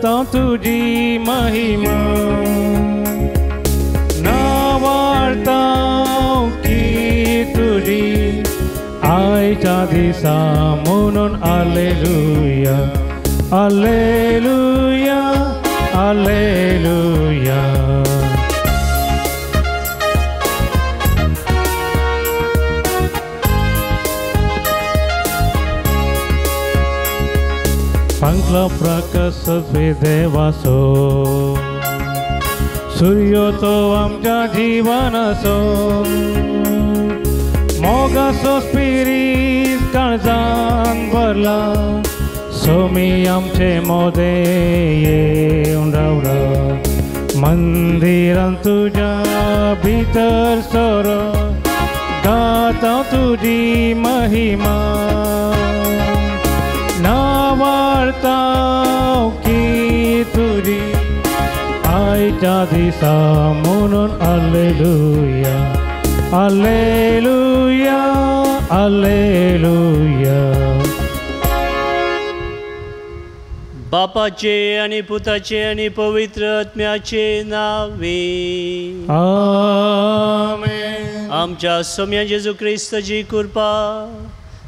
गाता तुजी महिमा नावार्ता की तुजी आयच्या दिसा म्हणून alleluia alleluia alleluia. पंकला प्रकाश देवासो सूर्यो तो आमच्या जीवनासो मोगासो स्पिरीत काळजान भरला सोमी आमचे मोदे येवन रावला मंदिरान तुज्या भितर सर गाता तुजी महिमा नावार्ता की तुजी आयच्या दिसा म्हणून alleluia alleluia alleluia. बापाचे आणि पुताचे आणि पवित्र आत्म्याचे नावे आमेन. आमच्या सोम्या जेजू क्रिस्ताची कृपा,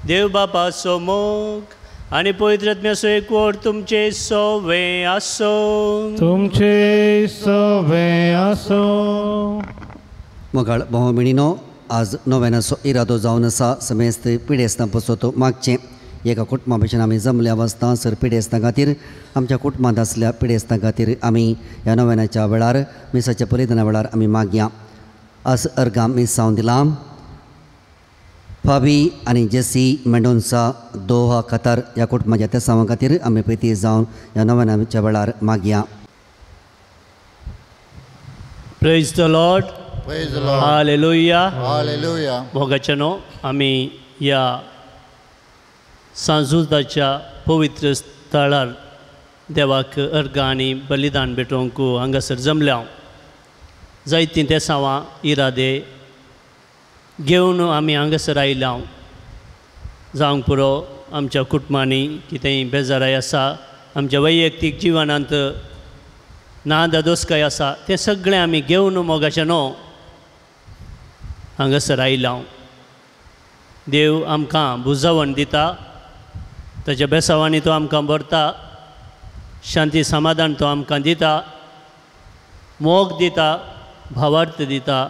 देव बापाचो मोग आणि पवित्र आत्म्याचो एकवट तुमचे सोवे आसो. तुमचे सोवे आसो. मोगाळ भाव भयणीनो, आज नव्यानाचो इरादो जावन आसा समेस्त पिडेस्तां पसत मागचें. एका कुटुंबा भशेन आमी जमल्या वाजता सर पिडेस्तां खातीर, आमच्या कुटुंबांत आसल्या पिडेस्तां खातीर आमी ह्या नव्यानाच्या वेळार मिसाच्या बलिदाना वेळार आमी मागया. आज अर्गां मीस जावन दिलां. फाबी आनी जेसी मेंडोन्सा दोहा कतार ह्या कुटुंबाच्या तेसांवा खातीर आमी पेती जावन ह्या नव्यानाच्या वेळार मागया. Praise the Lord. Praise the Lord. Hallelujah. Hallelujah. मोगाच्यानो, आमी ह्या सांजुदाच्या पवित्र स्थळार देवाक अर्गां आनी बलिदान भेटोवंक हांगासर जमल्या. जायतीं तेसांवां इरादे घेवन आमी हांगासर आयल्या. जावंक पुरो आमच्या कुटुंबांनी कितेंय बेजाराय आसा, आमच्या वैयक्तीक जिवनांत ना दादोसकाय आसा, तें सगळें आमी घेवन मोगाचें न्हू हांगासर आयल्या. देव आमकां बुजावण दिता, ताच्या बेसावांनी तो आमकां भरता, शांती समाधान तो आमकां दिता, मोग दिता, भावार्थ दिता,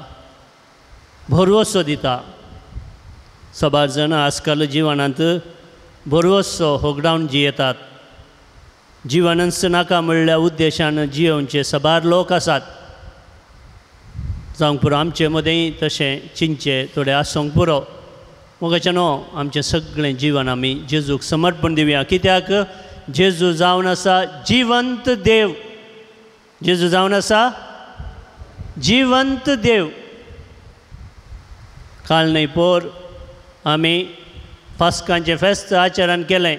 भरवसो दिता. सबार जाणां आजकाल जिवनांत भरवसो होगडावन जियेतात. जिवनच नाका म्हणल्या उद्देशान जियोवचे सबार लोक आसात. जावंक पुरो आमचे मदेंय तशें चिंतचें थोडें आसूंक पुरो. मोगाचें न्हू आमचें सगळें जिवन आमी जेजूक समर्पण दिवया. कित्याक जेजू जावन आसा जिवंत देव. जेजू जावन आसा जिवंत देव. काल न्हय पोर आमी पास्कांचें फेस्त आचरण केलें.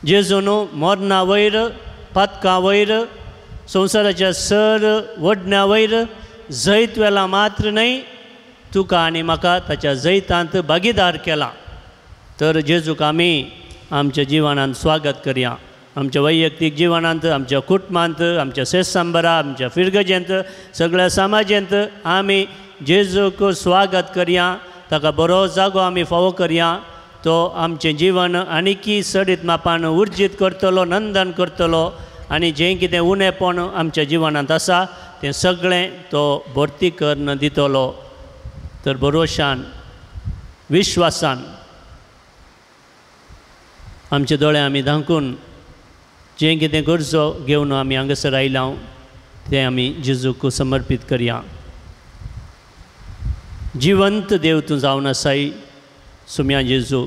जेजून मरणा वयर, पातकां वयर, संवसाराच्या सर वडण्या वयर जैत वेला मात्र न्हय, तुका आनी म्हाका ताच्या जैतांत भागीदार केला. तर जेजूक आमी आमच्या जिवनांत स्वागत करया. आमच्या वैयक्तीक जिवनांत, आमच्या कुटुंबांत, आमच्या सेसांबरा, आमच्या फिरगजेंत, सगळ्या समाजेंत आमी जेजूक स्वागत करया. ताका बरो जागो आमी फावो करया. तो आमचें जीवन आनीकी सडीत मापान उर्जीत करतलो, नंदन करतलो आनी जें कितें उणेपण आमच्या जिवनांत आसा तें सगळें तो भरती करून दितलो. तर भरोशान, विश्वासान आमचे दोळे आमी धांकून जें कितें गरजो घेवन आमी हांगासर आयल्या तें आमी जेजूक समर्पीत करया. जिवंत देव तूं जावन आसाय सुम्या जेजू.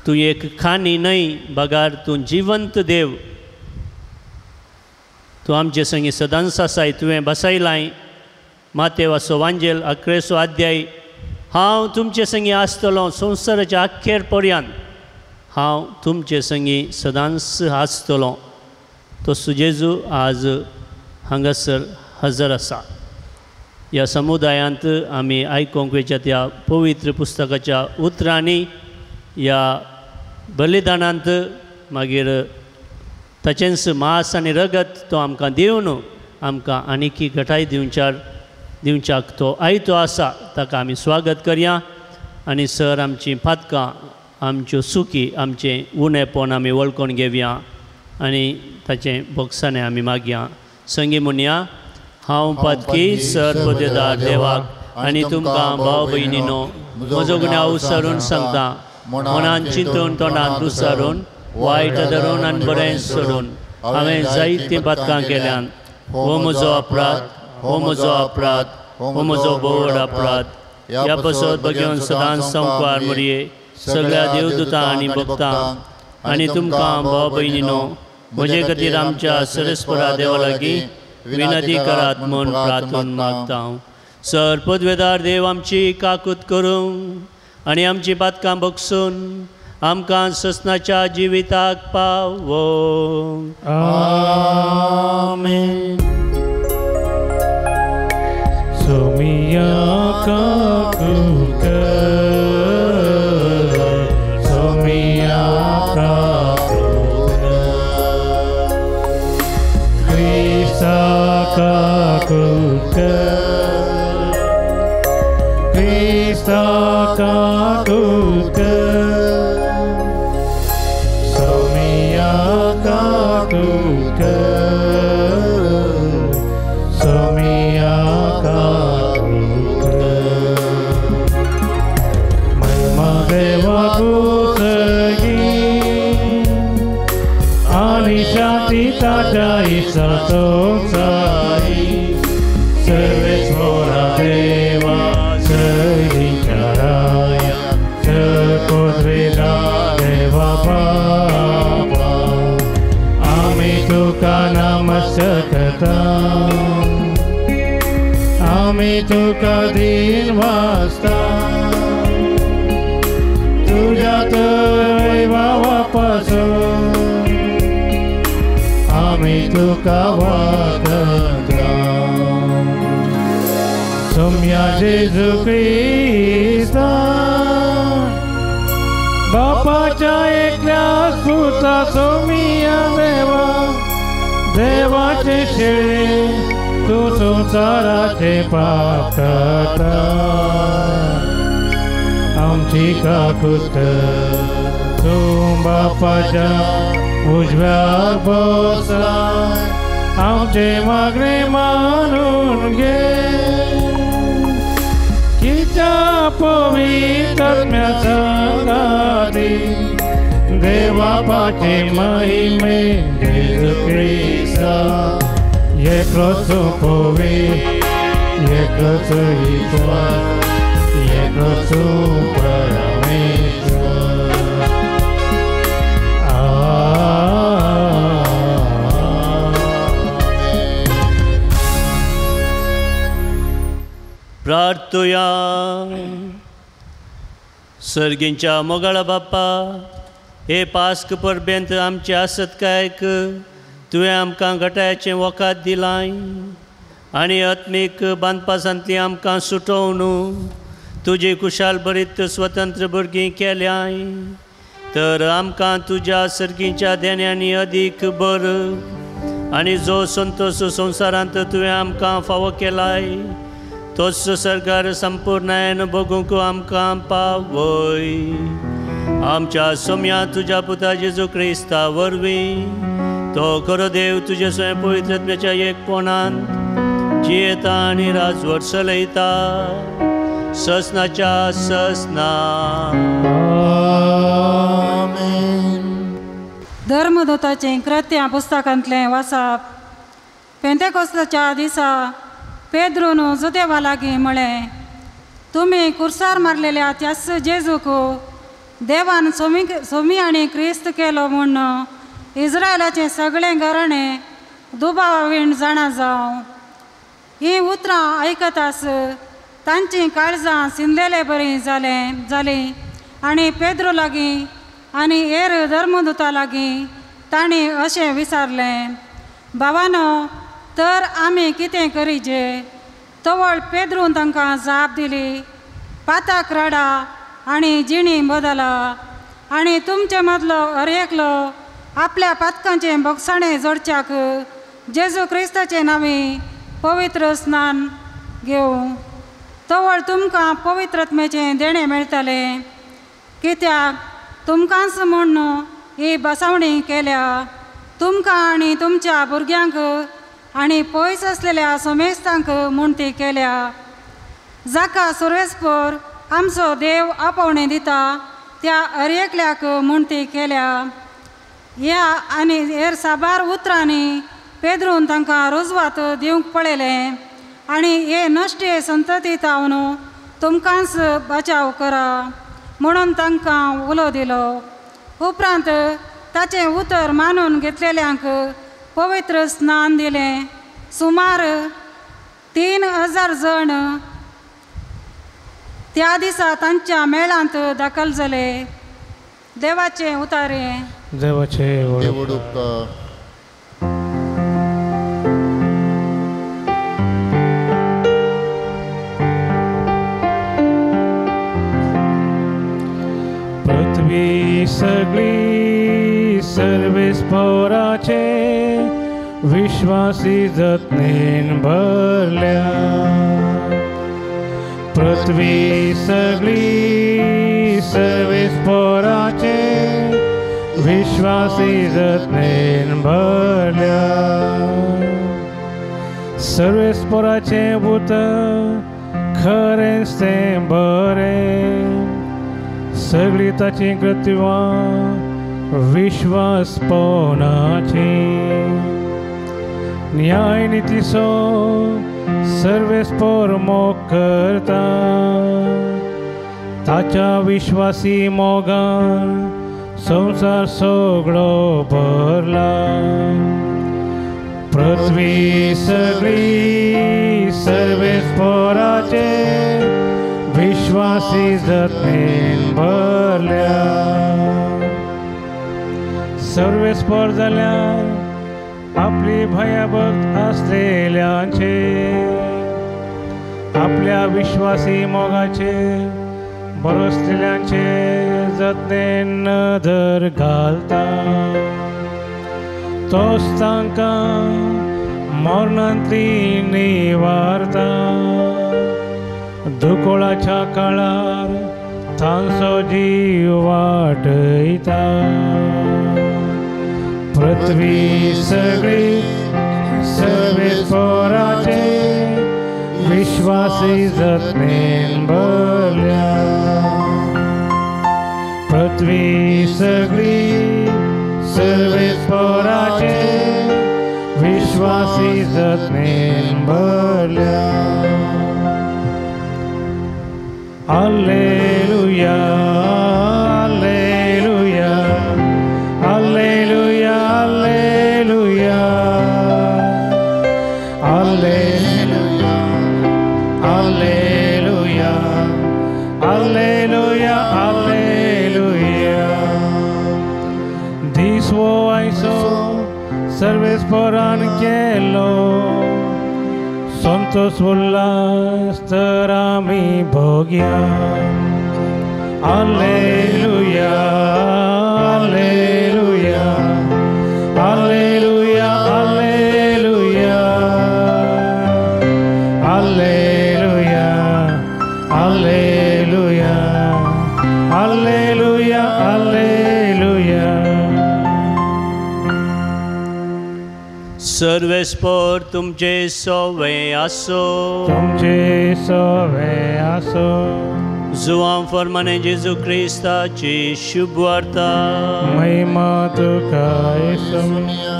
तूं एक खाणी न्हय बगार तूं जिवंत देव. तूं आमचे संगी सदांच आसाय. तुवें बसयलाय मातेवाचो वांजेल 11 अध्याय, हांव तुमचे संगी आसतलो संवसाराच्या अखेर पर्यंत, हांव तुमचे संगी सदांच आसतलो. तो जेजू आज हांगासर हजर आसा. ह्या समुदायांत आमी आयकूंक वयच्या त्या पवित्र पुस्तकाच्या उतरांनी, ह्या बलिदानांत, मागीर ताचेंच मांस आनी रगत तो आमकां दिवन आमकां आनीकी घटाय दिवच्याक तो आयतो आसा. ताका आमी स्वागत करया आनी सर आमचीं पातकां, आमच्यो सुकी, आमचें उणेपण आमी वळखून घेवया आनी ताचें बोगसाणें आमी मागया. संगी म्हणया, हांव पातकी सर पदेदार देवाक आनी तुमकां भाव भयणीनो म्हजो गुन्यांव विसरून सांगता. मनान चिंतून तोंडान दुसारून वायट धरून आनी बरें सोडून हांवें जायतीं पातकां केल्यान. हो म्हजो अपराध, हो म्हजो अपराध, हो म्हजो भोव अपराध. ह्या पसत बगेवन सदांच संवकार मुरये सगळ्या देवदूतां आनी भक्तां आनी तुमकां भाव भयणीनो म्हजे खातीर आमच्या सरस्परा देवा लागीं विनंती करात म्हूण प्रार्थून मागता. सर पदवेदार देव आमची काकूत करूं आनी आमची पातकां बगसून आमकां ससनाच्या जिविताक पावो. आमेन. सोमिया काकूत कर, सोमिया काकूत कर, क्रिस्ता काकूत कर, क्रिस्ता काकूत कर, सोमिया काकूत कर, सोमिया काकूत कर. महिमा देवाकूच गी आनी शांती ताच्या इसाचोचाई सर्वेस्वरा देवा सैरीच्या राया सपोद्रेदा देवा बापा आमी तुका नमस्कार करता, आमी तुका दीन वाचता, तुज्या दैवा पासून आमी तुका वागता. सोम्या जेजू क्रिस्ता बापाच्या एकल्या पुता सोमिया देवा देवाचे शिळे तूं संवसाराचे पाप करता आमची काकूत. तूं बापाच्या उजव्यार बसला आमचे मागणे मानून घे. कित्या पवित्र आत्म्या संगाती देवापाचे महिमे जेजू क्रिस्ता एकलोच पवी एकलोच ईश्वर एकलोच परमेश्वर. प्रार्थुया. सर्गींच्या मोगाळा बाप्पा, हे पास्क परबेंत आमचे आसत कायक तुवें आमकां घटायाचें वखद दिलाय आनी आत्मीक बांदपासांतली आमकां सुटोवन तुजी कुशाल बरीत स्वतंत्र भुरगीं केल्याय. तर आमकां तुज्या सर्गींच्या देण्यांनी अदीक बरो आनी जो संतोश संवसारांत तुवें आमकां फावो केलाय तोच सरकार संपूर्णायन भोगूंक आमकां पावय. आमच्या सोम्या तुज्या पुता जेजू क्रिस्ता वरवीं तो खरो देव तुजे स्वयं पवित्र आत्म्याच्या एकपणान जियेता आनी राजवट चलयता ससनाच्या ससना. आमेन. धर्मदूताचें कृत्यां पुस्तकांतलें वाचप. पेंतेकोस्ताच्या दिसा पेद्रून जुदेवा लागीं म्हळें, तुमी कुर्सार मारलेल्या त्याच जेजूक देवान सोमी आनी क्रिस्त केलो म्हूण इस्रायलाचें सगळें घराणें दुबावीण जाणा जावं. हीं उतरां आयकतास तांचीं काळजां सिंदलेले बरीं जालीं आनी पेद्रो लागीं आनी हेर धर्मदूता लागीं तांणी अशें विचारलें, भावानो तर आमी कितें करीजे? तवळ पेद्रून तांकां जाप दिली, पाताक रडा आनी जिणी बदला आनी तुमचे मदलो हर एकलो आपल्या पातकांचें भोगसाणें जोडच्याक जेजू क्रिस्ताचे नांवे पवित्र स्नान घेवं तवळ तुमकां पवित्रत्मेचें देणें मेळटलें कित्याक तुमकांच म्हूण ही बसावणी केल्या तुमकां आनी तुमच्या भुरग्यांक आनी पयस आसलेल्या समेस्तांक म्हूण ती केल्या जाका सुर्वेस्पर आमचो देव आपोवणें दिता त्या हर एकल्याक म्हूण ती केल्या ह्या आनी हेर साबार उतरांनी पेद्रून तांकां रुजवात दिवंक पळयलें आनी हे नश्टे संतती तावन तुमकांच बचाव करा म्हणून तांकां उलो दिलो उपरांत ताचें उतर मानून घेतलेल्यांक पवित्र स्नान दिलें सुमार 3000 जण त्या दिसा तांच्या मेळांत दाखल जाले देवाचे उतारे देवाचे देवड उपकार. पृथ्वी सगळी सर्वेस्पोराचे विश्वासी जतनेन भरल्या पृथ्वी सगळी सर्वेस्पोराचे विश्वासी जतनेन भरल्या सर्वेस्पोराचे उतर खरेंच तें बरें सगळी ताची कृत्वां विश्वासपणाची न्याय नितीचो सर्वेस्पोर मोग करता ताच्या विश्वासी मोगान संवसार सगळो भरला पृथ्वी सगळी सर्वेस्पोराचे विश्वासी जतनेन भरल्या सर्वेस्पोर जाल्यार आपली भयाभक्त आसलेल्यांचे आपल्या विश्वासी मोगाचे बरसलेल्यांचे जतनेन नदर घालता तोच तांकां मरणांतली निवारता दुकोळाच्या काळार तांचो जीव वाटयता पृथ्वी सगळी सर्वेस्पोराचे विश्वासी जतनेन भरल्या पृथ्वी सगळी सर्वेस्पोराचे विश्वासी जतनेन भरल्या Alleluia, Alleluia, Alleluia, Alleluia, Alleluia, Alleluia, Alleluia, Alleluia. This wo I saw, सर्वेस्पोरान केलो संतोष उल्लास तर आमी भोगया Alleluia, Alleluia, Alleluia, Alleluia, Alleluia, Alleluia, Alleluia, Alleluia. सर्वेस्पोर तुमचे सोवे आसो तुमचे सोवे आसो जुआं फर्माने जेजू क्रिस्ताची शुभ वार्ता महिमा तुका येसुनिया.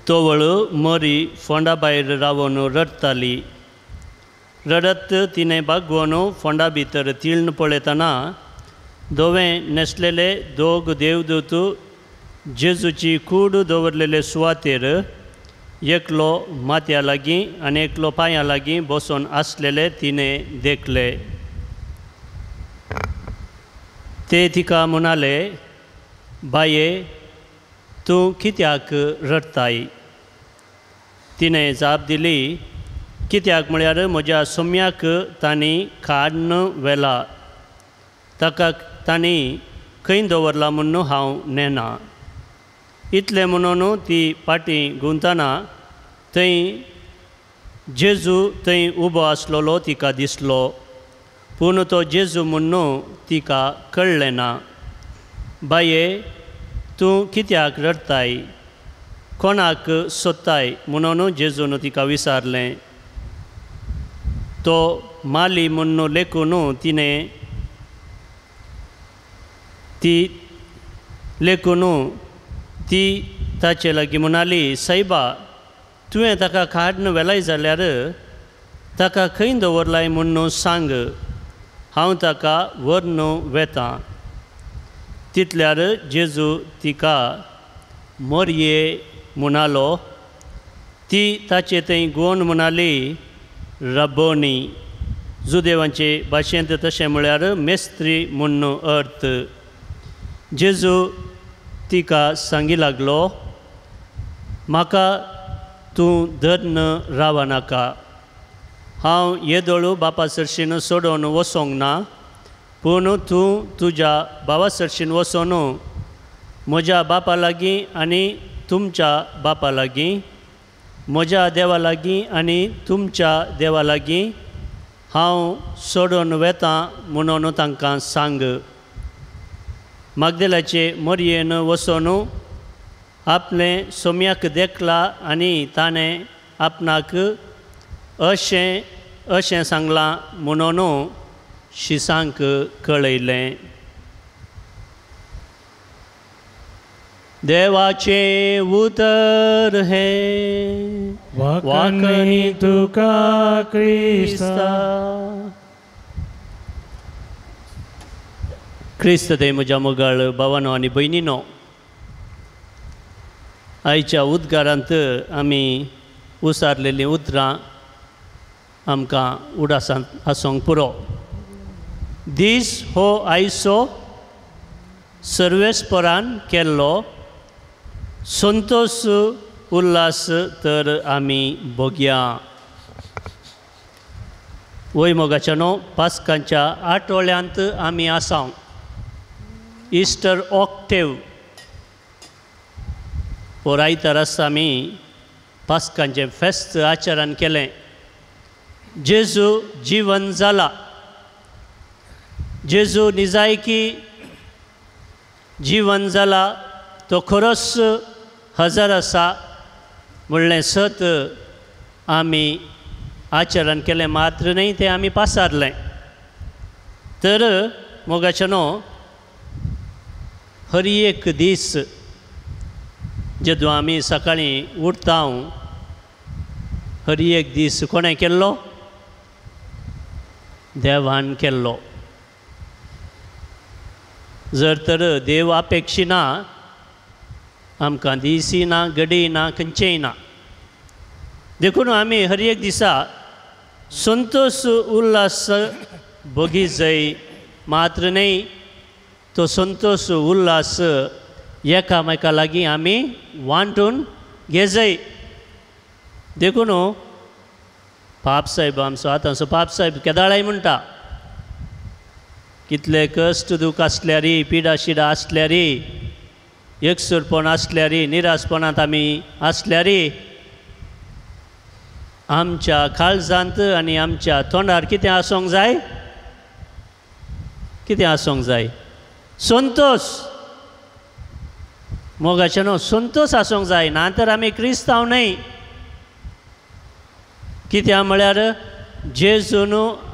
तवळ मरी फोंडा भायर रावन रडटाली रडत तिणें बागवोन फोंडा भितर तिळण पळयतना धवें न्हेसलेले दोग देवदूत जेजूची कूड दवरलेले सुवातेर एकलो माथ्या लागीं आनी एकलो पांया लागीं बसून आसलेले तिणें देखले ते तिका म्हणाले बाये तूं कित्याक रडटाय तिणें जाप दिली कित्याक म्हळ्यार म्हज्या सोम्याक तांणी काड्न व्हेला ताका तांणी खंय दवरला म्हूण हांव नेना. इतलें म्हणून ती पाटी गुंतना थंय जेजू थंय उबो आसलेलो तिका दिसलो, पूण तो जेजू म्हूण तिका कळ्ळें ना. बाये, तूं कित्याक रडटाय, कोणाक सोदताय म्हणून जेजून तिका विचारलें. तो माली म्हूण लेखून तिणें ती लेखून ती ताचे लागीं म्हणाली, सायबा, तुवें ताका काडून व्हेलाय जाल्यार ताका खंय दवरलाय म्हूण सांग, हांव ताका व्हरून वेतां. तितल्यार जेजू तिका मोरये म्हणालो. ती ताचे थंय गोवन म्हणाली, रब्बोनी. जुदेवांचे भाशेंत तशें म्हळ्यार मेस्त्री म्हूण अर्थ. जेजू तिका सांगी लागलो, म्हाका तूं धरून रावनाका, हांव येदोळू बापा सरशीन सोडून वचोंक ना, पूण तूं तुज्या भावा सरशीन वचोन म्हज्या बापा लागीं आनी तुमच्या बापा लागीं, म्हज्या देवा लागीं आनी तुमच्या देवा लागीं हांव सोडून वेतां म्हणून तांकां सांग. मागदेलाचे मोरयेन वचोन आपलें सोम्याक देखला आनी ताणें आपणाक अशें अशें सांगलां म्हणून शिसांक कळयलें. देवाचें उतर हें वाखणी तुका क्रिस्ता. क्रिस्त ते म्हज्या मोगाळ भावानो आनी भयणीनो, आयच्या उद्गारांत आमी उसारलेलीं उतरां आमकां उडासांत आसूंक पुरो. दीस हो आयचो सर्वेस्परान केल्लो, संतोष उल्हास तर आमी भोगया. वय मोगाच्यानो, पास्कांच्या आठवड्यांत आमी आसाव. इस्टर ऑक्टेव हो आयतार आसा आमी पास्कांचें फेस्त आचरण केलें. जेजू जिवन जाला, जेजू निजायकी जिवन जाला, तो खरोच हजर आसा म्हणलें सत आमी आचरण केलें मात्र न्हय, तें आमी पासारलें. तर मोगाच्यानो, हर एक दीस जेदूं आमी सकाळीं उठता, हर एक दीस कोणें केल्लो? देवान केल्लो. जर तर देव अपेक्षिना, आमकां दीसय ना, घडय ना, खंयचेय ना. देखून आमी हर एक दिसा संतोष उल्हास भोगी जाय मात्र न्हय, तो संतोष उल्हास एकामेका लागीं आमी वांटून घेजय. देखून पाप साहेब आमचो आतांचो पाप साहेब केदाळाय म्हणटा, कितले कश्ट दूख आसल्यारी, पिडा शिडा आसल्यारी, एकसुरपण आसल्यारी, निराशपणांत आमी आसल्यारी, आमच्या काळजांत आनी आमच्या तोंडार कितें आसूंक जाय? कितें आसूंक जाय? संतोष. मोगाचें न्हू, संतोष आसूंक जाय, ना तर आमी क्रिस्तांव न्हय. कित्याक म्हळ्यार जेजून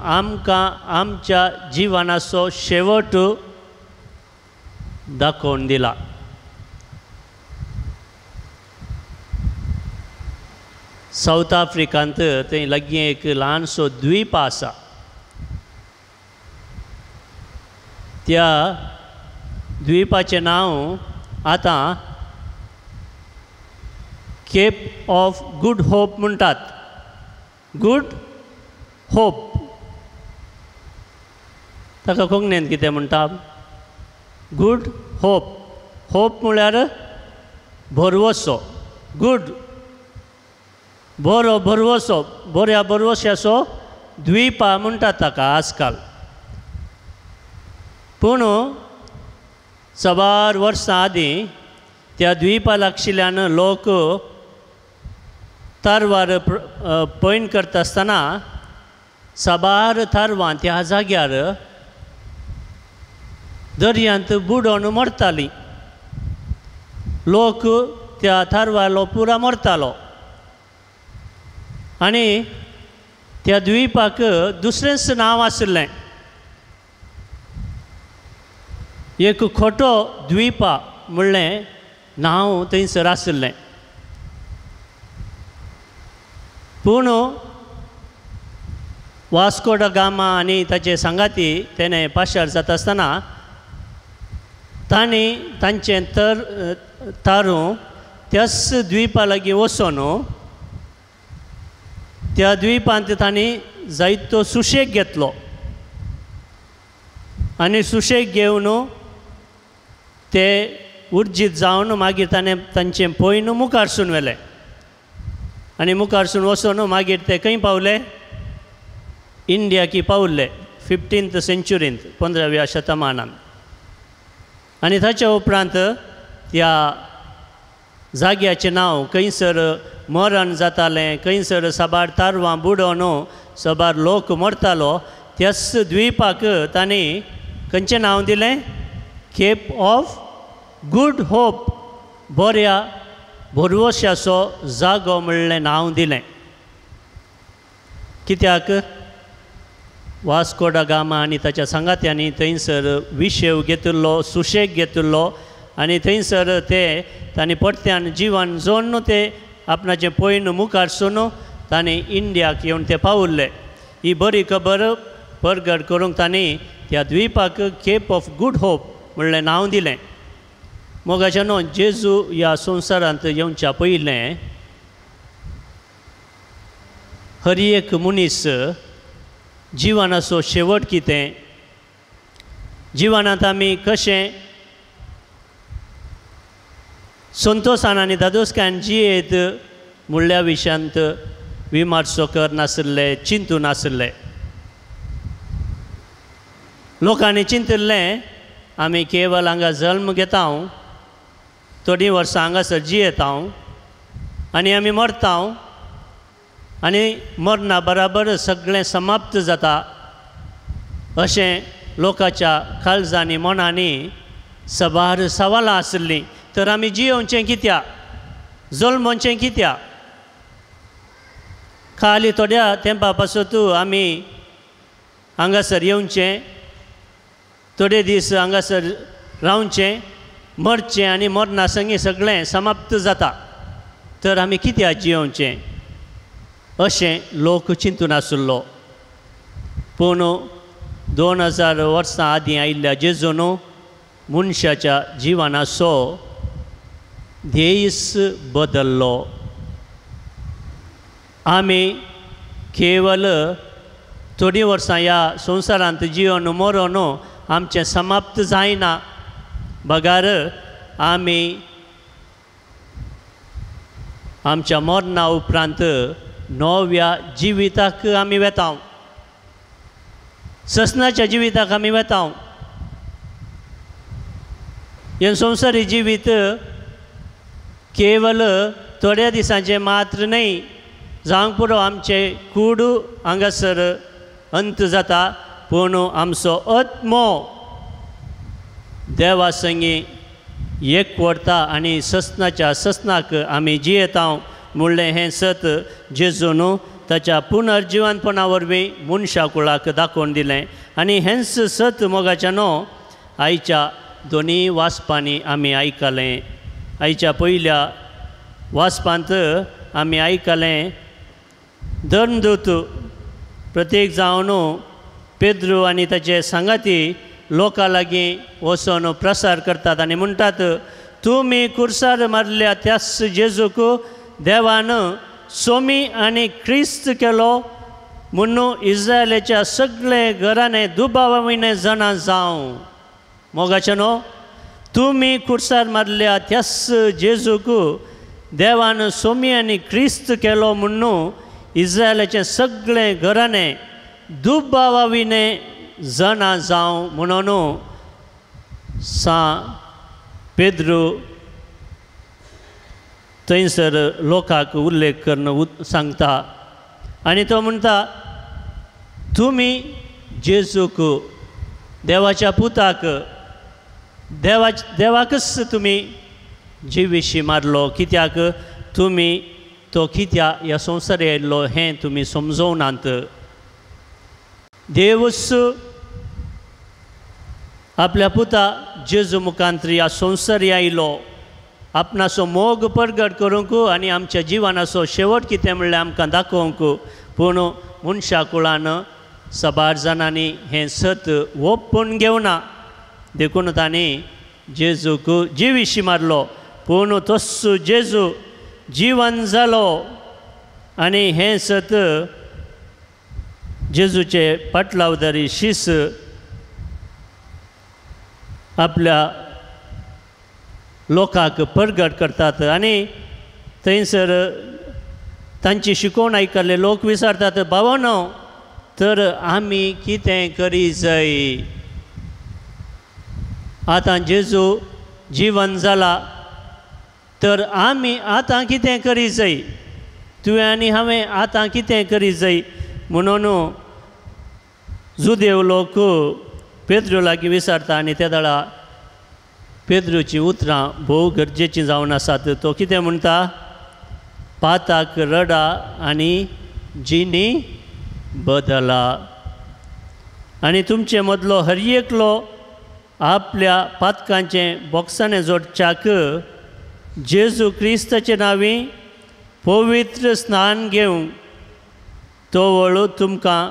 आमकां आमच्या जिवनाचो शेवट दाखोवन दिला. सावथ आफ्रिकांत थंय लागीं एक ल्हानसो द्वीप आसा. त्या द्वीपाचें नांव आतां केप ऑफ गुड होप म्हणटात. गुड होप ताका कोंकणींत कितें म्हणटा? Good hope. Hope म्हळ्यार भरवसो, गुड बरो भरवसो, बऱ्या भरवश्याचो द्वीपा म्हणटात ताका आजकाल. पूण साबार वर्सां आदीं त्या द्वीपा लागशिल्ल्यान लोक तारवार पयण करता आसतना साबार तारवां त्या जाग्यार दर्यांत बुडोवन मरतालीं. लोक त्या तारवालो पुरा मरतालो आनी त्या द्वीपाक दुसरेंच नांव आशिल्लें, एक खोटो द्वीपा म्हणलें नांव थंयसर आशिल्लें. पूण वास्को दा गामा आनी ताचे सांगाती तेणें पाशार जाता आसतना तांणी तांचें तारूं त्याच द्वीपा लागीं वचून त्या द्वीपांत तांणी जायतो सुशेग घेतलो आनी सुशेग घेवन ते उर्जीत जावन मागीर ताणें तांचें पयन मुखारसून व्हेलें आनी मुखारसून वचून मागीर ते खंय पावले, इंडियाकी पावले 15th सेंच्युरींत, 15व्या शतमानांत. आनी ताच्या उपरांत त्या जाग्याचें नांव खंयसर मरण जातालें, खंयसर साबार तारवां बुडोवन साबार लोक मरतालो, त्याच द्वीपाक तांणी खंयचें नांव दिलें, केप ऑफ गूड होप, बऱ्या भरवश्याचो जागो म्हणलें नांव दिलें. कित्याक वास्को दा गामा आनी ताच्या सांगात्यांनी थंयसर विशेव घेतिल्लो, सुशेग घेतिल्लो आनी थंयसर ते तांणी परत्यान जिवन जोडून ते आपणाचें पयन मुखारसून तांणी इंडियाक येवन ते पावुल्ले. ही बरी खबर परगट करूंक तांणी त्या द्वीपाक केप ऑफ गूड होप म्हणलें नांव दिलें. मोगाच्या न्हू जेजू ह्या संवसारांत येवच्या पयलें हर एक मनीस जिवनाचो शेवट कितें, जिवनांत आमी कशें संतोशान आनी दादोसकायन जियेत म्हणल्या विशयांत विमार्सो करनाशिल्ले, चिंतून आशिल्ले. लोकांनी चिंतिल्लें आमी केवल हांगा जल्म घेता, थोडीं वर्सां हांगासर जियेता आनी आमी मरता आनी मरणा बराबर सगळें समाप्त जाता अशें लोकांच्या काळजांनी मनांनी साबार सवालां आशिल्लीं. तर आमी जियोवचें कित्याक, जल्मोवचें कित्याक? खाली थोड्या तेंपा पासत आमी हांगासर येवचें, थोडे दीस हांगासर रावचें, मरचें आनी मरणा संगी सगळें समाप्त जाता, तर आमी कित्याक जियोवचें अशें लोक चिंतून आशिल्लो. पूण 2000 वर्सां आदीं आयिल्ल्या जेजून मनशाच्या जिवनाचो ध्येयच बदल्लो. आमी केवल थोडीं वर्सां ह्या संवसारांत जिवन मरोन आमचें समाप्त जायना, बगार आमी आमच्या मरणा उपरांत नव्या जिविताक आमी वेता, ससनाच्या जिविताक आमी वेता. हें संवसारी जिवीत केवल थोड्या दिसांचें मात्र न्हय, जावंक पुरो आमचें कूड हांगासर अंत जाता, पूण आमचो आत्मो देवा संगी एकवटता आनी ससनाच्या ससनाक आमी जियेता म्हणलें हें सत जेजून ताच्या पुनर्जिवनपणा वरवीं मनशा कुळाक दाखोवन दिलें. आनी हेंच सत मोगाच्या न्हू आयच्या दोनूय वाचपांनी आमी आयकलें. आयच्या पयल्या वाचपांत आमी आयकलें धर्मदूत प्रत्येक जावन पेद्रू आनी ताचे सांगाती लोकां लागीं वचून प्रसार करतात आनी म्हणटात, तुमी कुर्सार मारल्या त्याच जेजूक देवान सोमी आनी क्रिस्त केलो म्हणून इस्रायलाच्या सगळे घराने दुबावा विणे जाणा जावं. मोगाचे न्हू तुमी कुर्सार मारल्या त्याच जेजूक देवान सोमी आनी क्रिस्त केलो म्हणून इस्रायलाचे सगळे घराने दुबावा विणे जाणा जावं म्हणून सां पेद्रू थंयसर लोकांक उल्लेख करून सांगता आनी तो म्हणटा तुमी जेजूक देवाच्या पुताक देवाकच तुमी जिविशी मारलो, कित्याक तुमी तो कित्या ह्या संवसार आयिल्लो हें तुमी समजोवनात। देवूच आपल्या पुता जेजू मुखांत ह्या संवसार आयलो आपणाचो मोग परगट करूंक आनी आमच्या जिवनाचो शेवट कितें म्हणल्यार आमकां दाखोवंक। पूण मनशा कुळान साबार जाणांनी हें सत ओपून घेवना, देखून तांणी जेजूक जिविशी मारलो। पूण तस्सो जेजू जिवन जालो आनी हें सत जेजूचे पाटलावदारी शीस आपल्या लोकांक परगट करतात आनी थंयसर तांची शिकोवण आयकल्ले लोक विचारतात, भावानो तर आमी कितें करी जाय? आतां जेजू जिवन जाला तर आमी आतां कितें करी जाय? तुवें आनी हांवें आतां कितें करी जाय? म्हणून जुदेव लोक पेद्रू लागीं विचारता आनी त्या वेळा पेद्रूचीं उतरां भोव गरजेचीं जावन आसात। तो कितें म्हणटा? पाताक रडा आनी जिणी बदला आनी तुमचे मदलो हर एकलो आपल्या पातकांचें बोक्साणें जोडच्याक जेजू क्रिस्ताचे नांवी पवित्र स्नान घेवंक तो वळू तुमकां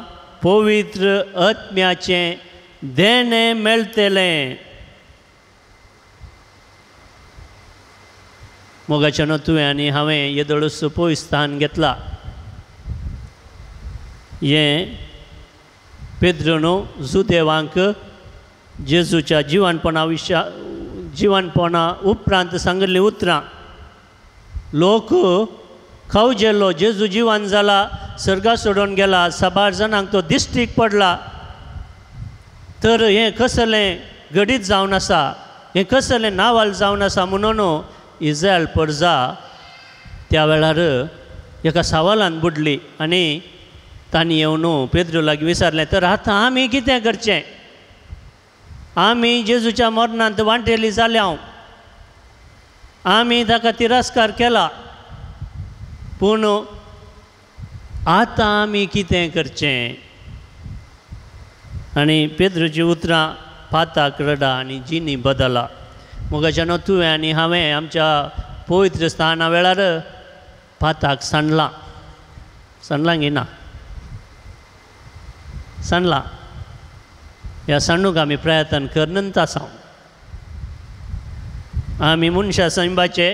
पवित्र आत्म्याचें देणें मेळटलें। मोगाच्यानो तुवें आनी हांवें येदोळूच पयस स्थान घेतला। हें पेद्रूनो जुदेवांक जेजूच्या जिवनपणा विशा जिवनपणा उपरांत सांगिल्लीं उतरां। लोक खावजेलो जेजू जिवन जाला, सर्गा सोडून गेला, साबार जाणांक तो दिश्टीक पडला, तर हें कसलें घडीत जावन आसा, हें कसलें नावाल जावन आसा म्हणून इज्रायल परजा त्या वेळार एका सवालान बुडली आनी तांणी येवन पेद्रू लागीं विचारलें, तर आतां आमी कितें करचें? आमी जेजूच्या मरणांत वांटेली जाल्या, आमी ताका तिरस्कार केला, पूण आतां आमी कितें करचें? आनी पेद्रूची उतरां पाताक रडा आनी जिणी बदला। मोगाच्यानो तुवें आनी हांवें आमच्या पवित्र स्थाना वेळार पाताक सांडलां, सांडलां घेना सांडलां। ह्या सांडूंक आमी प्रयत्न करनत आसा। आमी मनशां सैंबाचे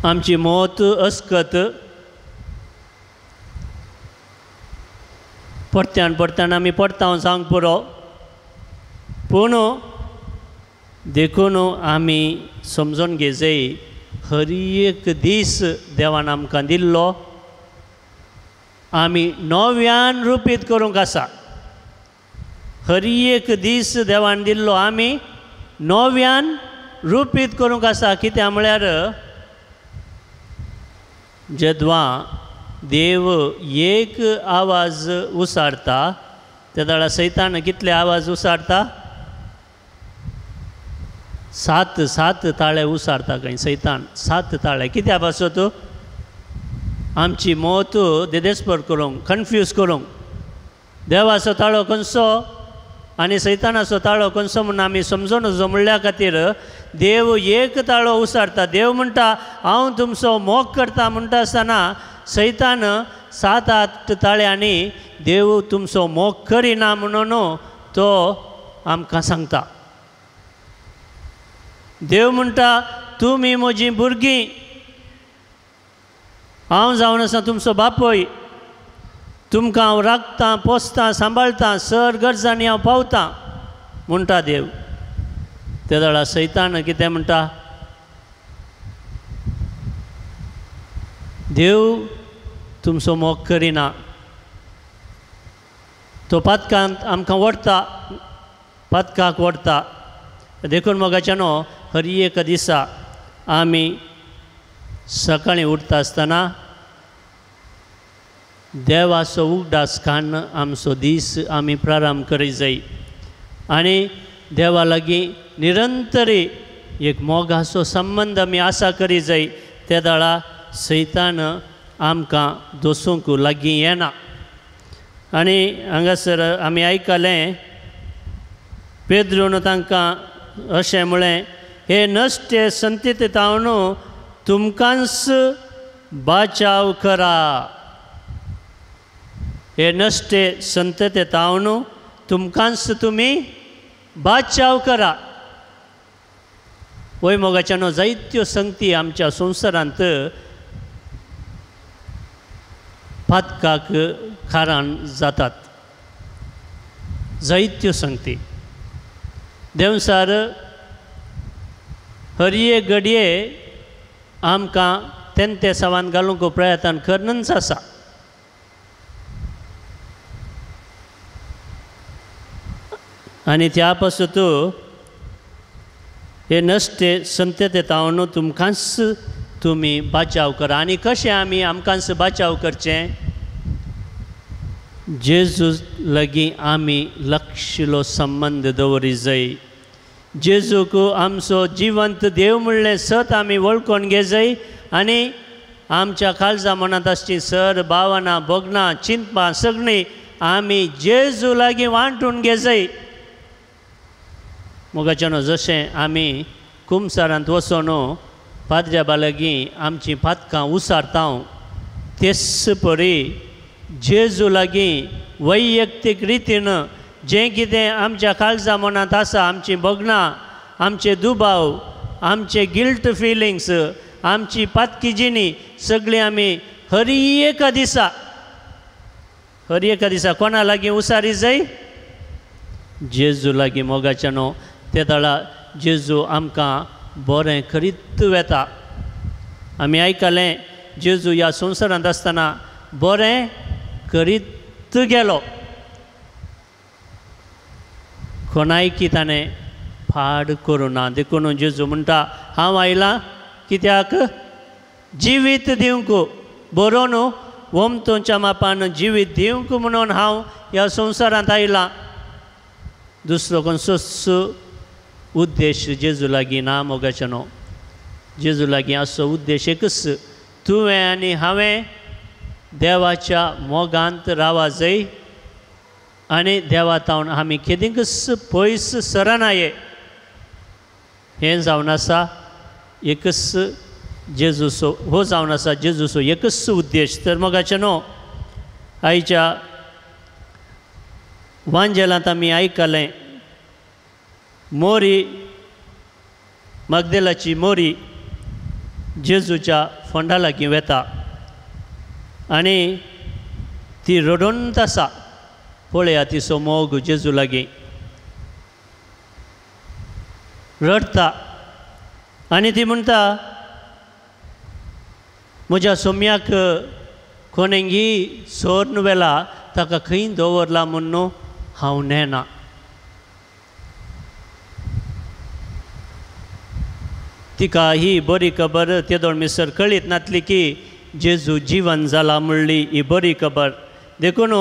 आमची मौत अस्कत परत्यान परत्यान आमी परतावन सांग पुरो, पूण देखून आमी समजून घेजय हर एक दीस देवान आमकां दिल्लो आमी नव्यान रुपीत करूंक आसा। हर एक दीस देवान दिल्लो आमी नव्यान रुपीत करूंक आसा। कित्याक म्हळ्यार जेदवां देव एक आवाज उसारता त्या वेळार सैतान कितले आवाज उसारता? सात सात ताळे उसारता खंय सैतान, सात ताळे। कित्या पासत? आमची मौत देदेस्पर करूंक, कन्फ्यूज करूंक। देवाचो ताळो खंयचो आनी सैतानाचो ताळो खंयचो म्हूण आमी समजून जमल्या खातीर देव एक ताळो उसारता। देव म्हणटा हांव तुमचो मोग करता म्हणटा आसतना सैतान 7 8 ताळ्यांनी देव तुमचो मोग करिना म्हणून तो आमकां सांगता। देव म्हणटा तुमी म्हजीं भुरगीं, हांव जावन आसा तुमचो बापूय, तुमकां हांव राखतां, पोसतां, सांबाळटां, सर गरजांनी हांव पावतां म्हणटा देव। त्या वेळार सैतान कितें म्हणटा? देव तुमचो मोग करिना, तो तो पातकांत आमकां व्हरता, पातकाक व्हरता. देखून मोगाच्यानो हर एक दिसा आमी सकाळीं उठता आसतना देवाचो उगडास काडून आमचो दीस आमी प्रारंभ करीत जाय आनी देवा लागीं निरंतरी एक मोगाचो संबंद आमी आसा करीत जाय. ते दाळा सैतान आमकां दोसूंक लागीं येना. आनी हांगासर आमी आयकलें पेद्रून तांकां अशें म्हळें, हे नश्टे संतीत तावन तुमकांच बाचाव करा. हे नश्टे संतते तावन तुमकांच तुमी बाचाव करा. वय मोगाच्यानो जायत्यो संगती आमच्या संवसारांत पातकाक कारण जातात, जायत्यो संगती. देंवसार हर एक घडये आमकां तेंते सावान घालूंक प्रयत्न करनच आसा. आनी त्या पासून हे नश्टे संतते तावन तुमकांच तुमी बाचाव करा. आनी कशें आमी आमकांच बाचाव करचें? जेजू लागीं आमी लक्षलो संबंद दवरी जाय. जेजूक आमचो जिवंत देव म्हणलें सत आमी वळखून घेजाय आनी आमच्या काळजा मनांत आसची सर भावनां भोगणां चिंतपां सगळीं आमी जेजू लागीं वांटून घेजाय. मोगाच्यानो जशें आमी कुमसारांत वचून पाद्र्याबा लागीं आमचीं पातकां उसारता तेच परी जेजू लागीं वैयक्तीक रितीन जें कितें आमच्या काळजा मनांत आसा, आमचीं भोगणां, आमचे दुबाव, आमचे गिल्ट फिलिंग्स, आमची पातकी जिणी सगळीं आमी हर एका दिसा, हर एका दिसा कोणा लागीं उसारी जाय? जेजू लागीं. मोगाच्यानो ते तळा जेजू आमकां बरें करीत वेता. आमी आयकलें जेजू ह्या संवसारांत आसतना बरें करीत गेलो, कोणायकी ताणें पाड करूं ना. देखून जेजू म्हणटा हांव आयलां कित्याक? जिवीत दिवंक, बरो न्हू वमतोच्या मापान जिवीत दिवंक म्हणून हांव ह्या संवसारांत आयलां. दुसरो खंयचोच उद्देश जेजू लागीं ना. मोगाच्यानो जेजू लागीं असो उद्देश एकच, तुवें आनी हांवें देवाच्या मोगांत रावा जाय आनी देवा तावन आमी केदींकच पयस सरनाये. हें जावन आसा एकच जेजूचो, हो जावन आसा जेजूचो एकच उद्देश. तर मोगाच्यानो आयच्या वांजेलांत आमी आयकलें मोरी मगदेलाची मोरी जेजूच्या फोंडा लागीं वेता आनी ती रडोंत आसा. पळया तिचो मोग जेजू लागीं, रडटा आनी ती म्हणटा म्हज्या सोम्याक कोणेंगी सोर्न व्हेला, ताका खंय दवरला म्हूण हांव नेना. तिका ही बरी खबर तेदोळ मिसर कळीत नातली की जेजू जिवन जाला म्हणली ही बरी खबर. देखून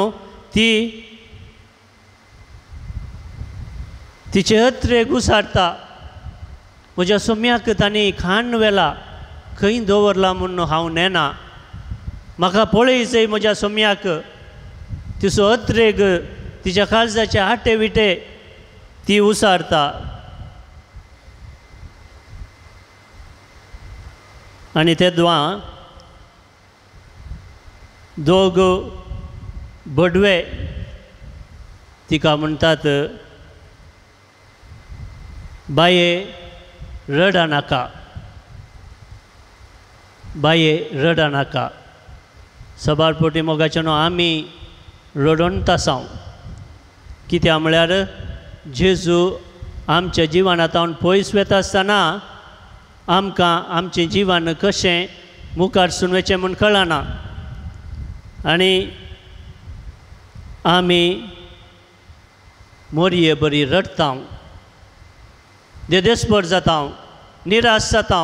ती तिचे हत्रे घुसारता, म्हज्या सोम्याक तांणी खाण व्हेला, खंय दवरला म्हूण हांव नेना, म्हाका पळय म्हज्या सोम्याक. तिचो अत्रेग तिच्या काळजाचे आटे विटे ती उसारता आनी तेदवा दोग बडवे तिका म्हणटात, बाये रडा नाका, बाये रडा नाका. सबार पोटी मोगाच्यानो आमी रडोन तासांव, कित्याक म्हळ्यार जेजू आमच्या जिवनांत पयस वता आसतना आमकां आमचें जीवन कशें मुखार सून वचें म्हूण कळना आनी आमी मोरये बरी रडटा, देदेस्पर जाता, निराश जाता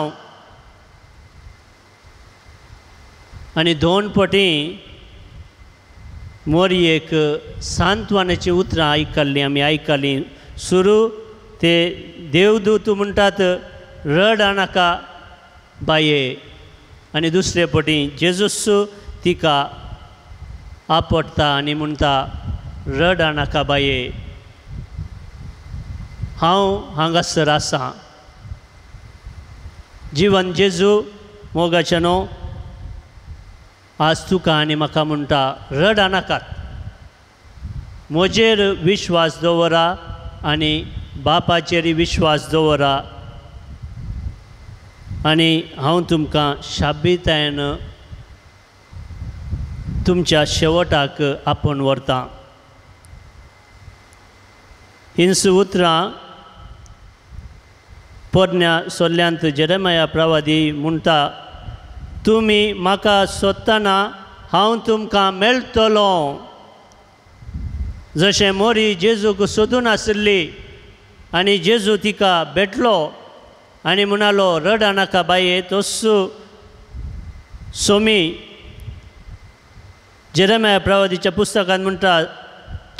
आनी दोन पटी मोरयेक सांत्वनाची उतरां आयकल्लीं आमी आयकलीं. सुरू ते देवदूत म्हणटात रड नाका बाये आनी दुसरे पटी जेजूस तिका आपडटा आनी म्हणटा रड नाका बाये, हांव हांगासर आसा. जिवन जेजू मोगाचें न्हू आज तुका आनी म्हाका म्हणटा रड नाकात, म्हजेर विश्वास दवरा आनी बापाचेर विश्वास दवरा आनी हांव तुमकां शाबीतायेन तुमच्या शेवटाक आपोवन व्हरतां. हिंस उतरां पोरण्या सोल्ल्यांत जेरेमाया प्रवादी म्हणटा तुमी म्हाका सोदतना हांव तुमकां मेळटलो. जशें मोरी जेजूक सोदून आशिल्ली आनी जेजू तिका भेटलो आनी म्हणालो रड नाका बाये. तोस सोमी जेरेमाया प्रवादीच्या पुस्तकांत म्हणटा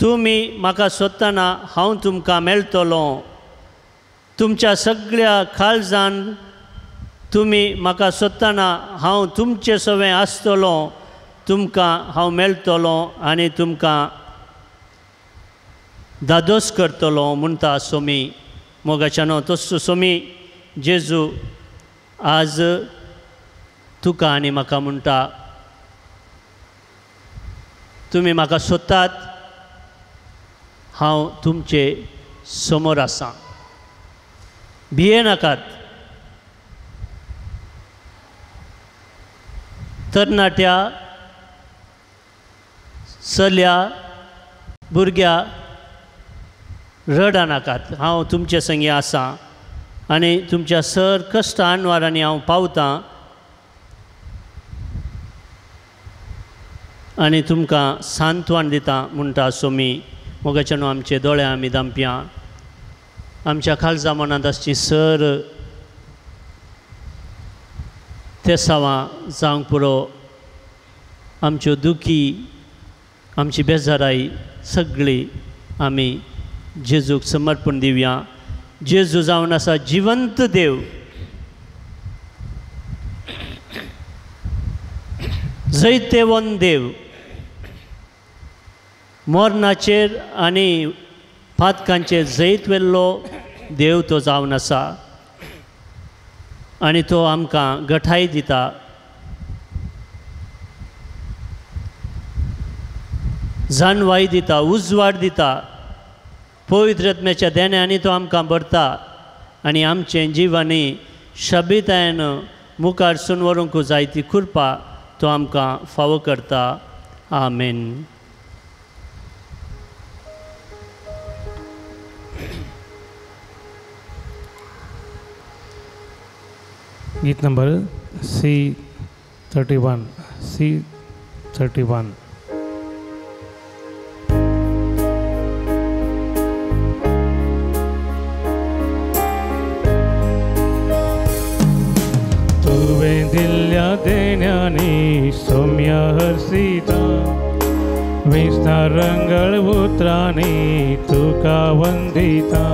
तुमी म्हाका सोदतना हांव तुमकां मेळटलो, तुमच्या सगळ्या काळजान तुमी म्हाका सोदतना हांव तुमचे सवें आसतलो, तुमकां हांव मेळटलो आनी तुमकां दादोस करतलो म्हणटा सोमी. मोगाच्या न्हू तसो सोमी जेजू आज तुका आनी म्हाका म्हणटा तुमी म्हाका सोदतात, हांव तुमचे समोर आसा, भिये नाकात. तरणाट्या चल्या भुरग्या रडा नाकात, हांव तुमचे संगी आसा आनी तुमच्या सर कश्ट अणवारांनी हांव पावतां आनी तुमकां सांत्वन दिता म्हणटा सोमी. मोगाच्या न्हू आमचे दोळे आमी दामप्यां, आमच्या काळजा मनांत आसची सर तेसावां जावंक पुरो, आमच्यो दुखी आमची बेजाराय सगळी आमी जेजूक समर्पण दिवया. जेजू जावन आसा जिवंत देव, जैतेवन देव, मरणाचेर आनी पातकांचेर जैत व्हेल्लो देव तो जावन आसा आनी तो आमकां गठाय दिता. जाणवाय दिता, उजवाड दिता, पवित्र आत्म्याच्या देण्यांनी तो आमकां भरता आनी आमचें जिवानी शबितायेन मुखार सून व्हरूंक जाय ती कृपा तो आमकां फावो करता. आमेन. गीत नंबर C31, C31. तुवें दिल्ल्या देण्यांनी सौम्य हर्षिता, वेसना रंगळ उतरांनी तुका वंदिता,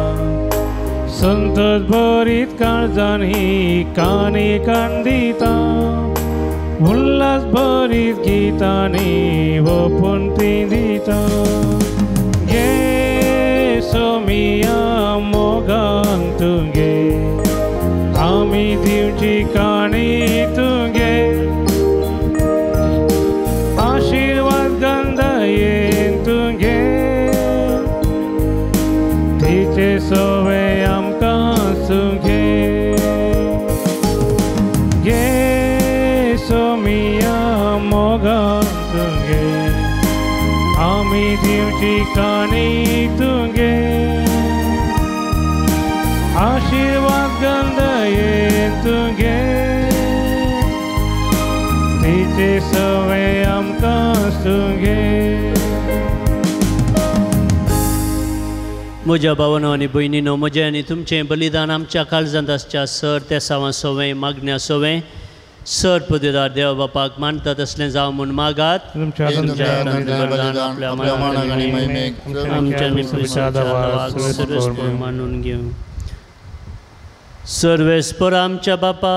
संतोष भरीत काळजांनी काणी कांदिता, उल्हास भरीत गितांनी ओपून ती दिता. गे सोमिया मोगान तुगे आमी दिवची काणी तुगे, आशिर्वाद गंधायेन तुगे, तिचे सोवे आमकां सुगे. गे सोमिया मोगान तुगे आमी दिवची काणी तुगे, आशिर्वाद गंधायेन तुगे, तिचे सवे आमकां सुगे. म्हज्या भावानो आनी भयणीनो, म्हजें आनी तुमचें बलिदान आमच्या काळजांत आसच्या सर तेसांवा सोवें मागण्या सोवें सर पदवेदार देव बापाक मानता तसलें जावं म्हूण मागात. आमच्या मानून घेवं. सर्वेस्पर आमच्या बापा,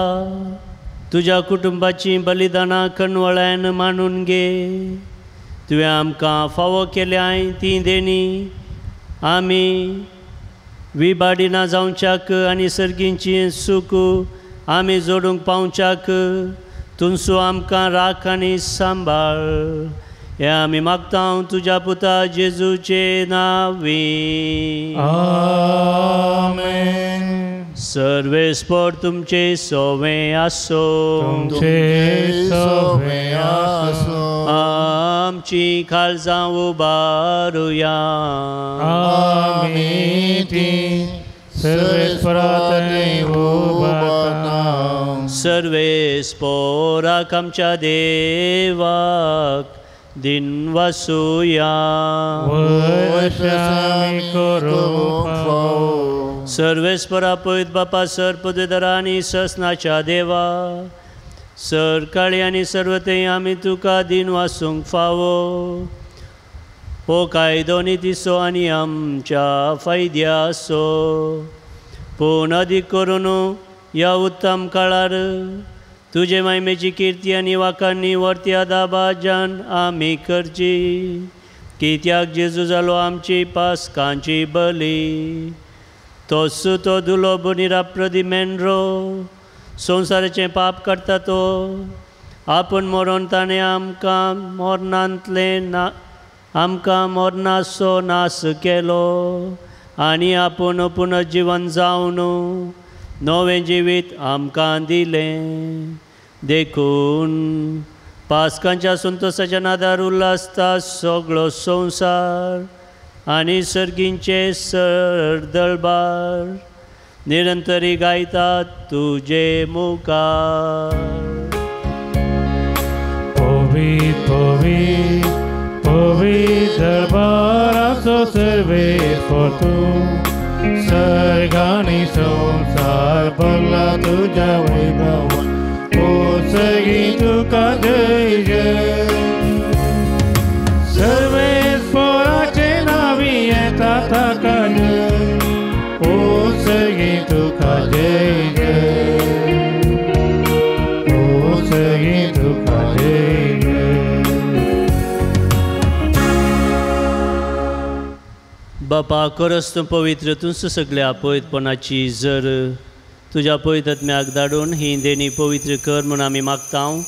तुज्या कुटुंबाचीं बलिदानां कणवळ्यान मानून घे. तुवें आमकां फावो केल्याय तीं देणी आमी विबाडिना जावच्याक आनी सर्गींची सूख आमी जोडूंक पावच्याक तुमचो आमकां राख आनी सांबाळ. हें आमी मागता तुज्या पुता जेजूचे नांवी. आमेन. सर्वेस्पर तुमचे सोवें आसो. तुमचे सोवें आसो. आमची काळजां उबारुया. आमी ती सर्वेस्पराथंय उबारता. सर्वेस्पराक आमच्या देवाक दिनवासुया. आमी करूंक फावो. सर्वेस्परा पयत बापा सर पदवेदारा आनी ससनाच्या देवा, सरकाळी आनी सर्वथंय आमी तुका दिनवासूंक फावो. हो कायदो नितीचो आनी आमच्या फायद्याचो, पूण अदीक करून ह्या उत्तम काळार तुजे मायमेची किर्ती आनी वाकांनी वर्त्या दाबाजान आमी करची. कित्याक जेजू जालो आमची पासकांची बली, तोच तो दुलोब निराप्रदी मेंढरो संवसाराचें पाप करता तो आपूण मरोन ताणें आमकां मरणांतलें ना आमकां मरणाचो नाश केलो आनी आपूण पुनर्जिवन जावन नवें जिवीत आमकां दिलें. देखून पासकांच्या संतोशाच्या नादार उल्हासता सगळो संवसार आनी सर्गींचे सरदळबार निरंतरी गायतात तुजे मुखार. पवित्र पवित्र पवित्र दरबाराचो सर्वेस्पर तूं, सर्गांनी संवसार भरला तुज्या वैभवान. ओ सगळी तुका जय जय. सर्वेस्पराचे नांवी येता ताका जय. ओ सगळी तुका जय जय. ओ सगळी तुका जय जय. बापा खरंच तूं पवित्र, तूंच सगल्या पवित्रपणाची जर तुज्या पवित्र आत्म्याक धाडून ही देणी पवित्र कर म्हूण आमी मागता.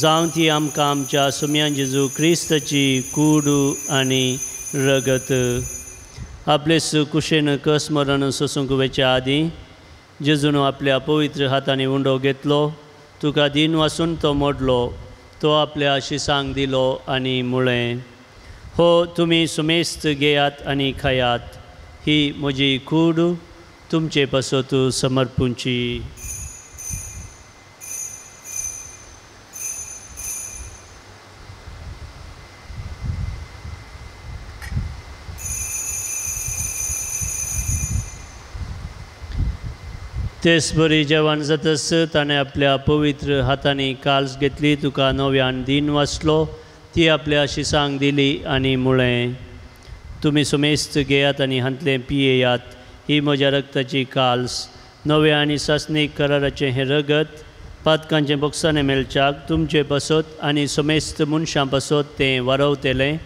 जावं ती आमकां आमच्या सुम्यान जेजू क्रिस्ताची कूड आनी रगत. आपले कुशेन कस मरण सोसूंक वेच्या आदीं जेजून आपल्या पवित्र हातांनी उंडो घेतलो, तुका दिन वासून तो मोडलो, तो आपल्या शिसांक दिलो आनी म्हळें, हो तुमी सुमेस्त घेयात आनी खायात, ही म्हजी कूड तुमचे पासत समर्पूंची. तेच बरी जेवण जातच ताणें आपल्या पवित्र हातांनी काल्स घेतली, तुका नव्यान दिन वाचलो, ती आपल्या शिसांक दिली आनी म्हळें, तुमी सुमेस्त घेयात आनी हांतलें पियेयात, ही म्हज्या रक्ताची काल्स, नव्या आनी सासणीक कराराचें हें रगत पातकांचें बोगसाणें मेळच्याक तुमचे पासत आनी समेस्त मनशां पासत तें वारवतलें.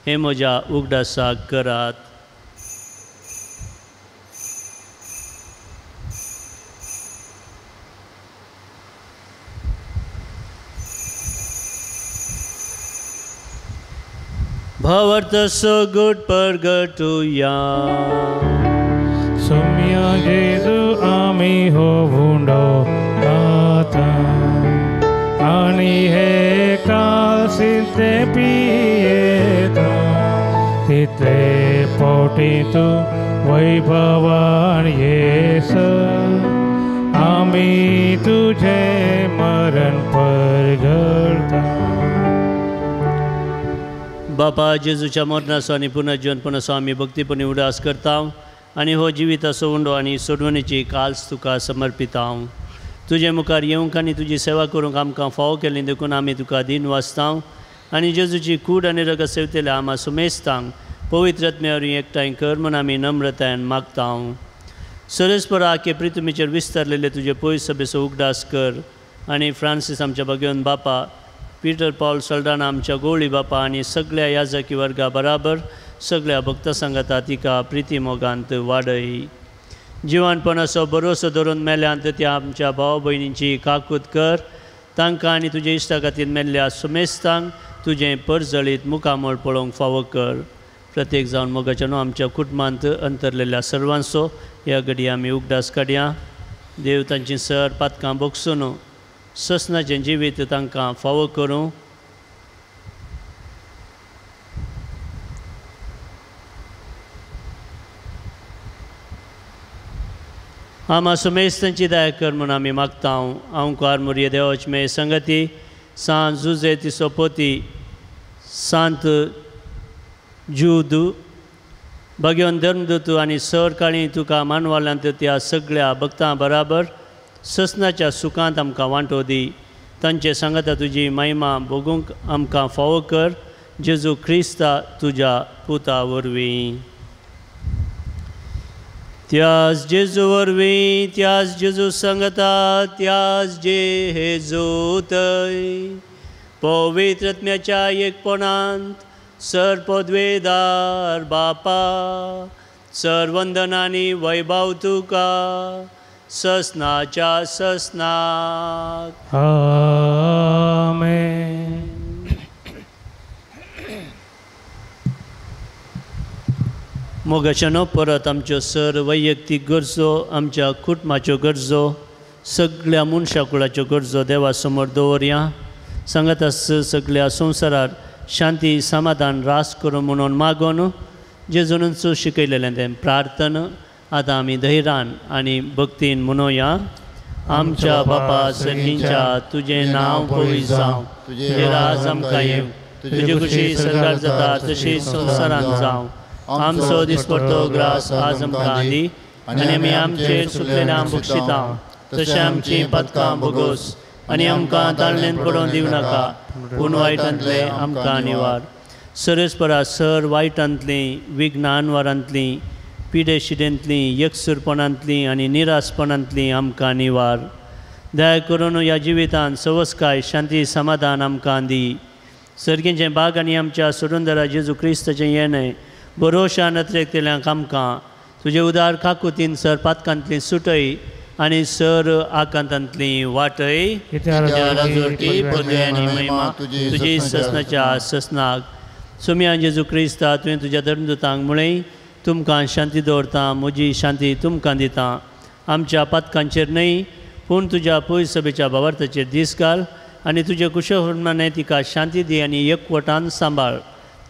हें म्हज्या उगडासाक करात. भावार्थ सगट परगटुया. सोम्या जेजू आमी हो उंडो खाता आनी हे कालसिते पियेता, तितले पोटी तूं वैभवान येस, आमी तुझे मरण परगडता. बापा जेजूच्या मरणाचो आनी पुनर्जीवनपणाचो आमी भक्तीपणी उडास करता आनी हो जिविताचो उंडो आनी सोडवणेची काल्स तुका समर्पिता. तुजे मुखार येवंक आनी तुजी सेवा करूंक आमकां फावो केली देखून आमी तुका दिन वाचता आनी जेजूची कूड आनी रगत सेवतल्या आमा सुमेस्तांक पवित्र आत्म्या वरवीं एकठांय कर म्हूण आमी नम्रतायेन मागता. सरस्परा आखे प्रितुमीचेर विस्तारलेले तुजे पयस सभेचो उगडास कर आनी फ्रांसीस आमच्या भगवंत बापा, पीटर पावल सल्डाना आमच्या गोवळी बापा आनी सगळ्या याजकी वर्गा बराबर सगळ्या भक्ता सांगाता तिका प्रिती मोगांत वाडय. जिवानपणाचो भरोसो धरून मेल्यांत त्या आमच्या भाव भयणींची काकूत कर. तांकां आनी तुजे इश्टा खातीर मेल्ल्या सुमेस्तांक तुजें परजळीत मुखामळ पळोवंक फावो कर. प्रत्येक जावन मोगाच्या न्हू आमच्या कुटुंबांत अंतरलेल्या सर्वांचो ह्या घडये आमी उगडास काडया. देव तांची सर पातकां भोगसून ससनाचें जिवीत तांकां फावो करूं. आमा सुमेस्तांची दया कर म्हूण आमी मागता. हांव मुरये देवाच मे संगती सांत जुजे तिसोपोती सांत जूद भगवन धर्मदूत आनी सर काळी तुका मानवाल्यांत त्या सगळ्या भक्तां बराबर ससनाच्या सुखांत आमकां वांटो दी. तांचे सांगाता तुजी महिमा भोगूंक आमकां फावो कर. जेजू क्रिस्ता तुज्या पुता वरवीं. त्यास जेजू वरवीं, त्यास जेजू सांगता, त्यास जेजूतय पवित्र आत्म्याच्या एकपणांत सर पदवेदार बापा सर वंदनानी वैभव तुका ससनाच्या ससनाक. आमेन. मोगाच्यानो परत आमच्यो सर वैयक्तीक गरजो, आमच्या कुटुंबाच्यो गरजो, सगळ्या मनशा कुळाच्यो गरजो देवा समोर दवरया. सांगात सगळ्या संवसारार शांती समाधान रास करूं म्हणून मागून जेजूनच शिकयलेलें तें प्रार्थना आतां आमी धैर्यान आनी भक्तीन म्हणोया. आमच्या बापा सर्गींच्या तुजें नांव पवित्र जावं, तुजें राज आमकां येवं, तुजी खुशी सरकार जाता तशी संवसारांत जावं. आमचो दिसपडतो ग्रास आज आमकां दी आनी आमी आमचेर सुकलेल्या बक्षिता तशें आमचीं पदकां भोगोस आनी आमकां ताळणेन पडोवन दिवं नाका पूण वायटांतलें आमकां निवार. सरस्परा सर वायटांतलीं, विघ्नानवारांतलीं, पिडेशिडेंतलीं, एकसूरपणांतलीं आनी निरासपणांतलीं आमकां निवार. दया करून ह्या जिवितांत सवस्काय शांती समाधान आमकां दी. सर्गींचें बाग आनी आमच्या सोडूनदारा जेजू क्रिस्ताचें येणें बरोशान अत्रेकतल्यांक आमकां तुजे उदार काकुतीन सर पातकांतली सुटय आनी सर आकांतांतली वाटय. तुजी ससनाच्या ससनाक. सोम्या जेजू क्रिस्ता तुवें तुज्या धर्मदूतांक म्हळें तुमकां शांती दवरता, म्हजी शांती तुमकां दिता. आमच्या पातकांचेर न्हय पूण तुज्या पयस सभेच्या भावार्थाचेर दीस घाल आनी तुजे कुशप्रमाणे तिका शांती दी आनी एकवटान सांबाळ.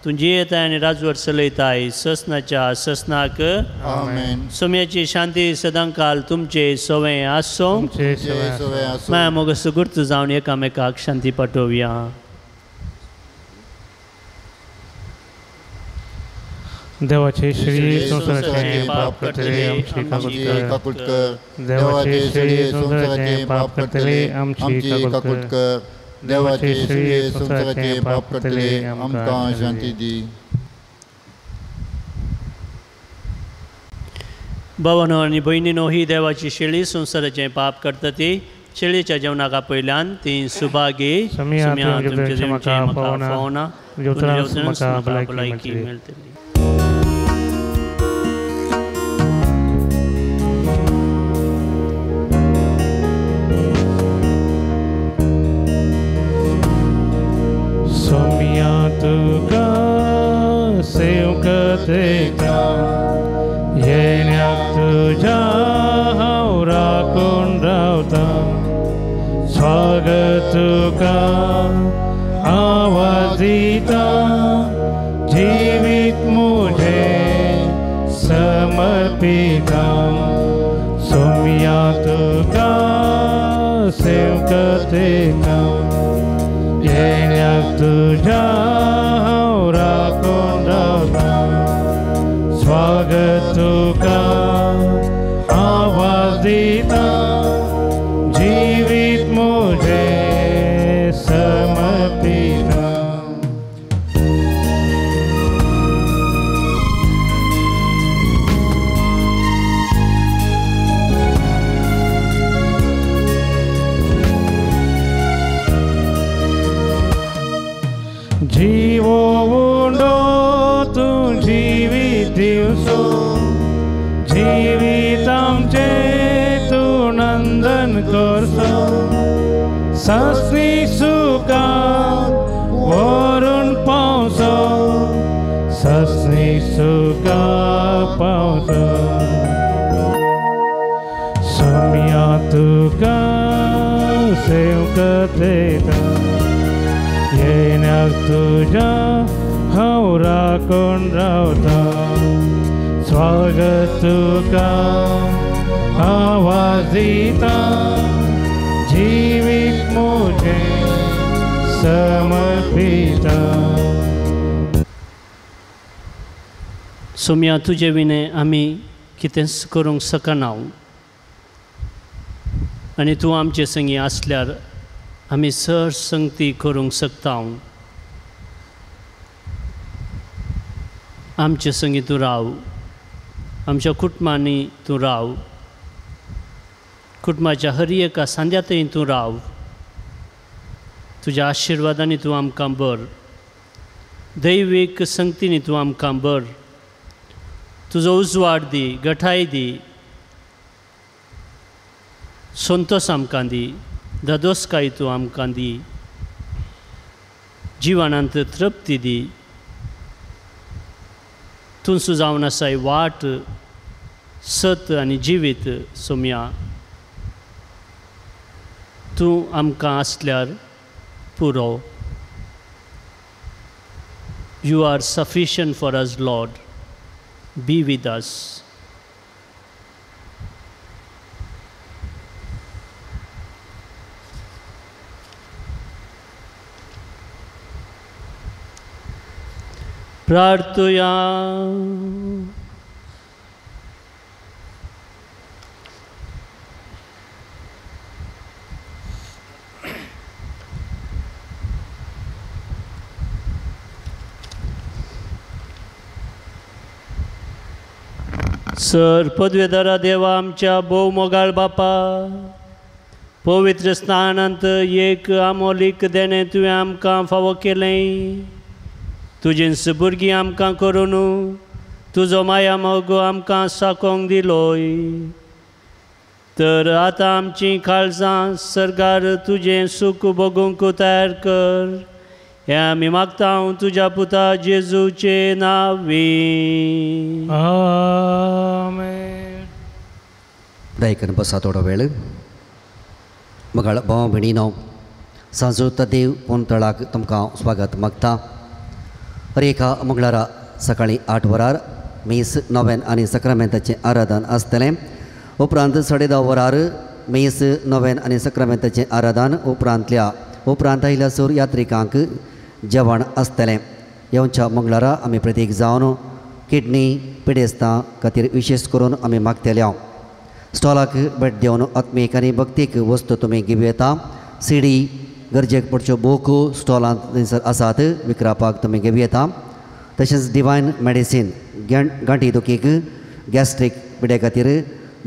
तूं जियेताय आनी राजवट चलयताय ससनाच्या ससनाक. आमेन. सोम्याची शांती सदांकाल तुमचे सवें आसूं. माया मोग सुगूर्त जावन एकामेकाक शांती पाठोवया. देवाचे श्री संवसाराचे पाप करतले आमची काकूट कर. देवाचे श्री संवसाराचे पाप करतले आमची काकूट कर. देवाचे श्री संवसाराचे पाप करतले आमकां शांती दी. भावानो आनी भयणीनो, ही देवाची शेळी संवसाराचें पाप करता ती शेळीच्या जेवणाक आपयल्यान ती सुभागी. म्हाका फावना, भलायकी मेळटली. तुका सेवकतेका येण्याक तुज्या हांव राखून रावता. स्वागत तुका आवाज दिता, जिवीत म्हजें समर्पिता. सोम्या तुका सेवकतेका येण्याक तुज्या हांव जीवो उंडो तूं जिवीत दिवसो जिवीत आमचें तूं नंदन करसो सासणी सुखान व्हरून पावसो सासणी सुखा पावसो सोम्या तुका सेवक देता येण्याक तुज्या हांव राखून रावता स्वागत तुका आवाज दिता जिवीत म्हजें समर्पिता. सोम्या तुजे विणें आमी कितेंच करूंक शकना आनी तूं आमचे संगी आसल्यार आमी सर संगती करूंक शकता. आमचे संगी तूं राव, आमच्या कुटुंबांनी तूं राव, कुटुंबाच्या हर एका सांद्यांतय तूं राव. तुज्या आशिर्वादांनी तूं आमकां बर, दैवीक संगतींनी तूं आमकां बर. तुजो उजवाड दी, गठाय दी, संतोष आमकां दी, धादोसकाय तूं आमकां दी, जिवनांत तृप्ती दी. तूं जावन आसाय वाट, सत आनी जिवीत. सोम्या तूं आमकां आसल्यार पुरो. You are sufficient for us Lord, be with us. प्रार्थुया. सर पदवेदारा देवा आमच्या भोव मोगाळ बापा, पवित्र स्नानांत एक आमोलीक देणें तुवें आमकां फावो केलें. तुजेंच भुरगीं आमकां करून तुजो माया मोग आमकां साकोंक दिलोय. तर आतां आमचीं काळजां सरकार तुजें सूख भोगूंक तयार कर. हें आमी मागता तुज्या पुता जेजूचे नांवी. आमेन. दयकन बसा थोडो वेळ. मगाळ भाव भयणीनो, सांजो देव पोनतळाक तुमकां स्वागत मागता. हर एका मंगळारा सकाळीं 8 वरार मीस नोवेन आनी सक्रामेंताचें आराधन आसतलें. उपरांत 10:30 वरार मीस नोवेन आनी सक्रामेंताचें आराधन. उपरांत आयिल्ल्या सूर यात्रिकांक जेवण आसतलें. येवच्या मंगळारा आमी प्रतीक जावन किडनी पिडेस्तां खातीर विशेश करून आमी मागतले. स्टॉलाक भेट दिवन आत्मीक आनी भक्तीक वस्तू तुमी घेवं येता. सीडी गरजेक पडच्यो बूक स्टॉलांत थंयसर आसात, विकरापाक तुमी घेवं येता. तशेंच डिवायन मेडिसीन गांठी दुखीक, गॅस्ट्रीक पिडे खातीर,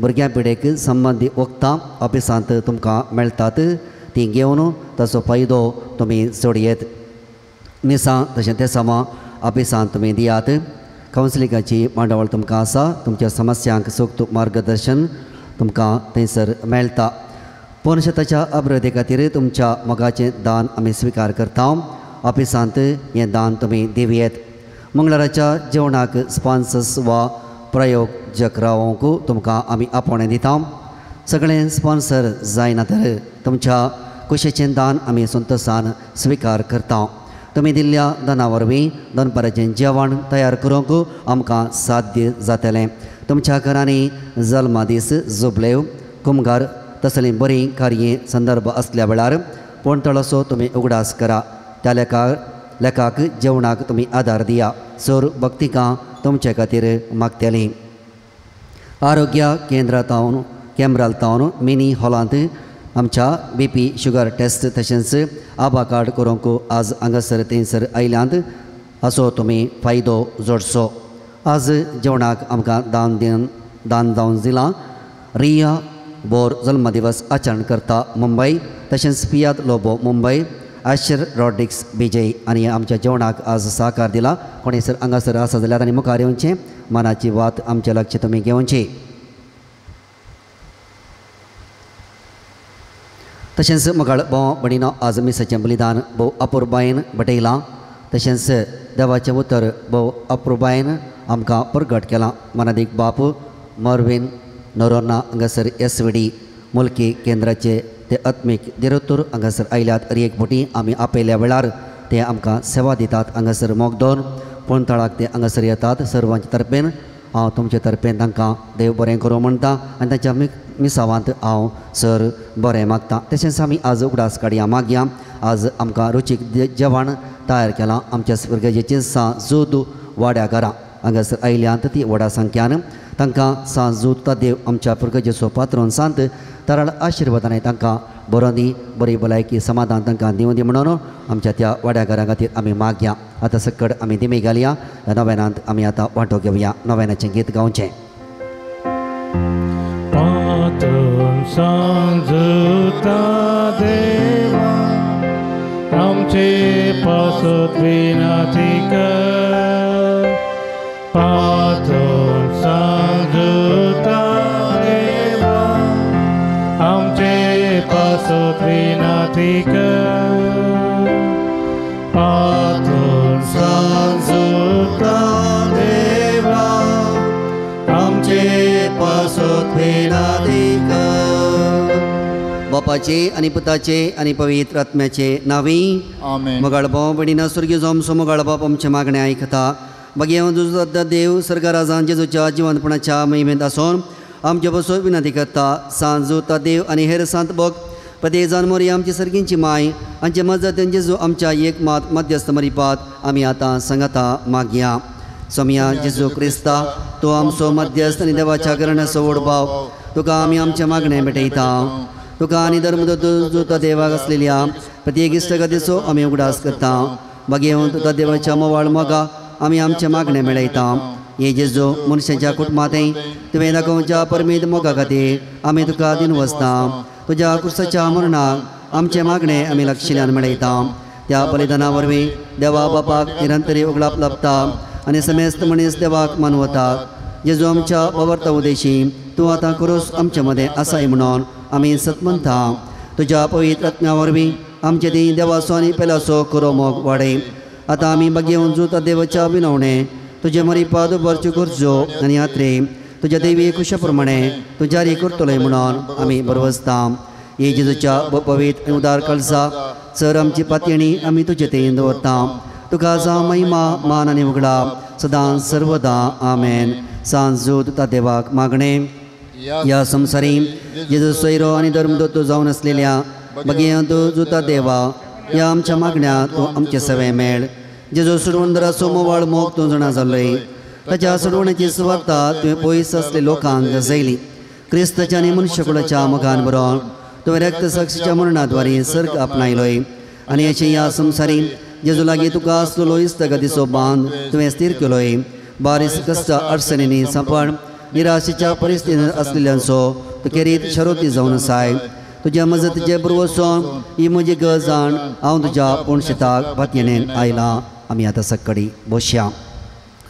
भुरग्यां पिडेक संबंदी वखदां ऑफिसांत तुमकां मेळटात, तीं घेवन ताचो फायदो तुमी जोडयेत. मिसां तशें तेसांवां ऑफिसांत तुमी दियात. कावन्सिलिंगाची मांडावळ तुमकां आसा, तुमच्या समस्यांक सूक्त मार्गदर्शन तुमकां थंयसर मेळटा. पोनशेताच्या अभिवृद्धी खातीर तुमच्या मोगाचें दान आमी स्विकार करता. ऑफिसांत हें दान तुमी दिवयेत. मंगळाराच्या जेवणाक स्पॉन्सर्स वा प्रयोजक रावंक तुमकां आमी आपोवणें दिता. सगळें स्पॉन्सर जायना तर तुमच्या कुशेचें दान आमी संतोशान स्विकार करता. तुमी दिल्ल्या दाना वरवीं दनपाराचें जेवण तयार करूंक आमकां साध्य जातलें. तुमच्या घरांनी जल्मादीस, जुबलेव, कुमगार तसलीं बरीं कार्यां संदर्भ आसल्या वेळार पोणतळसो तुमी उगडास करा. त्या लेखाक जेवणाक तुमी आदार दिया. सर भक्तिकां तुमचे खातीर मागतलीं. आरोग्य केंद्रांत केंद्रांत तावन मिनी हॉलांत आमच्या बीपी शुगर टेस्ट तशेंच आभा कार्ड करूंक आज हांगासर थंयसर आयल्यांत, हाचो तुमी फायदो जोडचो. आज जेवणाक आमकां दान जावन दिलां. रिया बोर जल्मदिवस आचरण करता मुंबय, तशेंच पियाद लोबो मुंबय, आशर रॉड्रिक्स विजय आनी आमच्या जेवणाक आज साकार दिला. कोणी सर हांगासर आसा जाल्यार आनी मुखार येवचें, मनाची वात आमच्या लक्ष तुमी घेवची. तशेंच मगाळ भाव भयणीनो आज मिसाचें बलिदान भोव अपुरबायेन बटयलां. तशेंच देवाचें उतर भोव अपुरबायेन आमकां प्रगट केलां. मनादीक बाप मर्विन नोरोना हांगासर एस वी डी मुलकी केंद्राचे ते आत्मीक दिरोत्तूर हांगासर आयल्यात. हर एक फावटी आमी आपयल्या वेळार ते आमकां सेवा दितात. हांगासर मोगदोन पोणतळाक ते हांगासर येतात. सर्वांचे तर्फेन हांव तुमचे तर्फेन तांकां देव बरें करूं म्हणटा आनी तांच्या मिसावांत हांव सर बरें मागता. तशेंच आमी आज उगडास काडया मागया. आज आमकां रुचीक जेवण तयार केलां आमच्या स्वर्गजेची सां जोद वाड्या घरां हांगासर आयल्यांत ती व्हडा संख्यान तांकां सां जोद देव आमच्या पुर्गजेचो पात्रोन सांत तरळ आशिर्वादान तांकां बरो दी, बरी भलायकी समाधान तांकां दिवं दी म्हणून आमच्या त्या वाड्या घरां खातीर आमी मागया. आतां सकड आमी दिमी घालया. ह्या नव्यानांत आमी आतां वांटो घेवया. नव्यानाचें गीत गावचें. देवा आमचे पासत विनती कर, पात्रोन सांजुता देवा आमचे पासत विनती कर, पात्रोन सांजुता देवा आमचे पासत विनती कर. बापाचे आनी पुताचे आनी पवित्र आत्म्याचे नावी आमेन. मोगाळ भाव भयणीनो स्वर्गीय आमचो मोगाळ बाप आमचें मागणें आयकता. भगेवन देव सर्गराजान जेजूच्या जिवंतपणाच्या महिमेंत आसून आमचे बसून विनंती करता. सांजूता देव आनी हेर सांत भक्त प्रत्येक जाण मोरी आमची सर्गींची माय आमचे मजतीन जेजू आमच्या एक मात मध्यस्थ मरिपात आमी आतां सांगाता मागया. सोमया जेजू क्रिस्ता तूं आमचो मध्यस्थ आनी देवाच्या करण्याचो व्हड भाव, तुका आमी आमचें मागणें भेटयता. तुका आनी धर्मदूत देवाक आसलेल्या प्रत्येक इश्टगतीचो आमी उगडास करता. भगेवन तुका देवाच्या मोवाळ मोगा आमी आमचें मागणें मेळयता. हे जेजू मनशाच्या कुटुंबांतय तुवें दाखोवच्या परमीत मोगा खातीर आमी तुका दिन वसता. तुज्या क्रुसाच्या मरणाक आमचें मागणें आमी लक्षिल्यान मेळयता. त्या बलिदाना वरवीं देवा बापाक निरंतरी उगडाप लाबता आनी समेस्त मनीस देवाक मानवतात. जेजू आमच्या बाबर्ता उदेशी तूं आतां क्रूस आमचे मदें आसाय म्हणून आमी सतमंता. तुज्या पवित्र आत्म्या वरवीं आमचे ती देवाचो आनी पेल्याचो करो मोग वाडय. आतां आमी बगेवन जुता देवाच्या विनवणे तुजे मरिपाद उबारच्यो गरजो आनी यात्रे तुज्या देवी कुशा प्रमाणे तूं जारी करतलोय म्हणून आमी बरवसता. हे जेजूच्या पवित्र आनी उदार कळसा सर आमची पातयणी आमी तुजे तेन दवरता. तुका जावं महिमा मान आनी उगडा सदां सर्वदा आमेन. सांजूत ता देवाक मागणें. ह्या संवसारी जेजू सोयरो आनी धर्मदत्तो जावन आसलेल्या बगेवन जुता देवा ह्या आमच्या मागण्या तूं आमचे सवे मेळ. जेजू सोडवणदाराचो मोवाळ मोग तूं जाणा जालोय. ताच्या सोडवण्याची सुवार्ता तुवें पयस आसले लोकांक जयली. क्रिस्ताच्या आनी मनशाकुळाच्या मोगान बरोवन तुवें रक्तसाक्षीच्या मरणाद्वारे सर्ग आपणायलोय आनी अशें ह्या संवसारी जेजू लागीं तुका आसलेलो इश्टागतीचो बांद तुवें स्थीर केलोय. बारीस कश्ट अडचणींनी सांपड निराशेच्या परिस्थितींत आसलेल्यांचो तूं खेरीत शरोती जावन आसाय. तुज्या मजतीचे बरवसून ही म्हजी गरज जाण हांव तुज्या पोणशेताक पातयेन आयलां. आमी आतां सक्कडी बसया.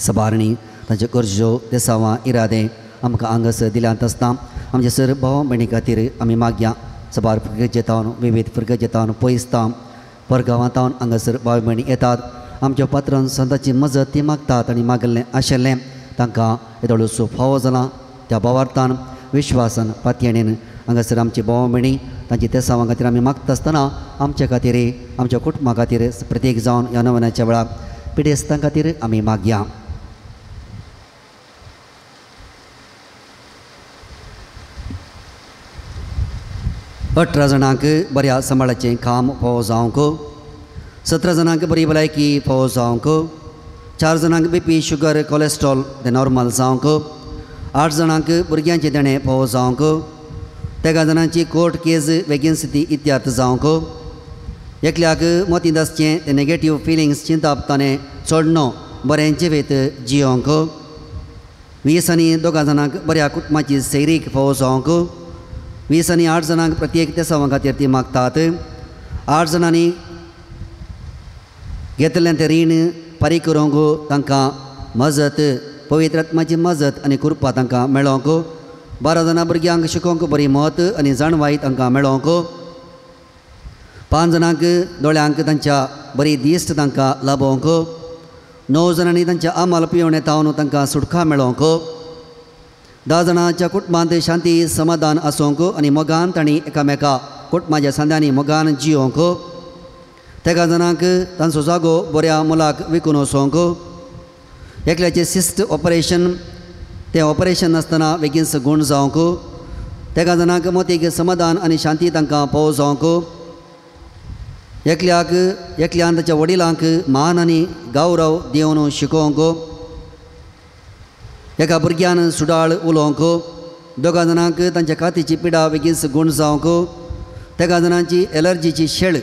सबारणी तांच्यो गरजो देसावां इरादे आमकां हांगासर दिल्यांत आसता. आमच्या सर भाव भयणी खातीर आमी मागया. सबार फिर्गजेतावन विविध फिर्गजेतावन पयसता परगांवांतावन हांगासर भाव भयणी येतात. आमच्या पात्रान संताची मजत ती मागतात आनी मागल्लें आशिल्लें तांकां येदोळसो फावो जाला. त्या भावार्थान विश्वासान पातयेणेन हांगासर आमची भाव भयणी तांची तेसावां खातीर आमी मागता आसतना आमच्या खातीर आमच्या कुटुंबा खातीर प्रत्येक जावन ह्या नवनाच्या वेळार पिडेस्तां खातीर आमी मागया. 18 जाणांक बऱ्या सांबाळाचें काम फावो जावंक, 17 जाणांक बरी भलायकी फावो जावंक, 4 जाणांक बीपी शुगर कोलेस्ट्रॉल ते नॉर्मल जावंक, 8 जाणांक भुरग्यांचें देणें फावो जावंक, 13 जाणांची कोर्ट केज वेगेन्सी ती इत्यार्थ जावंक, एकल्याक मतींत आसचें ते नेगेटीव फिलिंग्स चिंताप ताणें चडनो बरें जिवीत जियोंक, 20 आनी 2 जाणांक बऱ्या कुटुंबाची सैरीक फावो जावंक, 20 आनी 8 जाणांक प्रत्येक तेसावां खातीर ती मागतात, 8 जाणांनी घेतलें तें रीण फारीक करूंक तांकां मजत पवित्र आत्माची मजत आनी कृपा तांकां मेळोंक 12 जाणां भुरग्यांक शिकोवंक बरी मत आनी जाणवाय तांकां मेळोंक 5 जाणांक दोळ्यांक तांच्या बरी दिश्ट तांकां लाबोवंक 9 जाणांनी तांच्या आमाल पिवणे तावन तांकां सुटका मेळोवंक 10 जाणांच्या कुटुंबांत शांती समाधान आसूंक आनी मोगान तांणी एकामेका कुटुंबाच्या सांद्यांनी मोगान जियोवंक 13 जाणांक तांचो जागो बऱ्या मोलाक विकून वचोंक एकल्याचें सिस्ट ऑपरेशन तें ऑपरेशन नासतना बेगीन गूण जावंक 13 जाणांक मतीक समाधान आनी शांती तांकां पावो जावंक एकल्याक एकल्यान ताच्या वडिलांक मान आनी गौरव दिवन शिकोवंक एका भुरग्यान सुडाळ उलोवंक 2 जाणांक तांच्या कातीची पिडा बेगीन गूण जावंक 13 जाणांची एलर्जीची शेळ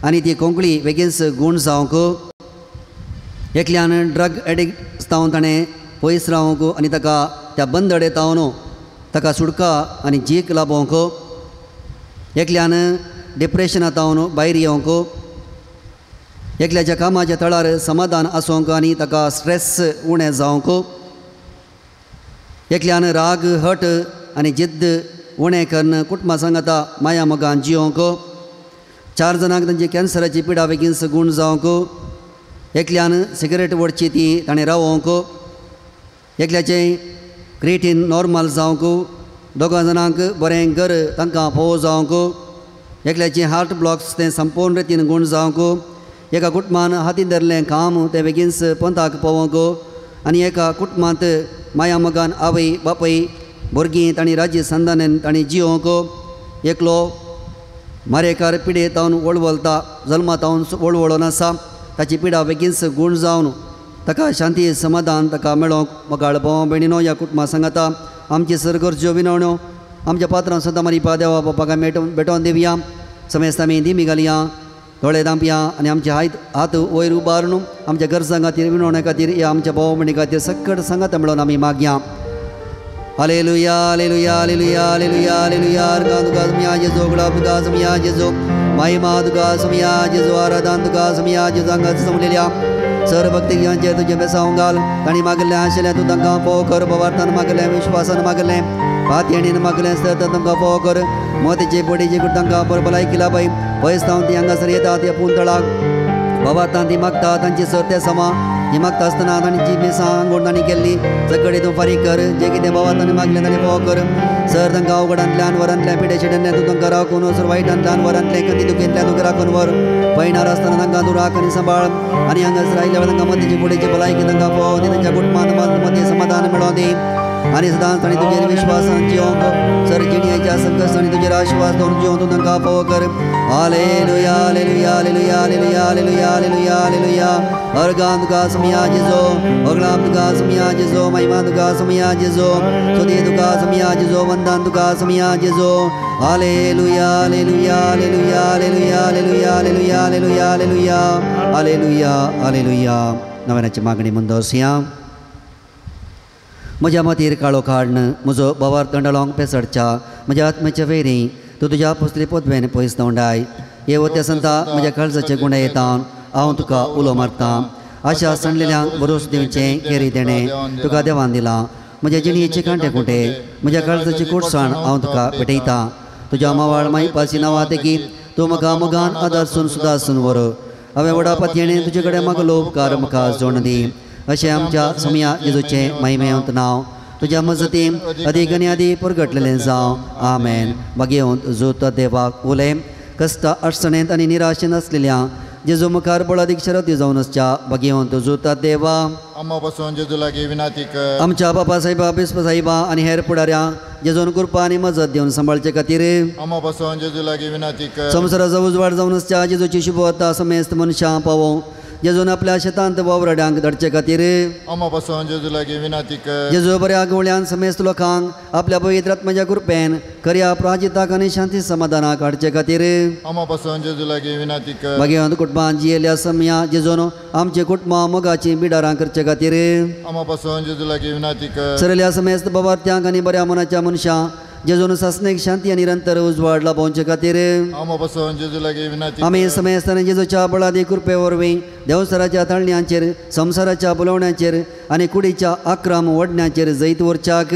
आनी ती कोंकळी बेगीन गूण जावंक एकल्यान ड्रग एडिक्ट जावन ताणें पयस रावंक आनी ताका त्या बंदडे तावन ताका सुटका आनी जीक लाबोवंक एकल्यान डिप्रेशना तावन भायर येवंक एकल्याच्या कामाच्या थळार समाधान आसूंक आनी ताका स्ट्रेस उणें जावंक एकल्यान राग हट आनी जिद्द उणें करून कुटुंबा सांगाता माया मोगान जियोवंक 4 जाणांक तांची कॅन्सराची पिडा बेगीन गूण जावंक एकल्यान सिगरेट ओडची ती ताणें रावोवंक एकल्याचें क्रिएटीन नॉर्मल जावंक 2 जाणांक बरें घर तांकां फोव जावंक एकल्याचें हार्ट ब्लॉक्स तें संपूर्ण रितीन गूण जावंक एका कुटुंबान हातीन धरलें काम तें बेगीन पंथाक पावोवंक आनी एका कुटुंबांत माया मोगान आवय बापूय भुरगीं तांणी राज्य संदानेन तांणी जियोवंक एकलो मारेकार पिडे तावन वळवळता जल्मा तावन वळवळोन आसा ताची पिडा बेगीन गूण जावन ताका शांती समाधान ताका मेळोवंक मोगाळ भाव भयणीनो ह्या कुटुंबा सांगाता आमची सर गरज्यो विनवण्यो आमच्या पात्रां सदां मारिपा देवा बापाक भेटोवन दिवया समेस्त आमी दिमी घालया दोळे दांपया आनी आमचे हात वयर उबारून आमच्या गरजां खातीर विनवणे खातीर ह्या आमच्या भाव भयणी खातीर सकट सांगाता मेळोवन आमी मागया. Hallelujah hallelujah hallelujah hallelujah hallelujah. अर्गां तुका समिया जेजो गुलाब तुका समिया जेजो महिमा तुका समिया जेजो आराधन तुका समिया जेजो हांगा जमलेल्या सर भक्तियांचेर तुजें बेसांव घाल. तांणी मागलें आशिल्लें तूं तांकां फोव कर. पवार्थान मागलें विश्वासान मागलें पातयेणीन मागलें सर तांकां फोव कर. मोतीचे बोडीचे कुट तांकां बरो भलायकी लाभय. पयस तावन ती हांगासर येता त्या पुंतळाक बाबातान ती मागता तांची सर ते समा ही मागता आसतना तांणी जी मिसां आंगोण तांणी केल्ली सगळी तूं फारीक कर. जे कितें बाबा तांणी मागलें तांणी फोव कर. सर तांकां अवघडांतल्यान वरांतल्यान पिडे शेड्यांतल्यान तूं तांकां राखून सर वायटांतल्यान वरांतल्यान कदी दुखींतल्यान तुका राखून व्हर. पयणार आसतना तांकां तूं राख आनी सांबाळ आनी हांगासर आयिल्ल्या तांकां मतीची बोडीची भलायकी तांकां फोव दी. तांच्या कुटुंबांत मती समाधान मेळोवं दी आनी सदांच तांणी तुजेर विश्वासान जियोवंक सर जिणेच्या संकश्ट आनी तुजेर आश्वास दवरून जियोवंक तूं तांकां फोव कर. Hallelujah hallelujah hallelujah hallelujah hallelujah hallelujah hallelujah. अर्गां तुका समिया जेजो अगळां तुका समिया जेजो महिमा तुका समिया जेजो स्तुती तुका समिया जेजो वंदन तुका समिया Jeju. Hallelujah hallelujah hallelujah hallelujah hallelujah hallelujah hallelujah hallelujah hallelujah hallelujah. नव्याची मागणी मुंदोसया. म्हज्या मतीर काळो काडन म्हजो बाबार दंडलोंक पेसडच्या म्हज्या आत्म्याच्या वेरी तूं तुज्या पुसली पदवेन पयस दवंडाय. हे वत्या संता म्हज्या काळजाचे गुणे येता हांव तुका उलो मारतां. आशा सांडलेल्यांक भरोस दिवचें केरी देणें तुका देवान दिलां. म्हज्या जिणयेचे कांटे कुंटे म्हज्या काळजाची कोटसाण हांव तुका भेटयतां. तुज्या मावाळ माईपासी नांवा तेगी तूं म्हाका मोगान आदारसून सुदासून व्हर. हांवें व्हडा पातयेणे तुजे कडेन मागलो उपकार म्हाका जोड दी. अशें आमच्या समिया जेजूचें महिमेवंत नांव तुज्या मजतीन अदीक आनी आदी परगटलेलें जावं. आमेन. मागीर जोत देवाक उलय कश्ट अडचणेंत आनी निराशेन आसलेल्या जेजू मुखार बळादीक शरती जावन आसच्या भाग्यवंत जोता देवा आम्हा पासून जेजू लागीं विनंती कर. आमच्या बाबा साहेबा बिस्प साहेबा आनी हेर फुडाऱ्यां जेजून कृपा आनी मजत दिवन सांबाळचे खातीर आम्हा पासून जेजू लागीं विनंती कर. संवसाराचो उजवाड जावन आसच्या जेजूची शुभवार्ता समेस्त मनशां पावोवं जेजून आपल्या शेतांत वावराड्यांक धाडचे खातीर आम्हा पासून जेजू लागीं विनंती कर. जेजू बऱ्या गवळ्यान समेस्त लोकांक आपल्या पवित्र आत्म्याच्या कृपेन खऱ्या प्राजिताक आनी शांती समाधानाक हाडचे खातीर आम्हा पासून जेजू लागीं विनंती कर. मागीर कुटुंबान जियेल्या समया जेजून आमचे कुटुंबां मोगाचीं बिडारां करचे खातीर आम्हा पासून जेजू लागीं विनंती कर. सरल्या समेस्त बाबार्थ्यांक आनी बऱ्या मनाच्या मनशां जेजून सासणेक शांती आनी निरंतर उजवाड लाभोवचे खातीर आमी समेस्तान जेजूच्या बळादी कृपे वरवीं देवसराच्या ताळण्यांचेर संवसाराच्या बोलवण्याचेर आनी कुडीच्या आक्रम वडण्याचेर जैत वरच्याक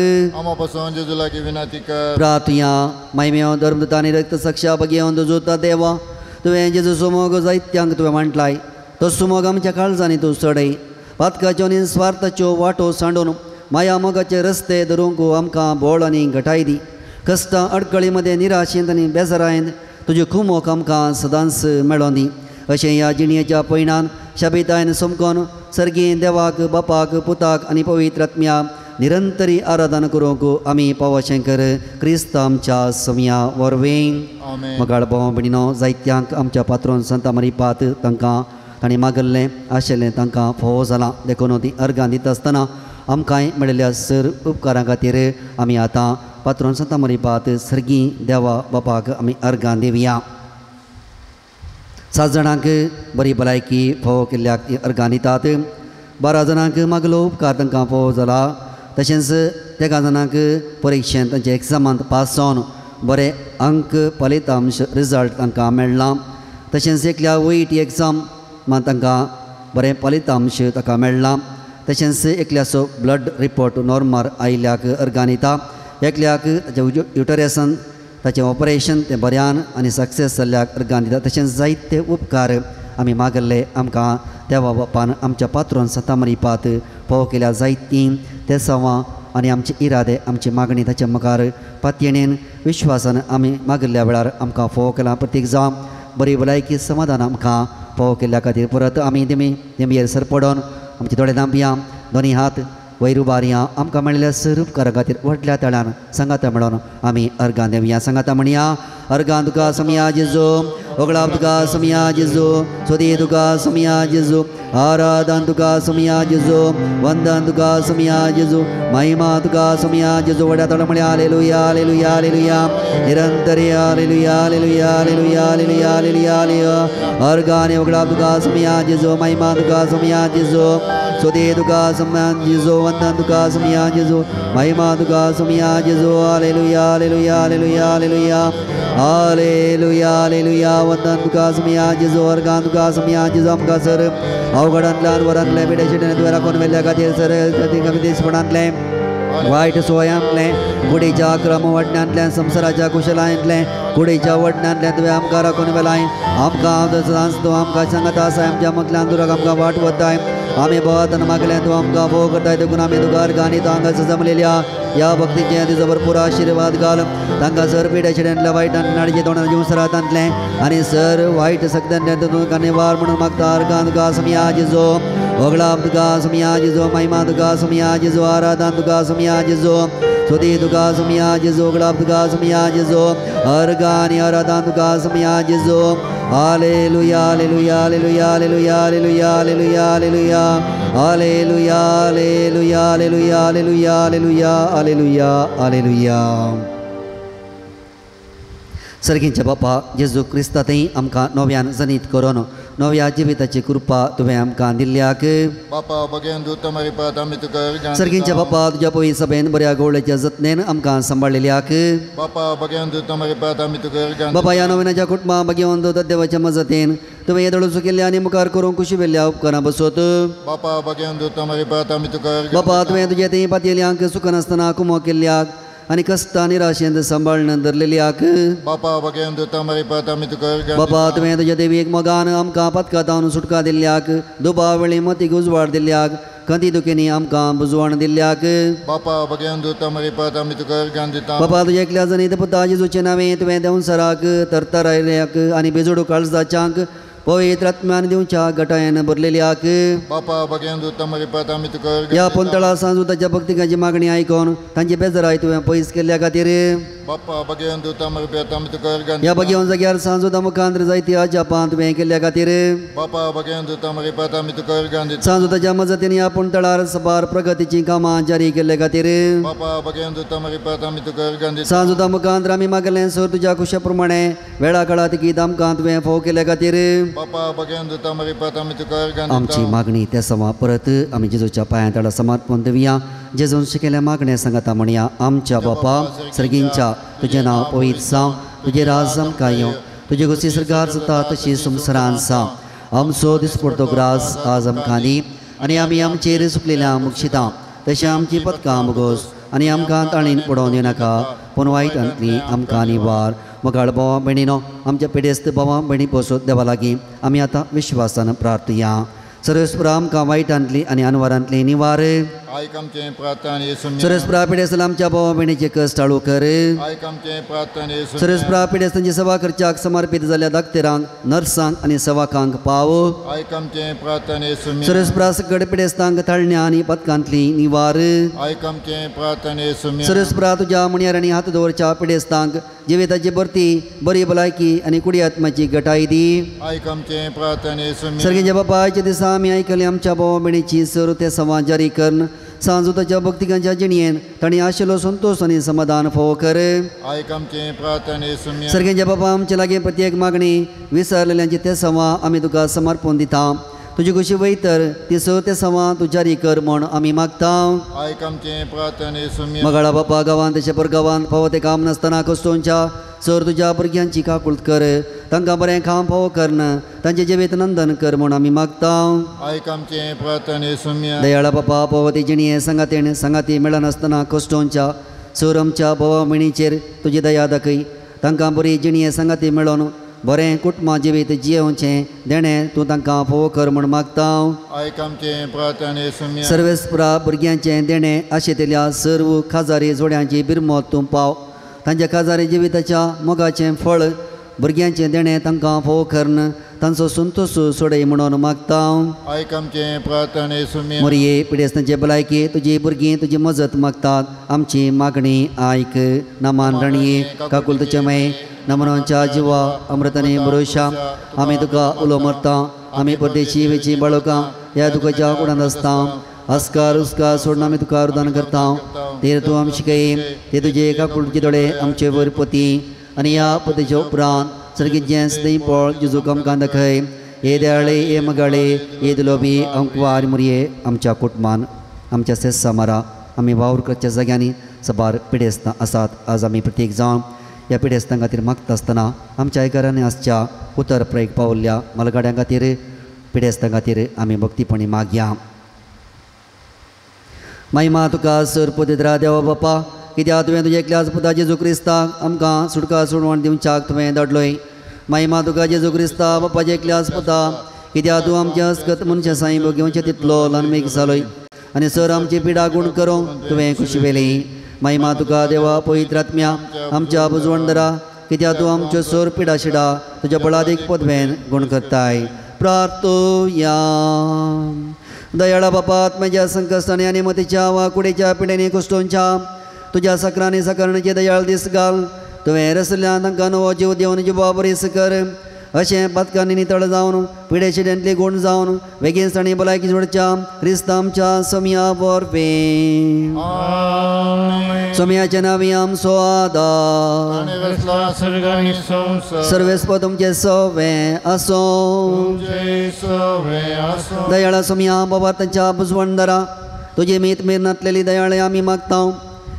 प्रार्थुया. मायमेव धर्मदूत आनी रक्त सक्षा बगेवन दुजोता देवा तुवें जेजू सुमोग जायत्यांक तुवें म्हटलाय तो सुमोग आमच्या काळजांनी तूं चडय. पातकाच्यो आनी स्वार्थाच्यो वाटो सांडून माया मोगाचे रस्ते धरूंक आमकां बोळ आनी घटाय दी. कश्टां अडकळी मदें निराशेंत आनी बेजारायेंत तुज्यो कुमोक आमकां सदांच मेळों दी. अशें ह्या जिणेच्या पयणान शबितायन समकोन सर्गी देवाक बापाक पुताक आनी पवित्र आत्म्या निरंतरी आराधना करूंक आमी पावशें कर क्रिस्त आमच्या समया वरवीं. मगाळ भाव भयणीनो जायत्यांक आमच्या पात्रोन संता मरिपात तांकां तांणी मागल्लें आशिल्लें तांकां फोव जालां देखून ती अर्गां दिता आसतना आमकांय मेळिल्ल्या सर उपकारां खातीर आमी आतां पात्रोन संता मरिपात सर्गी देवा बापाक आमी अर्गां दिवया. 7 जाणांक बरी भलायकी फोव केल्ल्याक ती अर्गां दितात. 12 जाणांक मागलो उपकार तांकां फोव जाला. तशेंच 13 जाणांक परिक्षेंत तांच्या एग्जामांत पास जावन बरे अंक फलितांश रिजल्ट तांकां मेळ्ळा. तशेंच एकल्या OET exam मात तांकां बरें फलितांश ताका मेळ्ळा. तशेंच एकल्याचो ब्लड रिपोर्ट नॉर्मल आयिल्ल्याक अर्गां दिता. एकल्याक ताचें युटरेसन ताचें ऑपरेशन तें बऱ्यान आनी सक्सेस जाल्ल्याक अर्गां दिता. तशेंच जायते उपकार आमी मागल्ले आमकां देवा बापान आमच्या पात्रोन संता मरिपात फोव केल्या जायतीं ते सवां आनी आमचे इरादे आमची मागणी ताच्या मुखार पातयेणेन विश्वासान आमी मागिल्ल्या वेळार आमकां फोव केला. प्रतीक जावं बरी भलायकी समाधान आमकां फोव केल्ल्या खातीर परत आमी तेमी तेमगेर सर पडोन आमचे दोळे धांपया दोनी हात वयर उबारया आमकां मेळिल्ल्या सर उपकारा खातीर व्हडल्या तळ्यान सांगाता म्हणून आमी अर्गां देवया. सांगाता म्हणया अर्गां तुका समया जेजू ओगळाप तुका समया जेजू सोदी तुका समया जेजू आराधन तुका समया जेजू वंदन तुका समया जेजू महिमा तुका समया जेजू. व्हड्या तळ म्हळ्या हालेलुया हालेलुया हालेलुया निरंतर hallelujah hallelujah hallelujah hallelujah hallelujah hallelujah. अर्गां आनी ओगळाप तुका समया जेजू महिमा तुका समया जेजू सोदी तुका समया जेजू वंदन तुका समया जेजू महिमा तुका समया जेजू hallelujah hallelujah hallelujah hallelujah hallelujah hallelujah. वंदन तुका समया जेजू अर्गां तुका समया जेजू. आमकां सर अवघडांतल्यान वरांतलें बेडेशिटेन तुवें राखून व्हेल्ल्या खातीर सर देशपणांतलें वायट सोयांतलें कुडीच्या आक्रम वडण्यांतल्यान संवसाराच्या कुशलायेंतलें कुडीच्या वडण्यांतल्यान तुवें आमकां राखून व्हेलाय. आमकां सदांच तूं आमकां सांगता आसाय आमच्या मुखल्यान तुका आमकां वाट वताय. आमी भोवत मागलें तूं आमकां भोव करताय देखून आमी तुका अर्गां दिता. हांगा जमलेल्या ह्या भक्तीचें तुजो भरपूर आशिर्वाद घाल. तांकां सर पिड्याशिड्यांतल्या वायटान नाडीचे तोंडान जिवसरातांतलें आनी सर वायट सगळ्यांतल्यान तुका निवार म्हणून मागता. अर्गां तुका समया जेजू ओगळाप तुका समया जेजू महिमा तुका समया जेजू आराधन तुका समया जेजू सोदी तुका समया जेजू ओगळाप तुका समया जेजू अर्गां आनी आराधन तुका समया जेजू. Hallelujah hallelujah hallelujah hallelujah hallelujah hallelujah hallelujah hallelujah hallelujah hallelujah hallelujah hallelujah hallelujah hallelujah. सर्गींच्या बापा जेजू क्रिस्ता थंय आमकां नव्यान जनीत करून नव्या जिविताची कृपा तुवें आमकां दिल्ल्याक बापा बगेन दूत मरिपात आमी तुका अर्गां सर्गींच्या बापा तुज्या पवित्र सभेन बऱ्या गोवळेच्या जतनेन आमकां सांबाळिल्ल्याक बापा बगेन दूत मरिपात आमी तुका अर्गां बापा ह्या नविनाच्या कुटुंबा बगेवन दूत देवाच्या मजतीन तुवें येदोळ चुकिल्ल्या आनी मुखार करूंक कुशिवेल्ल्या उपकारां बसोत बापा बगेन दूत मरिपात आमी तुका अर्गां बापा तुवें तुज्या थंय पातयेल्यांक सुकनासतना कुमो केल्ल्याक आनी कश्टां निराशेंत सांबाळून धरलेल्याक बापा बगेन दूत मरिपात आमी तुका अर्गां बापा तुवें तुज्या देवीक मोगान आमकां पत्कातावन सुटका दिल्ल्याक दुबावळी मतीक उजवाड दिल्ल्याक खंती दुखींनी आमकां बुजवण दिल्ल्याक बापा बगेन दूत मरिपात आमी तुका अर्गां दिता बापा तुज्या एकल्या जनीत पुता जेजूचें नांवें तुवें देंवसराक तरतरायल्याक आनी बेजोडू काळजाच्यांक पवित्र आत्म्यान दिवच्या गटायन भरलेल्याक बापा बगेन दूत मरिपात आमी तुका अर्गां ह्या पंतळा सांजू ताच्या भक्तिकांची मागणी आयकून तांची बेजाराय तुवें पयस केल्ल्या खातीर बापा बगेन दूत मरिपात आमी तुका अर्गां ह्या बगेवन जाग्यार सांजू मुखांत जायती अजापां तुवें केल्ल्या खातीर बापा बगेन दूत मरिपात आमी तुका अर्गां दिता सांजू ताच्या मजतीन ह्या पुणतळार सबार प्रगतीचीं कामां जारी केल्ले खातीर बापा बगेन दूत मरिपात आमी तुका अर्गां दिता सांजू मुखांत आमी मागलें सर तुज्या कुशा प्रमाणे वेळा काळा तिकीत आमकां तुवें फोव केल्ले खातीर बापा बगेन दूत मरिपात आमी तुका अर्गां दिता. आमची मागणी त्या समा परत आमी जेजूच्या पांयां तळा समर्पण दिवया. जेजून शिकयल्या मागणे सांगता म्हणया. आमच्या बापा सर्गींच्या तुजें नांव पवित्र जावं, तुजें राज आमकां येवं, तुजे गोशी सरकार जाता तशी संवसारान जावं. आमचो दिसपडतो ग्रास आज आमकां दी आनी आमी आमचेर सुकलेल्या मुक्षिता तशें आमची पदकां मुगोस आनी आमकां ताणीन पडोवन येनाका पूण वायटांतली आमकां निवार. मोगाळ भावा भयणीनो, आमच्या पिडेस्त भावा भयणी पोसत देवा लागीं आमी आतां विश्वासान प्रार्थया. सर्वेस्परा आमकां वायटांतली आनी अनवारांतली निवार. आयक आमचें प्रार्थना येसू. सर्वेस्परा पिडेस्त आमच्या भावा भयणीचे कश्ट टाळू कर. आयक आमचें प्रार्थना येसू. सर्वेस्परा पिडेस्तांची सेवा करच्याक समर्पीत जाल्ल्या दाक्तेरांक, नर्सांक आनी सेवकांक पाव. आयक आमचें प्रार्थना येसू. सर्वेस्परा सकड पिडेस्तांक ताळण्या आनी पदकांतली निवार. आयक आमचें प्रार्थना येसू. सर्वेस्परा तुज्या म्हणयारांनी हात दवरच्या पिडेस्तांक जिविताची भरती, बरी भलायकी आनी कुडी आत्माची गटाय दी. आयक आमचें प्रार्थना येसू. सर्गेच्या बापायच्या दिसा आमी आयकली आमच्या भावा भयणीची सर ते सवां जारी करून सांजूताच्या भक्तिकांच्या जिणयेन तांणी आशिल्लो संतोश आनी समाधान फावो कर. आयक आमचें प्रार्थना येसू. सर्गेच्या बापा, आमचे लागीं प्रत्येक मागणी विसरलेल्यांची ते सवां आमी तुका समर्पण दिता. तुजी खुशी वयतर ती स ते सवां तूं जारी कर म्हूण आमी मागता. आयक आमचें प्रार्थना येसू. मगाळा बापा, गांवांत तशें परगांवांत फावो तें काम नासतना कश्टोंच्या सर तुज्या भुरग्यांची काकूळत कर. तांकां बरें काम फावो करन तांचें जिवीत नंदन कर म्हूण आमी मागता. आयक आमचें प्रार्थना येसू. दयाळा बापा, फावो ती जिणये सांगातेण सांगाती मेळनासतना कश्टोंच्या सर आमच्या भावा भयणीचेर तुजी दया दाखय. तांकां बरी जिणये सांगाती मेळोन बरें कुटुंबा जिवीत जियेवचें देणें तूं तांकां फावो कर म्हूण मागता. आयक आमचें प्रार्थना येसू. सर्वेस्परा भुरग्यांचें देणें आशिल्ल्या सर्व खाजारी जोड्यांची बिरमत तूं पाव. तांच्या खाजारी जिविताच्या मोगाचें फळ भुरग्यांचें देणें तांकां फावो करून तांचो संतोश सोडय म्हणून मागता. आयक आमचें प्रार्थना येसू. मोरये पिडेस्तांचे भलायकी तुजी भुरगीं तुजी मजत मागतात. आमची मागणी आयक. नामान राणये काकुलतचे मये नमनाच्या जिवा अमृताने भरोशा आमी तुका उलो मारता. आमी परदेशी वेची बाळोकां ह्या दुखाच्या कुडांत आसता. हस्कार हुस्कार सोडून आमी तुका रुदान करता. तेर तूं आमी शिकय ते तुजे काकुळचे दोळे आमचे वयर पोती आनी ह्या पतीच्या उपरांत सर्गीचें सदैव पळ जेजूक आमकां दाखय. हे दयाळे, हे मगाळे, हे दुलोबी अंकवार मुरये आमच्या कुटुंबान आमच्या सेसामारा आमी वावर करच्या जाग्यांनी सबार पिडेस्तां आसात. आज आमी प्रत्येक जावन ह्या पिडेस्तां खातीर मागता आसतना आमच्या घरांनी आसच्या उतर प्रयोग पावल्ल्या मालगाड्यां खातीर पिडेस्तां खातीर आमी भक्तीपणी मागया. मायमा तुका सर पवित्र देवा बापा, कित्याक तुवें तुज्या एकल्याच पुता जेजू क्रिस्ताक आमकां सुटका सोडवण दिवच्याक तुवें धाडलोय. मायमा तुका जेजू क्रिस्ता बापाच्या एकल्याच पुता, कित्याक तूं आमच्या हस्कत मनशां सायब घेवचें तितलो ल्हानमेक जालोय आनी सर आमची पिडा गुण करूंक तुवें खुशी वेली. मायमा तुका देवा पवित्र आत्म्या आमच्या बुजवणदरा, कित्याक तूं आमच्यो सर पिडा शिडा तुज्या बळादीक पदवेन गुण करताय. प्रार्थया. दयाळा बापा, आत्म्याच्या संकश्टांनी आनी मतीच्या वा कुडीच्या पिडेनी कुश्टोंच्या तुज्या सकरांनी सकरणीचे दयाळ दीस घाल. तुवें रसल्यान तांकां नवो जीव दिवन जिवा बरीस कर. अशें पातकांनी नितळ जावन पिडे शिड्यांतली गुण जावन बेगीन तांणी भलायकी जोडच्या क्रिस्त आमच्या सोमया वरवीं. सोमयाच्या नांवी आमचो आदार. सर्वेस्पर तुमचें सवें आसूं. दयाळा सोमया बाबा, तांच्या बुजवणदारा तुजी मीत मेर नातलेली दयाळे आमी मागता.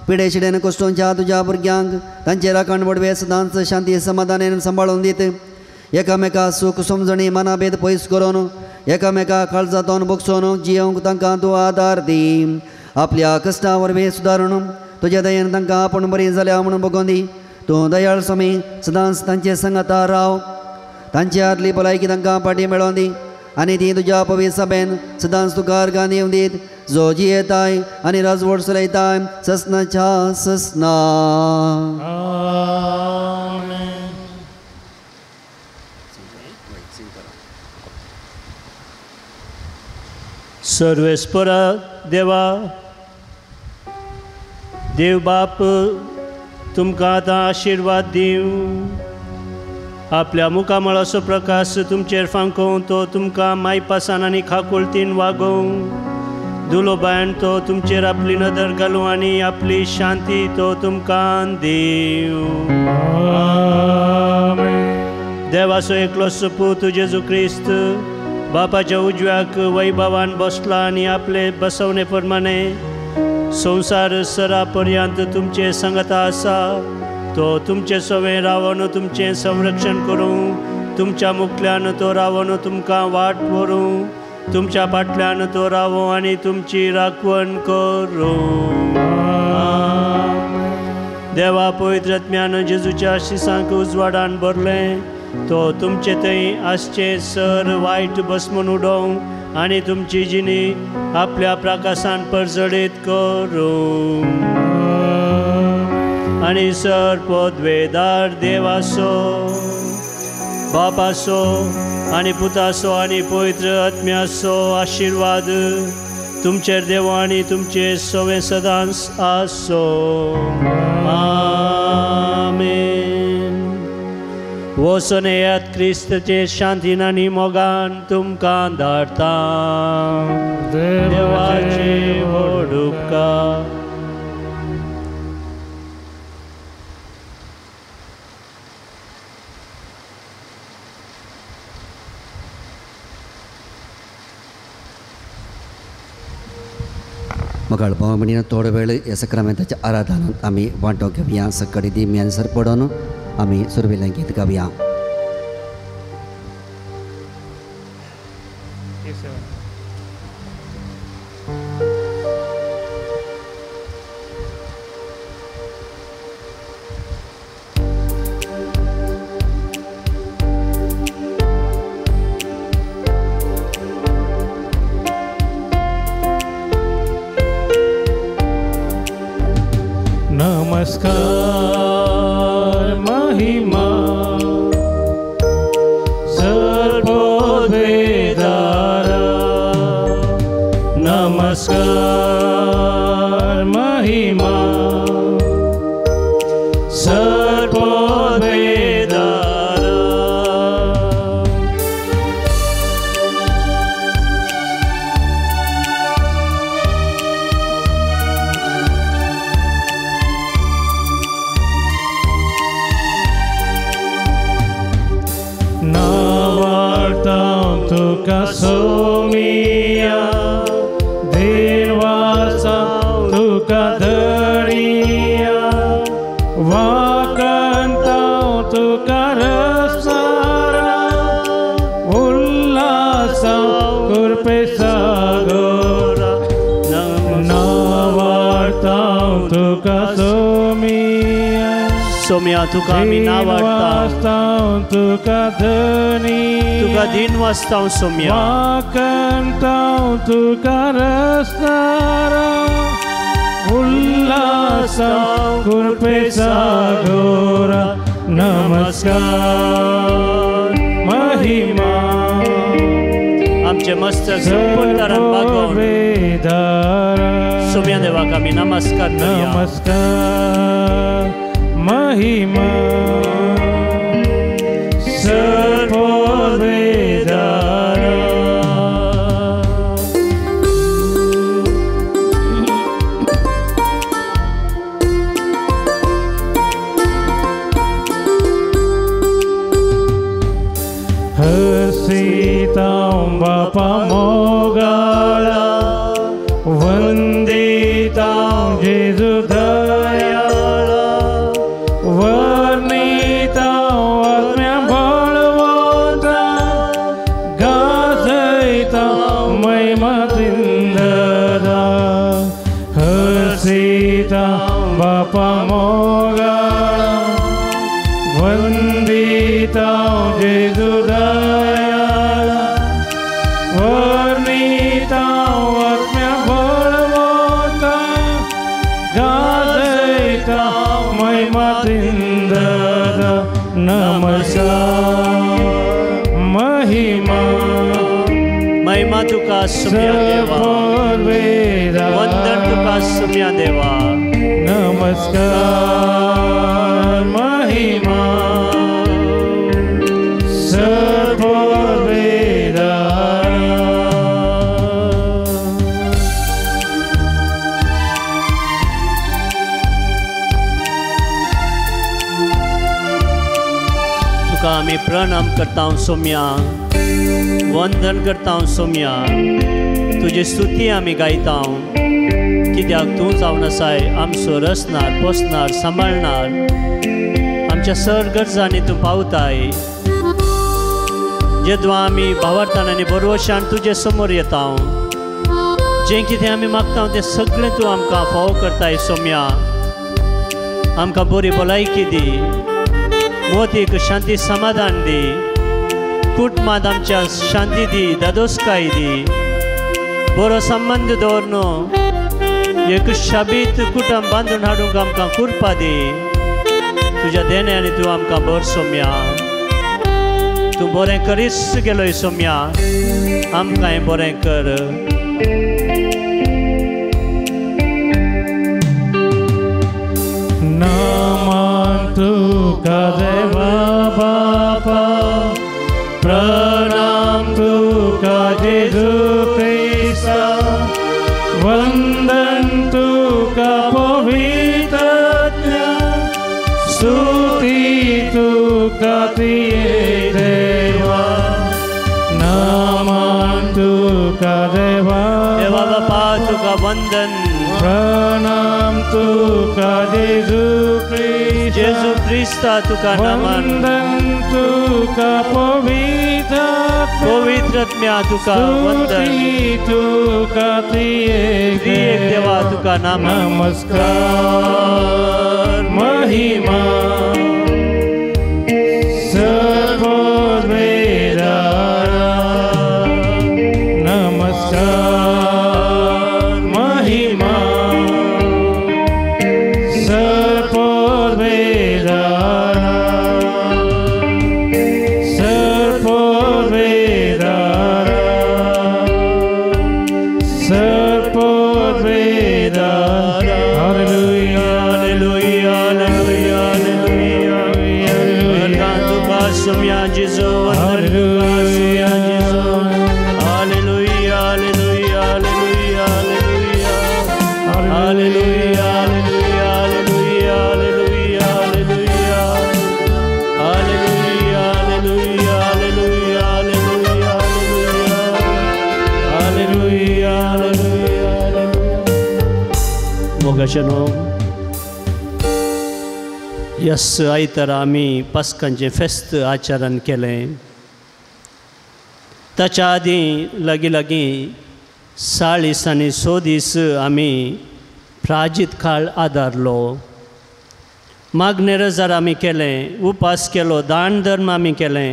पिडे शिड्यान कश्टोंच्या तुज्या भुरग्यांक तांचे राखण वडवे सदांच शांती समाधानान सांबाळून दीत. एकामेका सूख समजणी मनाभेद पयस करून एकामेका काळजातून बगसून जियोंक तांकां तूं आदार दी. आपल्या कश्टा वरवीं सुदारून तुज्या दयेन तांकां आपूण बरी जाल्या म्हणून बगोवन दी. तूं दयाळ स्वामी सदांच तांचे संगता राव. तांची आदली भलायकी तांकां फाटीं मेळोवन दी आनी ती तुज्या पवित्र सभेन सदांच तुका अर्गां दिवं दीत. जो जियेताय आनी राजवट चलयताय ससनाच्या ससना. सर्वेस्परा देवा, देव बाप तुमकां आतां आशिर्वाद दिवं. आपल्या मुखामळाचो प्रकाश तुमचेर फांकोवं, तो तुमकां मायपासान आनी खाकुलतीन वागोवं. दुलोबायन तो तुमचेर आपली नदर घालूं आनी आपली शांती तो तुमकां दिवं. देवाचो एकलो सुपूत जेजू क्रिस्त बापाच्या उजव्याक वैभवान बसला आनी आपले बसवणे प्रमाणे संवसार सरा पर्यंत तुमचे संगता आसा. तो तुमचे सवें रावन तुमचें संरक्षण करूं, तुमच्या मुखल्यान तो रावन तुमकां वाट व्हरूं, तुमच्या फाटल्यान तो रावो आनी तुमची राखवण करूं। देवा पवित्र आत्म्यान जेजूच्या शिसांक उजवाडान भरलें, तो तुमचे थंय आसचें सर वायट बसमून उडोवं आनी तुमची जिणी आपल्या प्रकाशान परजळीत करूं। आनी सर पदवेदार देवासो बापासो आनी पुतासो आनी पवित्र आत्म्याचो आशिर्वाद तुमचेर देव आनी तुमचे सवे सदांच आसो। आमेन। वचून येयात, क्रिस्ताचे शांतीन आनी मोगान तुमकां धाडटा। देवाचे व्हड उपकार। मगाळ भाव भयणींनो, थोडो वेळ ह्या सक्रामेंताच्या आराधनांत आमी वांटो घेवया। सकाळी दिम्यान सर पडोन आमी सुरवेलें गीत गावया। नमस्कार महिमा सर्वोद्वेदारा, नमस्कार महिमा सर्वोद्वेदारा। तुका सोमिया देवासा तुका धरिया, वाकंता तुका रसारा उल्लासा कृपे सागोरा। नावार्ता तुका सोमिया सोम्या तुका आमी नावाडटा, तुका धनी तुका दिन वाचता सोम्या, वाकंता तुका रसनारा उल्लासा कृपे सागोरा। नमस्कार महिमा आमचे मस्त संपूर्ण बागोवन सोम्या देवाक आमी नमस्कार करया। नमस्कार महिमा सर्वोद्वेदारा। हसीतां बापा मोगाळा वंदितां जेजू दयाळा, वर्णितां आत्म्या बळवंता गाजयतां महिमा तिंदरा। हसीतां बापा मोगाळा वंदितां जेजू दयाळा, वर्णितां आत्म्या बळवंता गाजयतां महिमा तिंदरा। नमस्कार महिमा महिमा तुका सोम्या देवा, वंदन तुका सोम्या देवा। नमस्कार महिमा सर्वोद्वेदारा। तुका आमी प्रणाम करता सोम्या, वंदन करता सोम्या, तुजी स्तुती आमी गायता, कित्याक तूं जावन आसाय आमचो रचणार पोसणार सांबाळणार। आमच्या सर गरजांनी तूं पावताय. जेदवा आमी भावार्थान आनी बरवशान तुजे समोर येता, जें कितें आमी मागता तें सगळें तूं आमकां फावो करताय सोम्या. आमकां बरी भलायकी दी, मोतीक शांती समाधान दी, कुटुंबांत आमच्या शांती दी, दादोसकाय दी, बरो संबंद दवर न्हू एक शाबीत कुटुंब बांदून हाडूंक आमकां कृपा दी. तुज्या देण्यानी तूं आमकां बर सोम्या, तूं बरें करीस गेलोय सोम्या, आमकांय बरें कर. नमन तुका देवा बापा, प्रणाम तुका जेजू क्रिस्ता, वंदन तुका पवित्र आत्म्या, स्तुती तुका त्रिएक देवा. नमन तुका देवा, देवा बापा तुका वंदन, प्रणाम तुका जेजू क्रिस्ता, जेजू क्रिस्ता तुका नमन, वंदन तुका पवित्र पवित्र आत्म्या तुका वंदन, स्तुती तुका त्रिएक देवा तुका नमन. नमस्कार महिमा सर्वोच्च, नमस्कार महिमा सर्वोच्च, सर्वोच्च, सर्वोच्च. हालेलुया हालेलुया हालेलुया हालेलुया. वंदन तुका सोम्या जेजू, वंदन तुका सोम्या जेजू. हालेलुया हालेलुया हालेलुया हालेलुया हालेलुया हालेलुया हालेलुया हालेलुया हालेलुया हालेलुया हालेलुया हालेलुया हालेलुया हालेलुया हालेलुया. मोगाचेनो यस आयतारा आमी पास्कांचें फेस्त आचरण केलें. ताच्या आदीं लागीं लागीं 40 आनी 100 दीस आमी प्राजीत काळ आदारलो. मागणे रजार आमी केलें, उपास केलो, दान धर्म आमी केलें,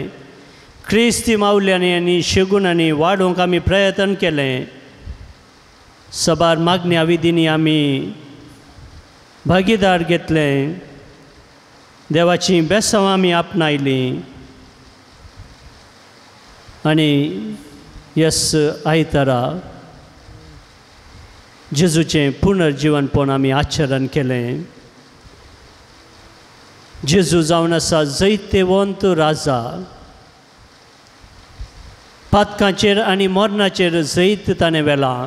क्रिस्ती मावल्यांनी आनी शेगुणांनी वाडोवंक आमी प्रयत्न केलें. सबार मागण्या विधींनी आमी भागीदार घेतलें. देवाचीं बेसांवां आमी आपणायलीं आनी यस आयतारा जेजूचें पुनर्जिवनपण आमी आचरण केलें. जेजू जावन आसा जैतेवंत राजा, पातकांचेर आनी मरणाचेर जैत ताणें व्हेलां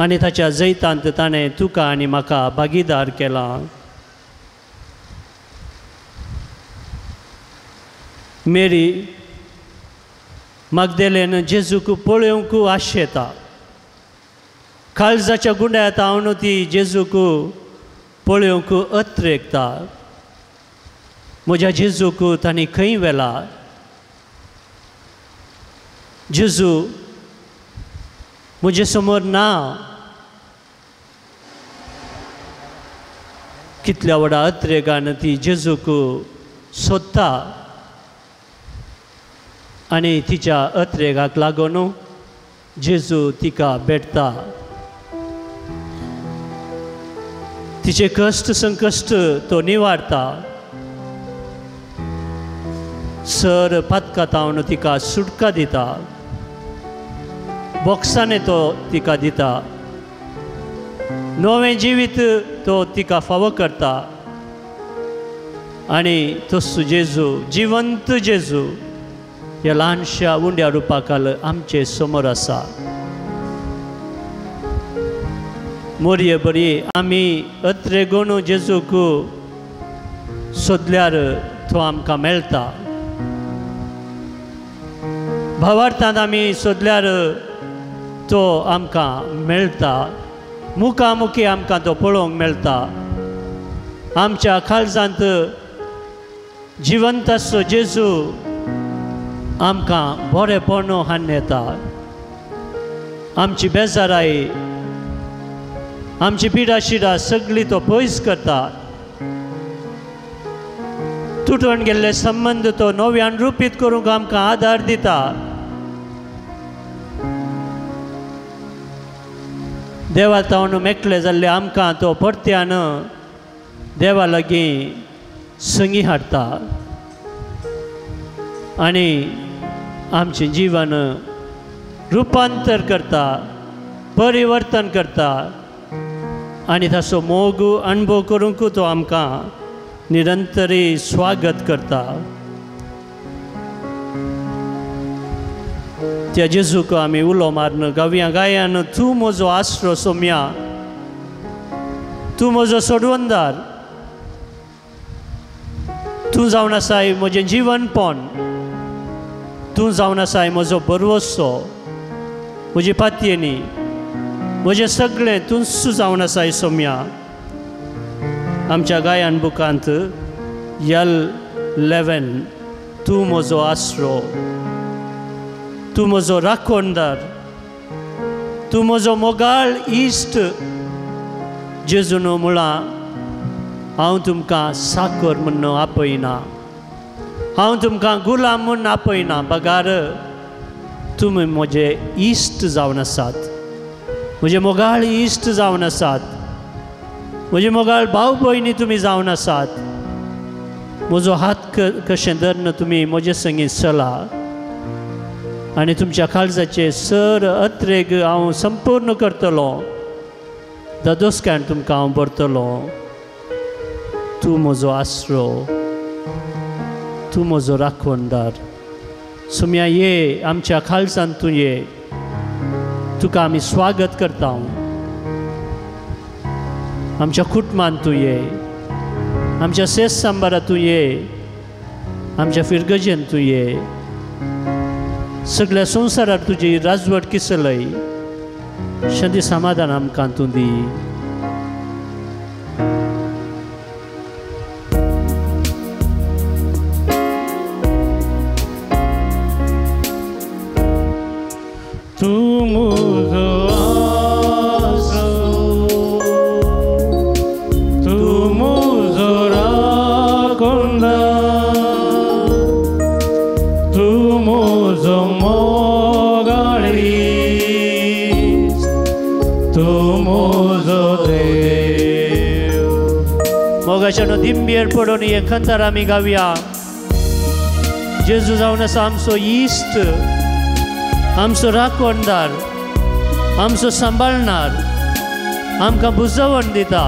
आनी ताच्या जैतांत ताणें तुका आनी म्हाका भागीदार केलां. मेरी मागदेलेन जेजूक पळोवंक आशेता, काळजाच्या गुंड्यांत हांव ती जेजूक पळोवंक अत्रेकता. म्हज्या जेजूक तांणी खंय व्हेला? जेजू म्हजे समोर ना. कितल्या व्हडा अत्रेगान ती जेजूक सोदता आनी तिच्या अत्रेगाक लागून जेजू तिका भेटता. तिचे कश्ट संकश्ट तो निवारता. सर पातकातावन तिका सुटका दिता, बोक्साने तो तिका दिता, नवें जिवीत तो तिका फावो करता. आनी तसो जेजू, जिवंत जेजू ह्या ल्हानशा उंड्या रुपाकाल आमचे समोर आसा. मोरये बरी आमी अत्रेगोण जेजूक सोदल्यार तो आमकां मेळटा. भावार्थांत आमी सोदल्यार तो आमकां मेळटा. मुखामुखी आमकां तो पळोवंक मेळटा. आमच्या काळजांत जिवंत आसचो जेजू आमकां बरेपण हाडून येता. आमची बेजाराय, आमची पिडा शिडा सगळी तो पयस करता. तुटून गेल्ले संबंद तो नव्यान रुपीत करूंक आमकां आदार दिता. देवा तावन मेकळे जाल्ले आमकां तो परत्यान देवा लागीं संगी हाडटा आनी आमचें जिवन रुपांतर करता, परिवर्तन करता आनी ताचो मोग अणभव करूंक तो आमकां निरंतरी स्वागत करता. त्या जेजूक आमी उलो मारून गावया गायान, तूं म्हजो आसरो सोम्या, तूं म्हजो सोडवणदार, तूं जावन आसाय म्हजें जिवनपण, तूं जावन आसाय म्हजो भरवसो, म्हजी पातयेनी, म्हजें सगळें तूंच जावन आसाय सोम्या. आमच्या गायन बुकांत यल 11, तूं म्हजो आसरो, तूं म्हजो राखणदार, तूं म्हजो मोगाळ इश्ट. जेजून म्हळां, हांव तुमकां साकर म्हूण आपयना, हांव तुमकां गुलाम म्हूण आपयना, बगार तुमी म्हजे इश्ट जावन आसात, म्हजे मोगाळ इश्ट जावन आसात, म्हजे मोगाळ भाव भयणी तुमी जावन आसात. म्हजो हात कशें धरून तुमी म्हजे संगी चला आनी तुमच्या काळजाचे सर अत्रेग हांव संपूर्ण करतलो. दादोसकायन तुमकां हांव भरतलो. तूं म्हजो आसरो, तूं म्हजो राखणदार. सोम्या ये, आमच्या काळजान तूं ये, तुका आमी स्वागत करता. आमच्या कुटुंबान तूं ये, आमच्या सेस सांबारात तूं ये, आमच्या फिरगजेन तूं ये, सगळ्या संवसारार तुजी राजवट किसलय. शांती समाधान आमकां तूं दी. तूं म्हजो आसरो, तूं म्हजो राखणदार, तूं म्हजो मोगाळ इश्ट, तूं म्हजो देव. मोगाच्यानो दिंबेर पडून हे खंतर आमी गावया. जेजू जावन आसा आमचो इश्ट, आमचो राखणदार, आमचो सांबाळणार, आमकां बुजवण दिता,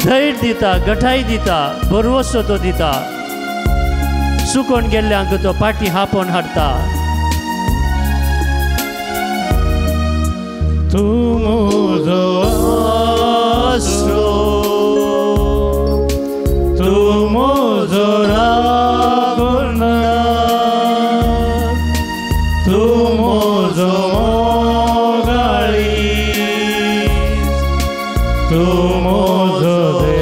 धैर्य दिता, गठाय दिता, भरवसो तो दिता. सुकोन गेल्ल्यांक तो पाटी हापोवन हाडटा. तूं म्हजो आसरो, तूं म्हजो राखणदार, तूं म्हजो मोगाळ इश्ट, तूं म्हजो देव.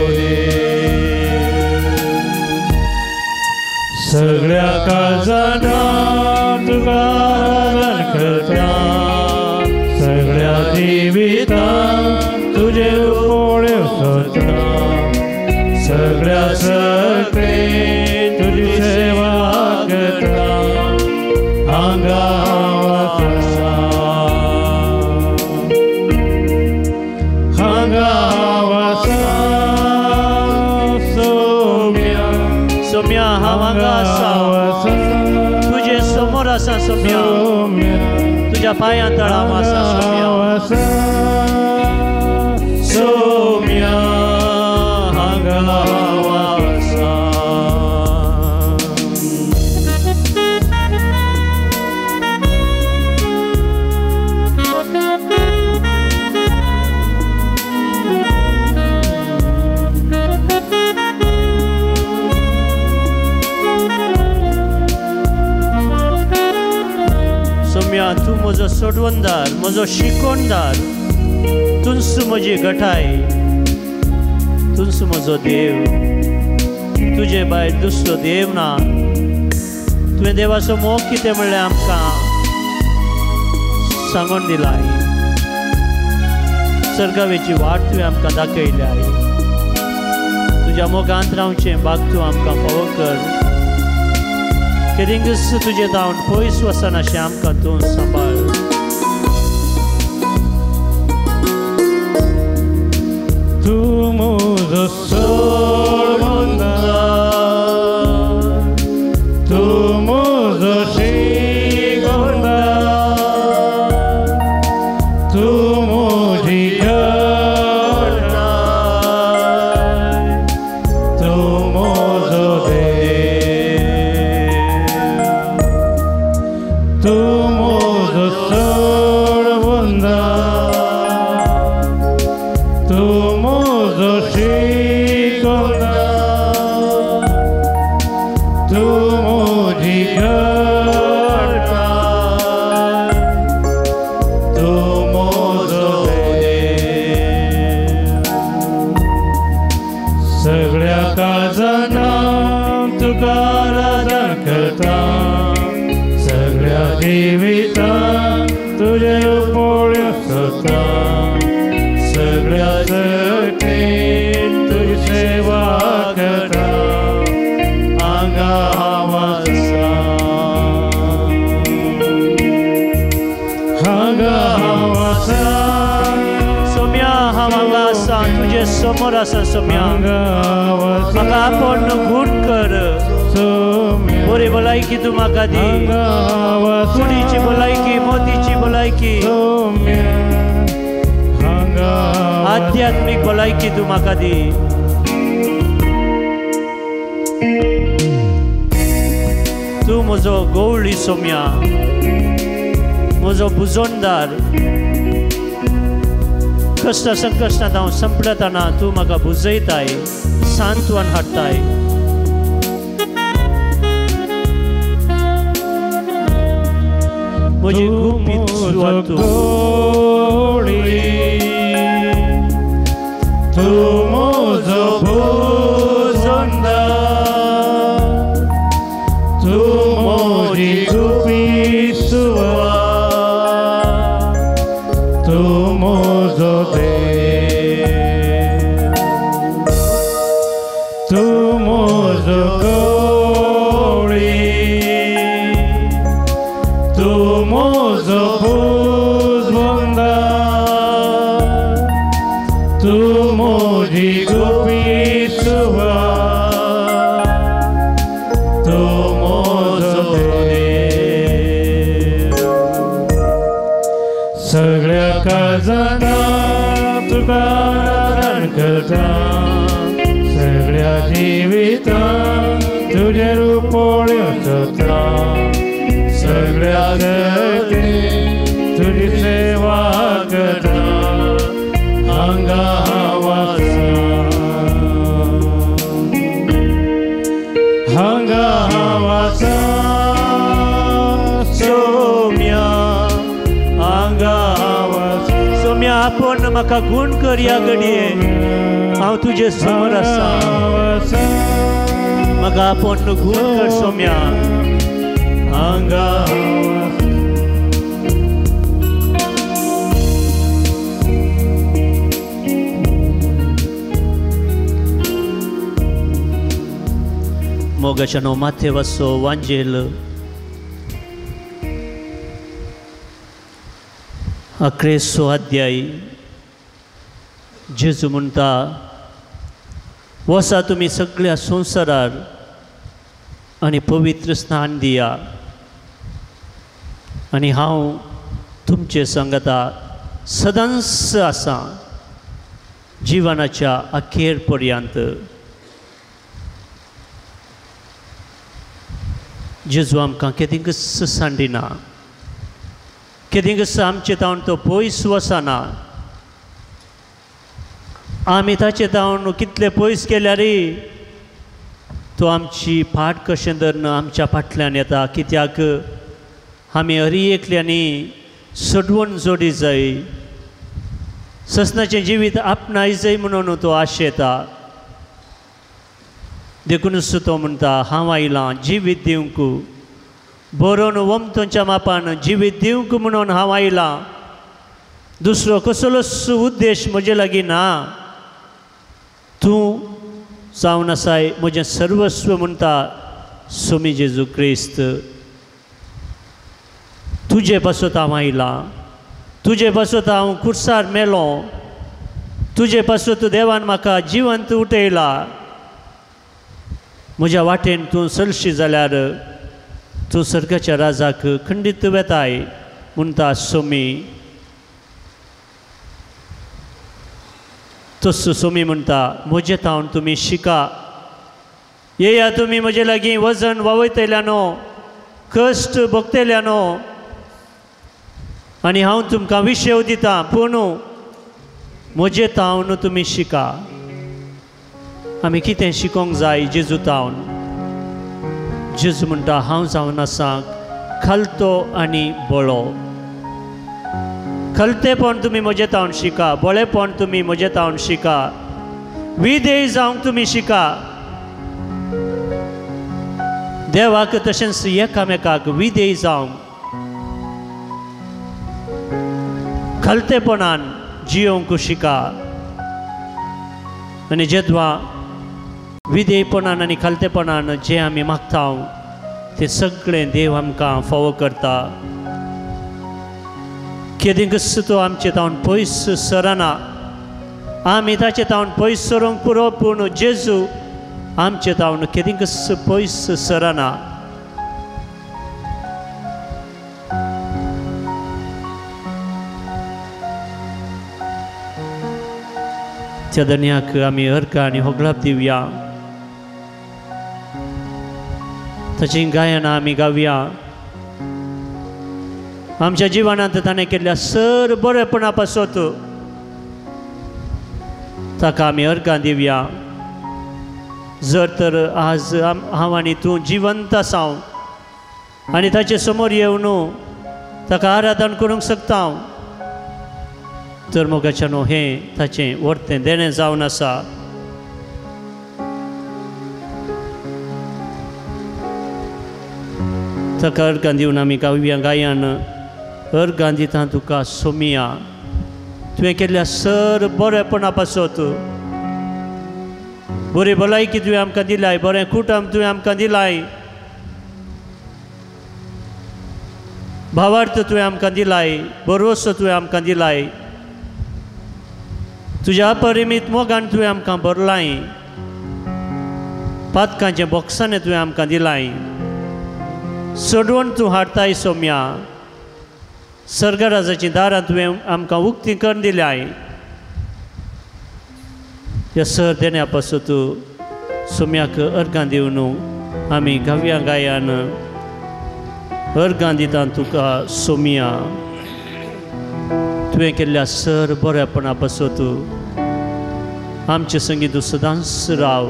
सगळ्या काळजान तुका आराधन करता, सगळ्या जिवितान तुजे उपोळ्यो सोदता, सगळ्या शक्तीन तुजी सेवा करता. हांगा वसा, हांगा वसा सोम्या, सोम्या हांव हांगा आसा, तुजे समोर आसा सोम्या, तुज्या पांयां तळा हांव आसा सोम्या. सोम्या हांगा वसा. सोम्या तूं म्हजो सोडवणदार, म्हजो शिकोणदार, तूंच म्हजी गठाय, तूंच म्हजो देव, तुजे भायर दुसरो देव ना. तुवें देवाचो मोग कितें म्हणलें आमकां सांगून दिला. सर्गावेची वाट तुवें आमकां दाखयल्या. तुज्या मोगांत रावचें बाग तूं आमकां फावो कर. केदिंगच तुजें धांवन पयस वचनाशें आमकां तूं सांबाळ. तूं म्हजो सोडवंदार, तूं म्हजो शिकोवंदार, तूं म्हजी घटाय, तूं म्हजो देव. तूं म्हजो सोडवंदार, तूं म्हजो शिकोवंदार, तूं म्हजी घटाय, तूं म्हजो देव. सगळ्या काळजान तुका आराधन करता, सगळ्या जिवितान तुजें पोळ्यो सोदता, सगळ्या शक्तीन तुजी सेवा करता. हांगा हांव आसा, हांगा हांव आसा, सोम्या हांव हांगा आसा, तुजे समोर आसा. सोम्या हांगा हांव आसा, म्हाका आपोवन गूण कर. सोम्या बरी भलायकी तूं म्हाका दी. हांगा हांव आसा, कुडीची भलायकी, मोतीची भलायकी, सोम्या हांगा हांव आसा. आध्यात्मीक भलायकी तूं म्हाका दी. तूं म्हजो गवळी सोम्या, म्हजो बुजोणदार. कश्ट संकश्टांत हांव संपडतना तूं म्हाका बुजयताय, सांत्वन हाडटाय. म्हजी गुपीत सुवात तूं. तूं म्हजो भुजंदार, तूं म्हजी गुपीत सुवात, तूं म्हजो देव. तूं म्हजो गवळी, तूं म्हजो भुजबंदार, तूं म्हजी गुपीत सुवात, तूं म्हजो देव. सगळ्या काळजान तुका आराधन करता, सगळ्या जिवितान तुजें रूप पळोवंक सोदता, सगळ्या शक्तीन तुजी सेवा करता. हांगा हांव आसा, हांगा हांव आसा, सोम्या हांगा हांव आसा. सोम्या आपोवन म्हाका गूण कर ह्या घडये. हांव तुजे समोर आसा, म्हाका आपोवन गूण कर सोम्या. हांगा हांव आसा. मोगाच्या नो माथेवाचो वांजेल अकरेसो अध्याय. जेजू म्हणटा, वसा तुमी सगळ्या संवसारार आनी पवित्र स्नान दिया, आनी हांव तुमचे संगता सदांच आसा जिवनाच्या अखेर पर्यंत. जेजू आमकां केदिंकच सांडिना, केदिंकच आमचे तावन तो पयस वचना. आमी ताचे तावन कितले पयस गेल्यार तो आमची फाट कशें धरून आमच्या फाटल्यान येता. कित्याक आमी हरी एकल्यांनी सडवण जोडी जाय, ससनाचें जिवीत आपणाय जाय म्हणून तो आशेता. देखूनच तो म्हणटा हांव आयलां जिवीत दिवंक, बरोवन वमतोंच्या मापान जिवीत दिवंक म्हणून हांव आयलां। दुसरो कसलोच उद्देश म्हजे लागीं ना। तूं जावन आसाय म्हजें सर्वस्व म्हणटा स्वामी जेजू क्रिस्त। तुजे पासत हांव आयलां, तुजे पासत हांव खुर्सार मेलो, तुजे पासत देवान म्हाका जिवंत उठयला। म्हज्या वाटेन तूं चलशी जाल्यार तूं सर्गाच्या राजाक खंडीत वेताय म्हणटा स्वामी। तसो स्वामी म्हणटा म्हजे तावन तुमी शिका, येया तुमी म्हजे लागीं वजन वावयतल्यानो, कश्ट भोगतल्यानो, आनी हांव तुमकां विशेव दितां, पूण म्हजे तावन तुमी शिका। आमी कितें शिकोंक जाय जेजू तावन? जेजू म्हणटा हांव जावन आसा खालतो आनी बळो। खलतेपण तुमी म्हजे तावन शिका, बळेपण तुमी म्हजे तावन शिका, विधेय जावंक तुमी शिका। देवाक तशेंच एकामेकाक विधेय जावंक खलतेपणान जियोवंक शिका। आनी जेदवा विधेयपणान आनी खालतेपणान जें आमी मागता तें सगळें देव आमकां फावो करता। केदींकच तो आमचे तावन पयस सरना, आमी ताचे तावन पयस सरूंक पुरो, पूण जेजू आमचे तावन केदींकच पयस सरना। त्या धनयाक आमी अर्कां आनी होगळाप दिवया, ताचीं गायनां आमी गावया। आमच्या जिवनांत ताणें केल्ल्या सर बरेपणा पासत ताका आमी अर्गां दिवया। जर तर आज हांव आनी तूं जिवंत आसा आनी ताचे समोर येवन ताका आराधन करूंक शकता तर मोगाच्यानो हें ताचें वर्तें देणें जावन आसा। ताका अर्गां दिवन आमी गावया गायन, अर्गां दिता तुका सोमिया, तुवें केल्ल्या सर बरेपणा पासत। बरी भलायकी तुवें आमकां दिलाय, बरें कुटुंब तुवें आमकां दिलाय, भावार्थ तुवें आमकां दिलाय, भरवसो तुवें आमकां दिलाय, तुज्या अपरिमीत मोगान तुवें आमकां भरलाय, पातकांचें बोक्सांनी तुवें आमकां दिलाय, सोडवण तूं हाडताय सोम्या, सर्गराजाचीं दारां तुवें आमकां उक्तीं करून दिल्याय। ह्या सर देण्या पासत सोम्याक अर्गां दिवन आमी गावया गायान, अर्गां दिता तुका सोम्या, तुवें केल्ल्या सर बरेपणा पासत आमचे संगीत तूं सदांच राव,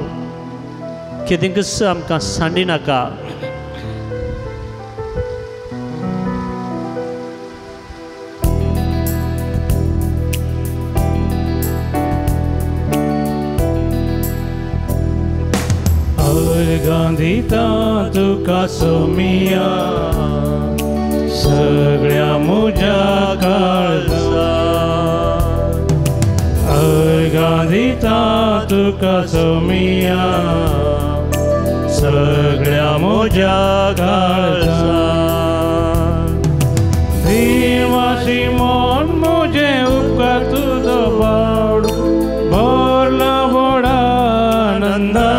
केदींकच आमकां सांडी नाका। अर्गां दिता तुका सोमिया, सगळ्या म्हज्या काळजा। अर्गां दिता तुका सोमिया, सगळ्या म्हज्या काळजा। देवाशी मन म्हजें उपकार तुजो पाड, भरला व्हडा आनंदा।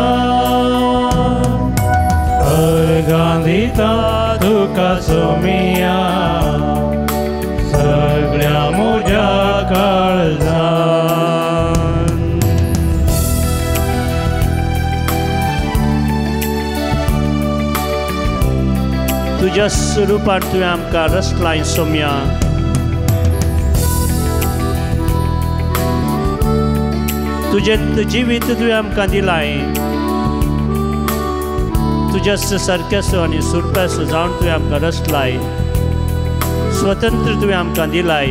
अर्गां दिता तुका सोमिया, सगळ्या म्हज्या काळजान। तुज्या स्वरुपान तुवें आमकां रसलाय सोम्या, तुजें जिवीत तुवें आमकां दिलाय, तुज्या सारक्यासो आनी सुरप्यासो जावन तुवें आमकां रसलाय, स्वतंत्र तुवें आमकां दिलाय,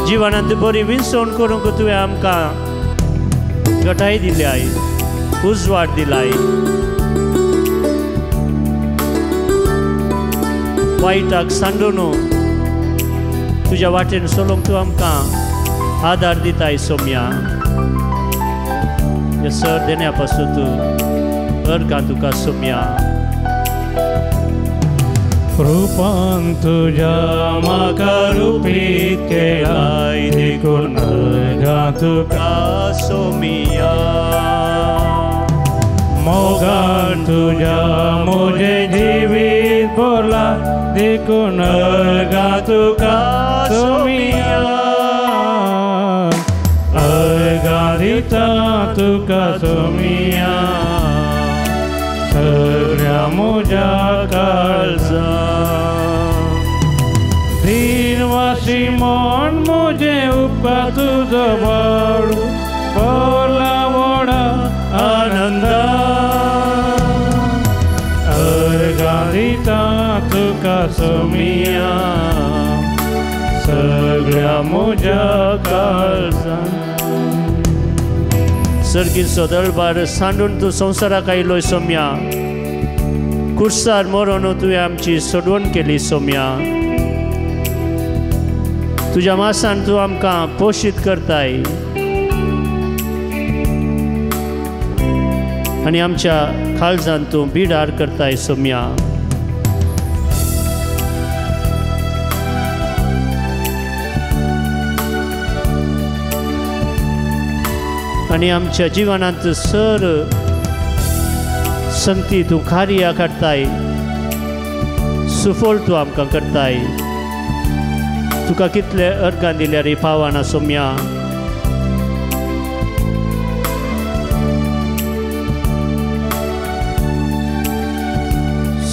जिवनांत बरी विनसवण करूंक तुवें आमकां गटाय दिल्याय। उजवाड दिलाय। वायटाक सांडून तुज्या वाटेन चलोवंक तूं आमकां आदार दिताय सोम्या। ह्या सर देण्या पासून तूं अर्गां तुका सोम्या। रूपान तुज्या म्हाका रुपीत केलाय देखून अर्गां तुका सोमिया। मोगान तुज्या म्हजें जिवीत भरलां देखून अर्गां तुका सोमिया। अर्गां दिता तुका सोमिया सगळ्या म्हज्या काळजान। दिनवासी मन म्हजें उपकार तुजो बाळू भरला व्हडा आनंदान। अर्गां दिता तुका सोमिया सगळ्या म्हज्या काळजान। सर्गीचो दळबार सांडून तूं संवसाराक आयलोय सोम्या। कुर्सार मरोन तुवें आमची सोडवण केली सोम्या। तुज्या मासान तूं आमकां पोशीत करताय आनी आमच्या काळजान तूं बिडार करताय सोम्या। आनी आमच्या जिवनांत सर संगती तूं कार्या काडटाय, सुफळ तूं आमकां करताय। तुका कितले अर्गां दिल्यार पावना सोम्या।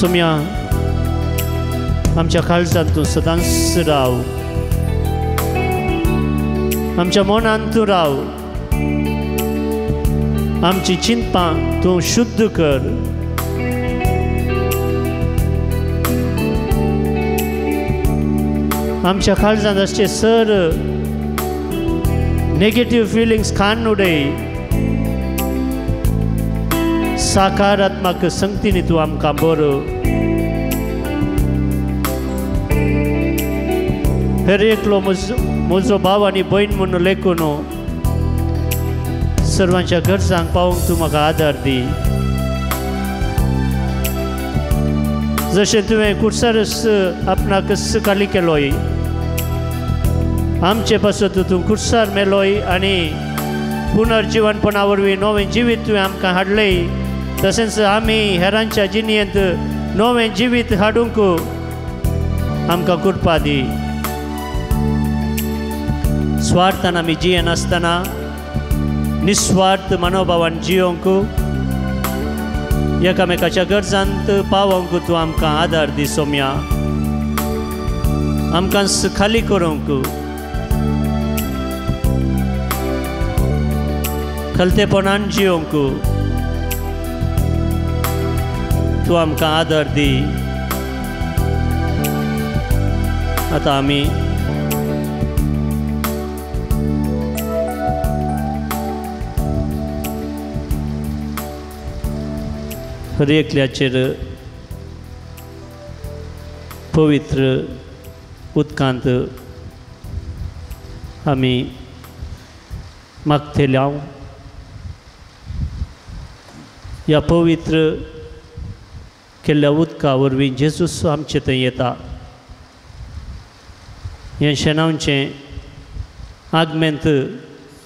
सोम्या आमच्या काळजांत तूं सदांच राव, आमच्या मनांत तूं राव, आमची चिंतपां तूं शुद्ध कर। आमच्या काळजांत आसचे सर नेगेटीव फिलिंग्स खान उडय, सकारात्मक संगतीन तूं आमकां बरो। हर एकलो म्हजो भाव आनी भयण म्हूण लेखून सर्वांच्या गरजांक पावोवंक तूं म्हाका आदार दी। जशें तुवें कुर्सारच आपणाक खाली केलोय, आमचे पासत तूं कुर्सार मेलोय आनी पुनर्जिवनपणा वरवीं नवें जिवीत तुवें आमकां हाडलें, तशेंच आमी हेरांच्या जिणेंत नवें जिवीत हाडूंक आमकां कृपा दी। स्वार्थान आमी जियेनासतना निस्वार्थ मनोभावान जियोंक, एकामेकाच्या गरजांत पावोवंक तूं आमकां आदार दी सोम्या। आमकां खाली करूंक, खलतेपणान जियोंक तूं आमकां आदार दी। आतां आमी हर एकल्याचेर पवित्र उदकांत आमी मागतले। ह्या पवित्र केल्ल्या उदका वरवीं जेजूस आमचे थंय येता। हें शेणावचें आगमेंत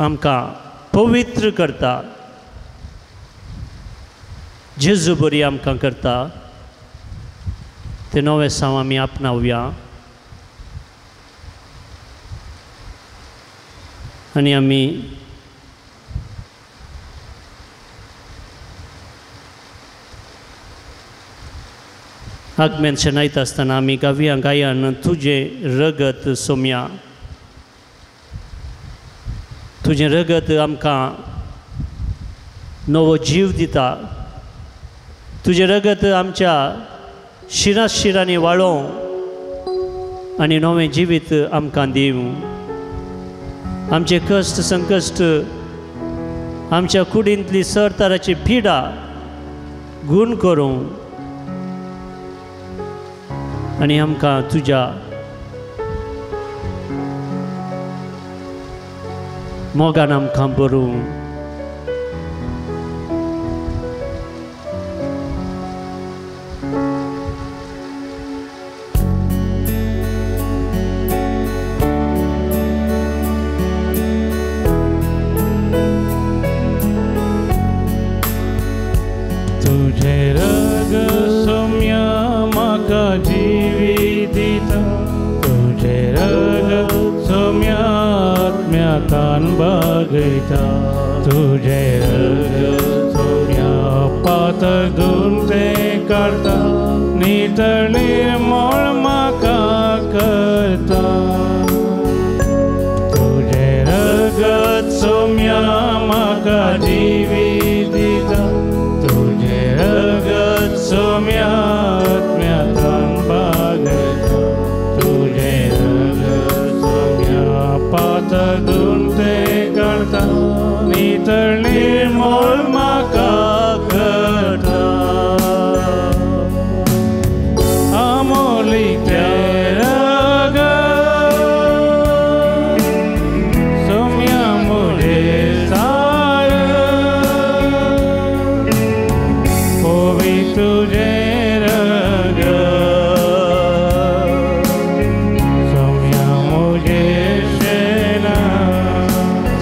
आमकां पवित्र करता, जेजू बरी आमकां करता। तें नवें साव आमी आपणावया आनी आमी आगमेन शेणायता आसतना आमी गावया गायन तुजें रगत सोम्या, तुजें रगत आमकां नवो जीव दिता। तुजें रगत आमच्या शिरा शिरांनी वाळोवं आनी नवें जिवीत आमकां दिवं। आमचे कश्ट संकश्ट आमच्या कुडींतली सरतराची पिडा गूण करूं आनी आमकां तुज्या मोगान आमकां बरूं. तुझे रग सोम्या पातळ धुवन तें काडटा, नितळ निर्मळ म्हाका करता. तुझे रगत सोम्या म्हाका जिवीत दिता, तुझे रगत सोम्या आत्म्यातान बागयता. तुझे रगत सोम्या पातळ धुवन तें काडटा, नितळ निर्मळ म्हाका करता. आमोली तें रगत सोम्या म्हजें सार, ओवी तुजें रगत सोम्या म्हजें शेणा.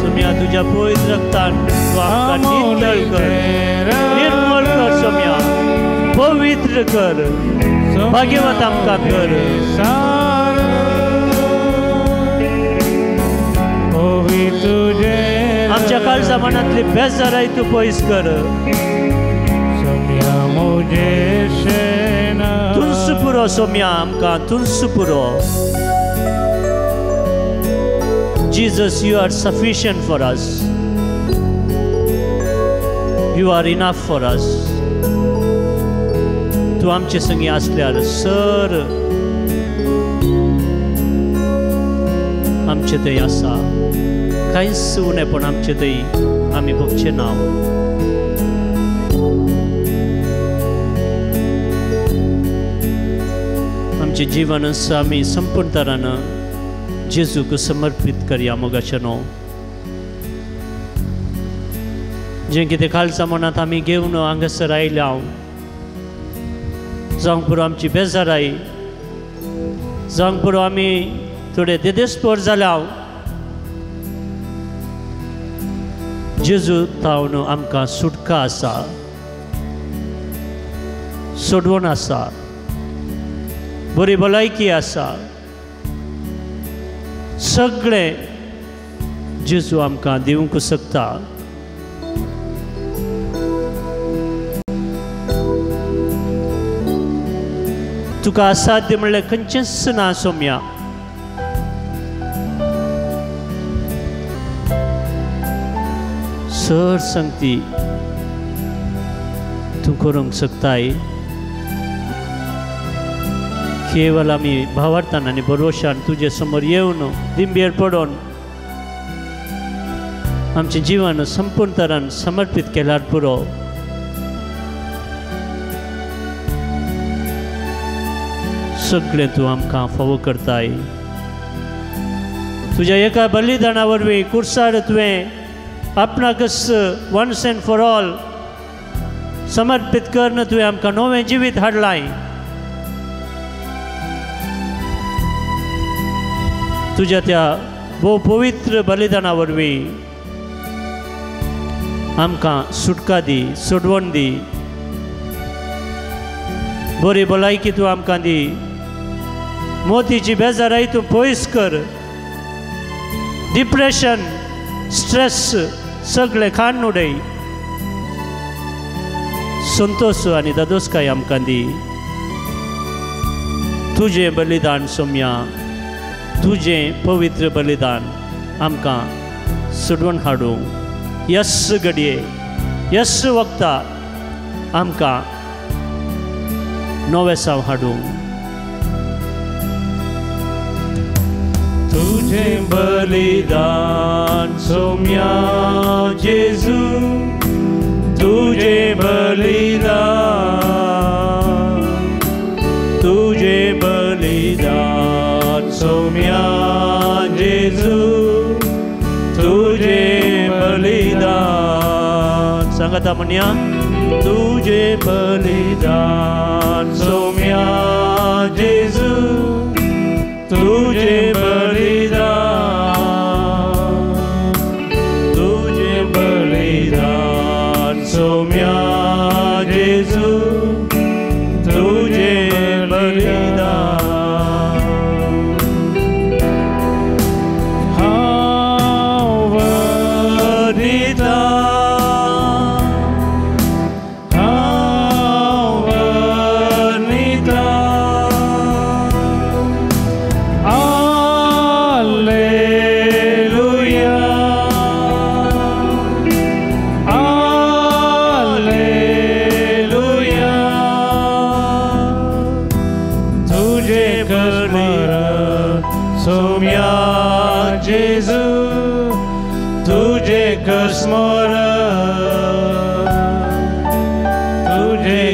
सोम्या तुज्या पवित्र रक्तान तूं आमकां नितळ कर, निर्मळ कर सोम्या, पवित्र कर, भाग्यवंत आमकां कर. आमच्या काळजा मनांतली बेजाराय तूं पयस कर. तुंस पुरो सोम्या आमकां, तुंस पुरो. Jesus, you are sufficient for us. You are enough for us. तूं आमचे संगी आसल्यार सर आमचे थंय आसा, कांयच उणेपण आमचे थंय आमी भोगचें ना. आमचें जिवन आसा आमी संपूर्ण तरान जेजूक समर्पीत करया मोगाचें न्हू. जें कितें कालच्या मनांत आमी घेवन हांगासर आयल्या, जावंक पुरो आमची बेजाराय, जावंक पुरो आमी थोडे देदेस्पोर जाल्या, जेजू तावन आमकां सुटका आसा, सोडवण आसा, बरी भलायकी आसा. सगळें जेजू आमकां दिवंक शकता. तुका असाध्य म्हणल्यार खंयचेंच ना सोम्या. सर संगती तूं करूंक शकताय. केवल आमी भावार्थान आनी भरवशान तुजे समोर येवन दिंबेर पडून आमचें जिवन संपूर्ण तरान समर्पीत केल्यार पुरो. सगळें तूं आमकां फावो करताय. तुज्या एका बलिदाना वरवीं कुर्सार तुवें आपणाकच वन्स एंड फॉर ऑल समर्पीत करून तुवें आमकां नवें जिवीत हाडलां. तुज्या त्या भोव पवित्र बलिदाना वरवीं आमकां सुटका दी, सोडवण दी, बरी भलायकी तूं आमकां दी, मोतीची बेजाराय तूं पयस कर, डिप्रेशन स्ट्रेस सगळें खाण उडय, संतोश आनी दादोसकाय आमकां दी. तुजें बलिदान सोम्या, तुजें पवित्र बलिदान आमकां सोडवण हाडूं. यस घडये, यस वखता आमकां नवेसांव हाडूं. तुझे बलिदान सोम्या जेजू, तुझे बलिदान, तुझे बलिदान सोम्या जेजू, तुझे बलिदान. सांगता म्हणया, तुझे बलिदान सोम्या जेजू, तुझे बलिदान, तुझे बलिदान सोम्या जेजू, तुझे बलिदान. हांव वरिता, हांव वनिता, आलेलुया, आलेलुया. तुझे स्मरण सोम्या जेजू, तुझे स्मरण, तुझे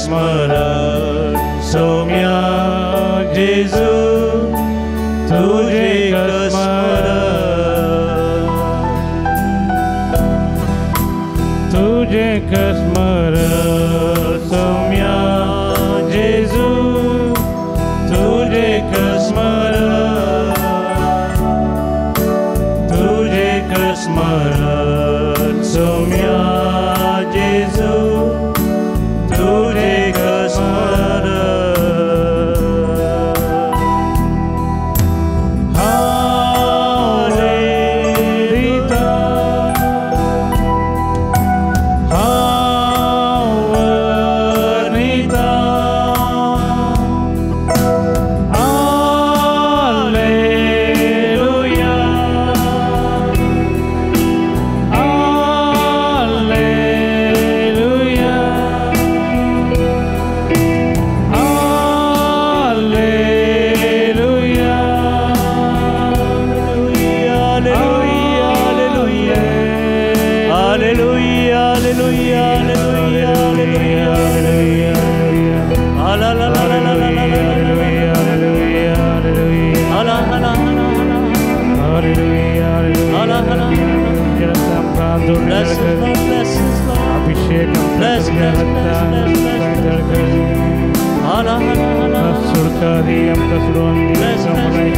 स्मरण सोम्या जेजू, तुझे स्मरण, तुझे स्मरण सोम्या जेजू, तुझे स्मरण, तुझे स्मरण सोम्या जेजू, तुझे स्मरण. हालेलुया, हावनिता, आलेलुया, आलेलुया, आलेलुया, hallelujah, hallelujah, hallelujah, hallelujah, hallelujah. आला ला ला ला ला ला ला ला ला. आला आला आला आला आला. Bless us, Lord, bless us, Lord. Bless, bless, bless, bless, bless, bless. आला आला आला. Bless, bless.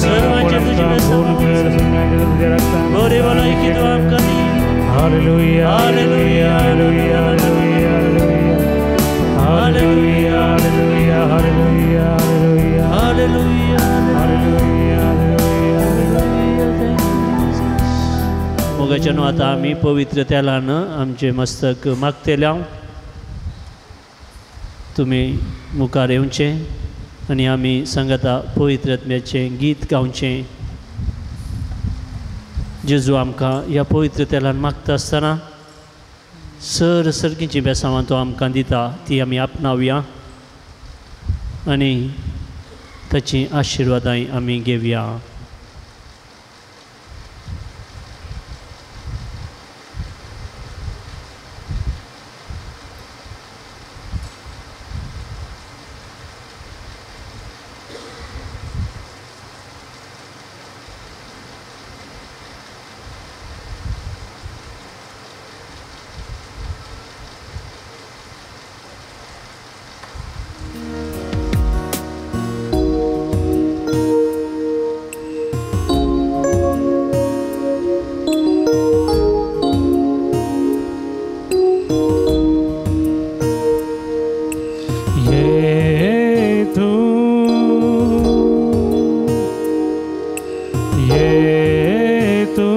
सर्वांचे तुझे बरे भलायकी तूं आमकां दी. Hallelujah, hallelujah, hallelujah, hallelujah, hallelujah, hallelujah, hallelujah, hallelujah, hallelujah, hallelujah, hallelujah. मोगाच्या न्हू आतां आमी पवित्र तेलान आमचें मस्तक मागतले. तुमी मुखार येवचें आनी आमी सांगता पवित्र आत्म्याचें गीत गावचें. जेजू आमकां ह्या पवित्र तेलान मागता आसतना सर सर्गीचीं बेसांवां तो आमकां दिता, ती आमी आपणावया आनी ताचीं आशिर्वादांय आमी घेवया. ये तू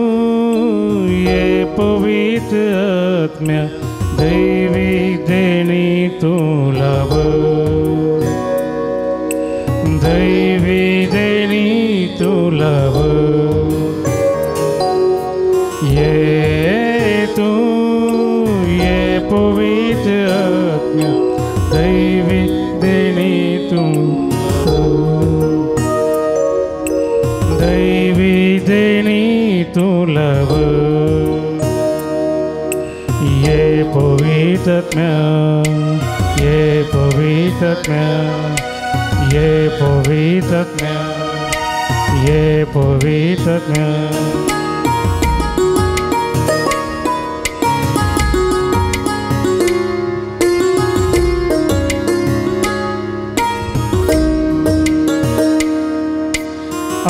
ये पवित्र आत्म्या दैवी देणी तू लाभ, दैवी देणी तू लाभ. ये तू ये पवित्र आत्म्या दैवी देणी तू. दैवी देणी तूं लाभ ये पवित्र ये पवित्र ये पवित्र ये पवित्र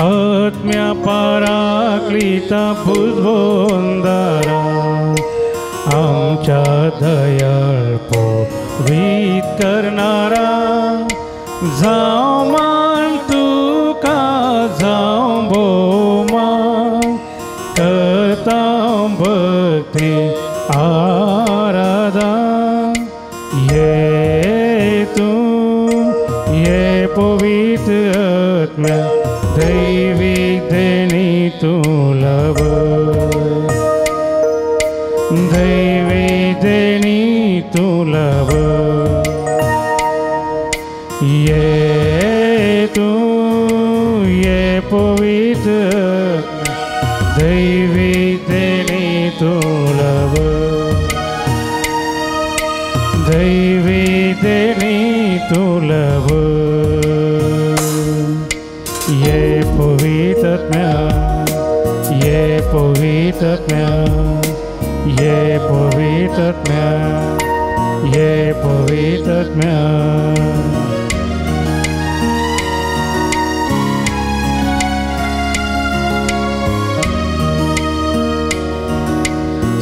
आत्म्या पराक्लिता पुजबोंदारा आमच्या दयाळ पवीत करणारा जावं मान तुका जावं भोवमान करता भक्ती आराधा ये तूं ये पवित्र आत्म्या दैवी देणी तूं लाभ दैवी देणी तूं लाभ ये तूं ये पवित्र दैवी देणी तूं लाभ दैवी देणी तूं लाभ ये पवित्र ये पवित्र ये पवित्र ये पवित्र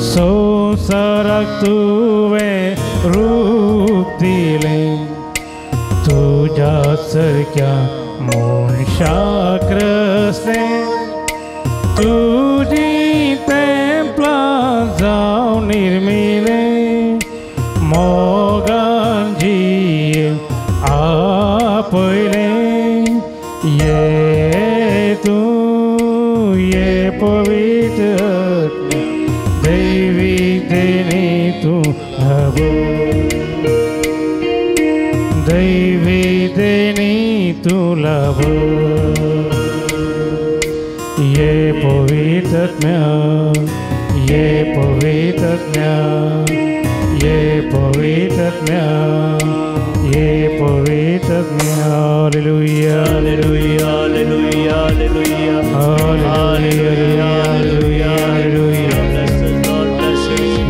संसाराक तुवें रूप दिलें तुज्या सारक्या मनशाक रचलें तुजी तेंपलां जावन निर्मिलें मोगान जिये आपयलें ये तूं ये पवित्र दैवी देणी तूं लाभ दैवी देणी तूं लाभ ये पवित्र ये पवित्र ये पवित्र ये पवित्र hallelujah hallelujah hallelujah hallelujah hallelujah hallelujah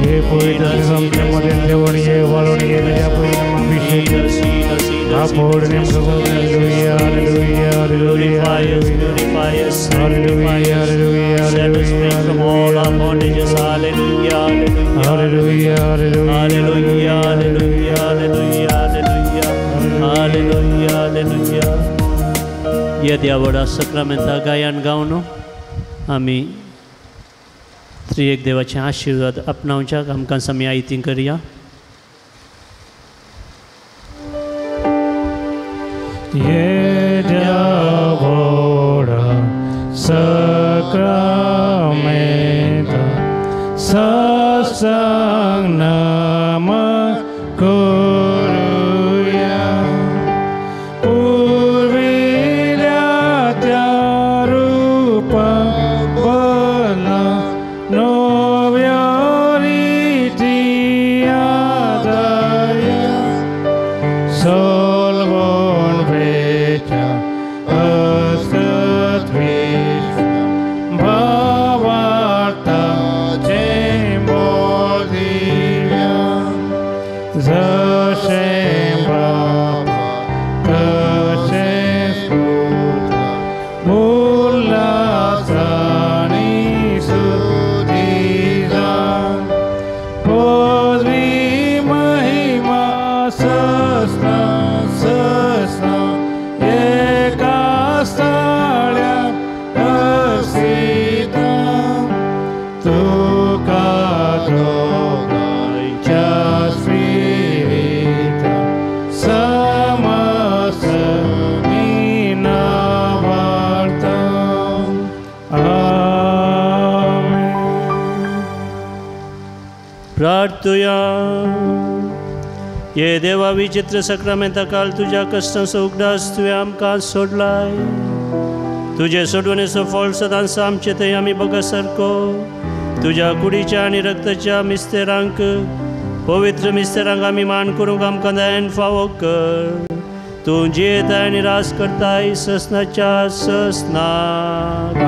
ये पवित्र संप्रमोदन देवणिये वालोणिये अभिषेक आपोडने hallelujah hallelujah hallelujah Purify us, hallelujah hallelujah set us free from all our bondages. Hallelujah, hallelujah hallelujah, hallelujah, hallelujah, hallelujah, hallelujah, hallelujah. येद्या व्हडा सक्रामेंता गायन गावन आमी त्रिएक देवाचे आशिर्वाद आपणावच्याक आमकां आमी आयती करया. येद्या व्हडा सक्रामेंता सत्संग नमन करुया पुर्विल्या त्या रूपा बदला नव्या रिती आदाया सोलवण वेच्या असत विश्व भावार्थाचें बोधिया जशें बाबा तशें पुता उल्हासानी सुदिजा पदवी महिमा सस्ना सस्ना एका स्थळ्या असिता तुका दोगांच्या स्पिरिता समस वार्ता. आमेन. प्रार्थुया. ये देवा विचित्र सक्रामेंता काल तुज्या कश्टांचो उगडास तुवें आमकां सोडलाय. तुजे सोडवणेचो फळ सदांच आमचे थंय आमी बगा सारको तुज्या कुडीच्या आनी रक्ताच्या मिस्तेरांक पवित्र मिस्तेरांक आमी मान करूंक आमकां दयान फावो कर. तूं जियेताय आनी रास करताय ससनाच्या ससनाक.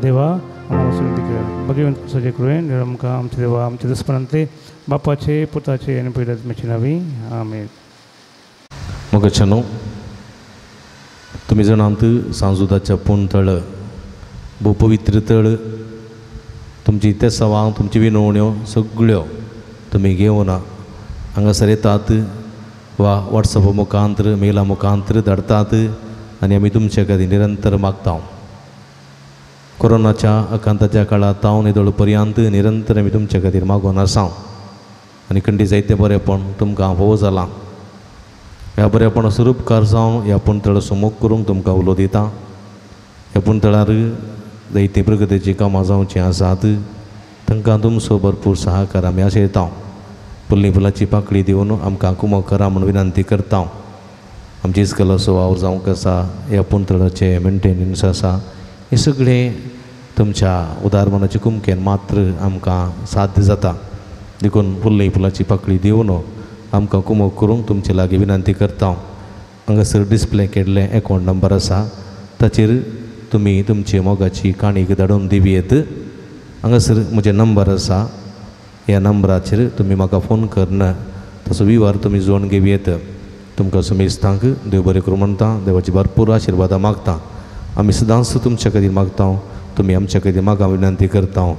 देवा आमकां आमच्या देवा आमच्या दुस्पनांतले बापाचे पुताचे आनी पयल्या आत्म्याचे नांवी आमेन. मोगाच्यानो, तुमी जाणात सांजुदाच्या पूण तळ भोव पवित्र तळ, तुमची तेसावां तुमची विनवण्यो सगळ्यो तुमी घेवन हांगासर येतात वा वॉट्सॅप मुखांतर मेला मुखांतर धाडटात आनी आमी तुमचे खातीर निरंतर मागता. कोरोनाच्या आकांताच्या काळांत हांव निदळ पर्यंत निरंतर आमी तुमच्या खातीर मागून आसा आनी खंडी जायते बरेपण तुमकां फावो जालां. ह्या बरेपणा स्वरूपकार जावन ह्या पुणतळ सुमूख करूंक तुमकां उलो दिता. ह्या पुणतळार जायतीं प्रगतीचीं कामां जावचीं आसात, तांकां तुमचो भरपूर सहकार आमी आशयता. फुल्ली फुलाची पाकळी दिवन आमकां कुमक करा म्हूण विनंती करता. आमची इस्कलाचो वावर जावंक आसा, ह्या पुणतळाचें मेंटेनन्स आसा, हें सगळें तुमच्या उदार मनाचे कुमकेन मात्र आमकां साध्य जाता. देखून फुल्ली फुलाची पाकळी दिवन आमकां कुमक करूंक तुमचे लागीं विनंती करता. हांगासर डिस्प्ले केल्लें एकावंट नंबर आसा, ताचेर तुमी तुमची मोगाची काणीक धाडून दिवयेत. हांगासर म्हजें नंबर आसा, ह्या नंबराचेर तुमी म्हाका फोन करून तसो विवार तुमी जोडून घेवयेत. तुमकां सुमेस्तांक देव बरें करूं म्हणटा, देवाची भरपूर आशिर्वादां मागता. आमी सदांच तुमच्या खातीर मागता, तुमी आमच्या खातीर मागा विनंती करता.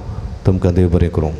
तुमकां देव बरें करूं.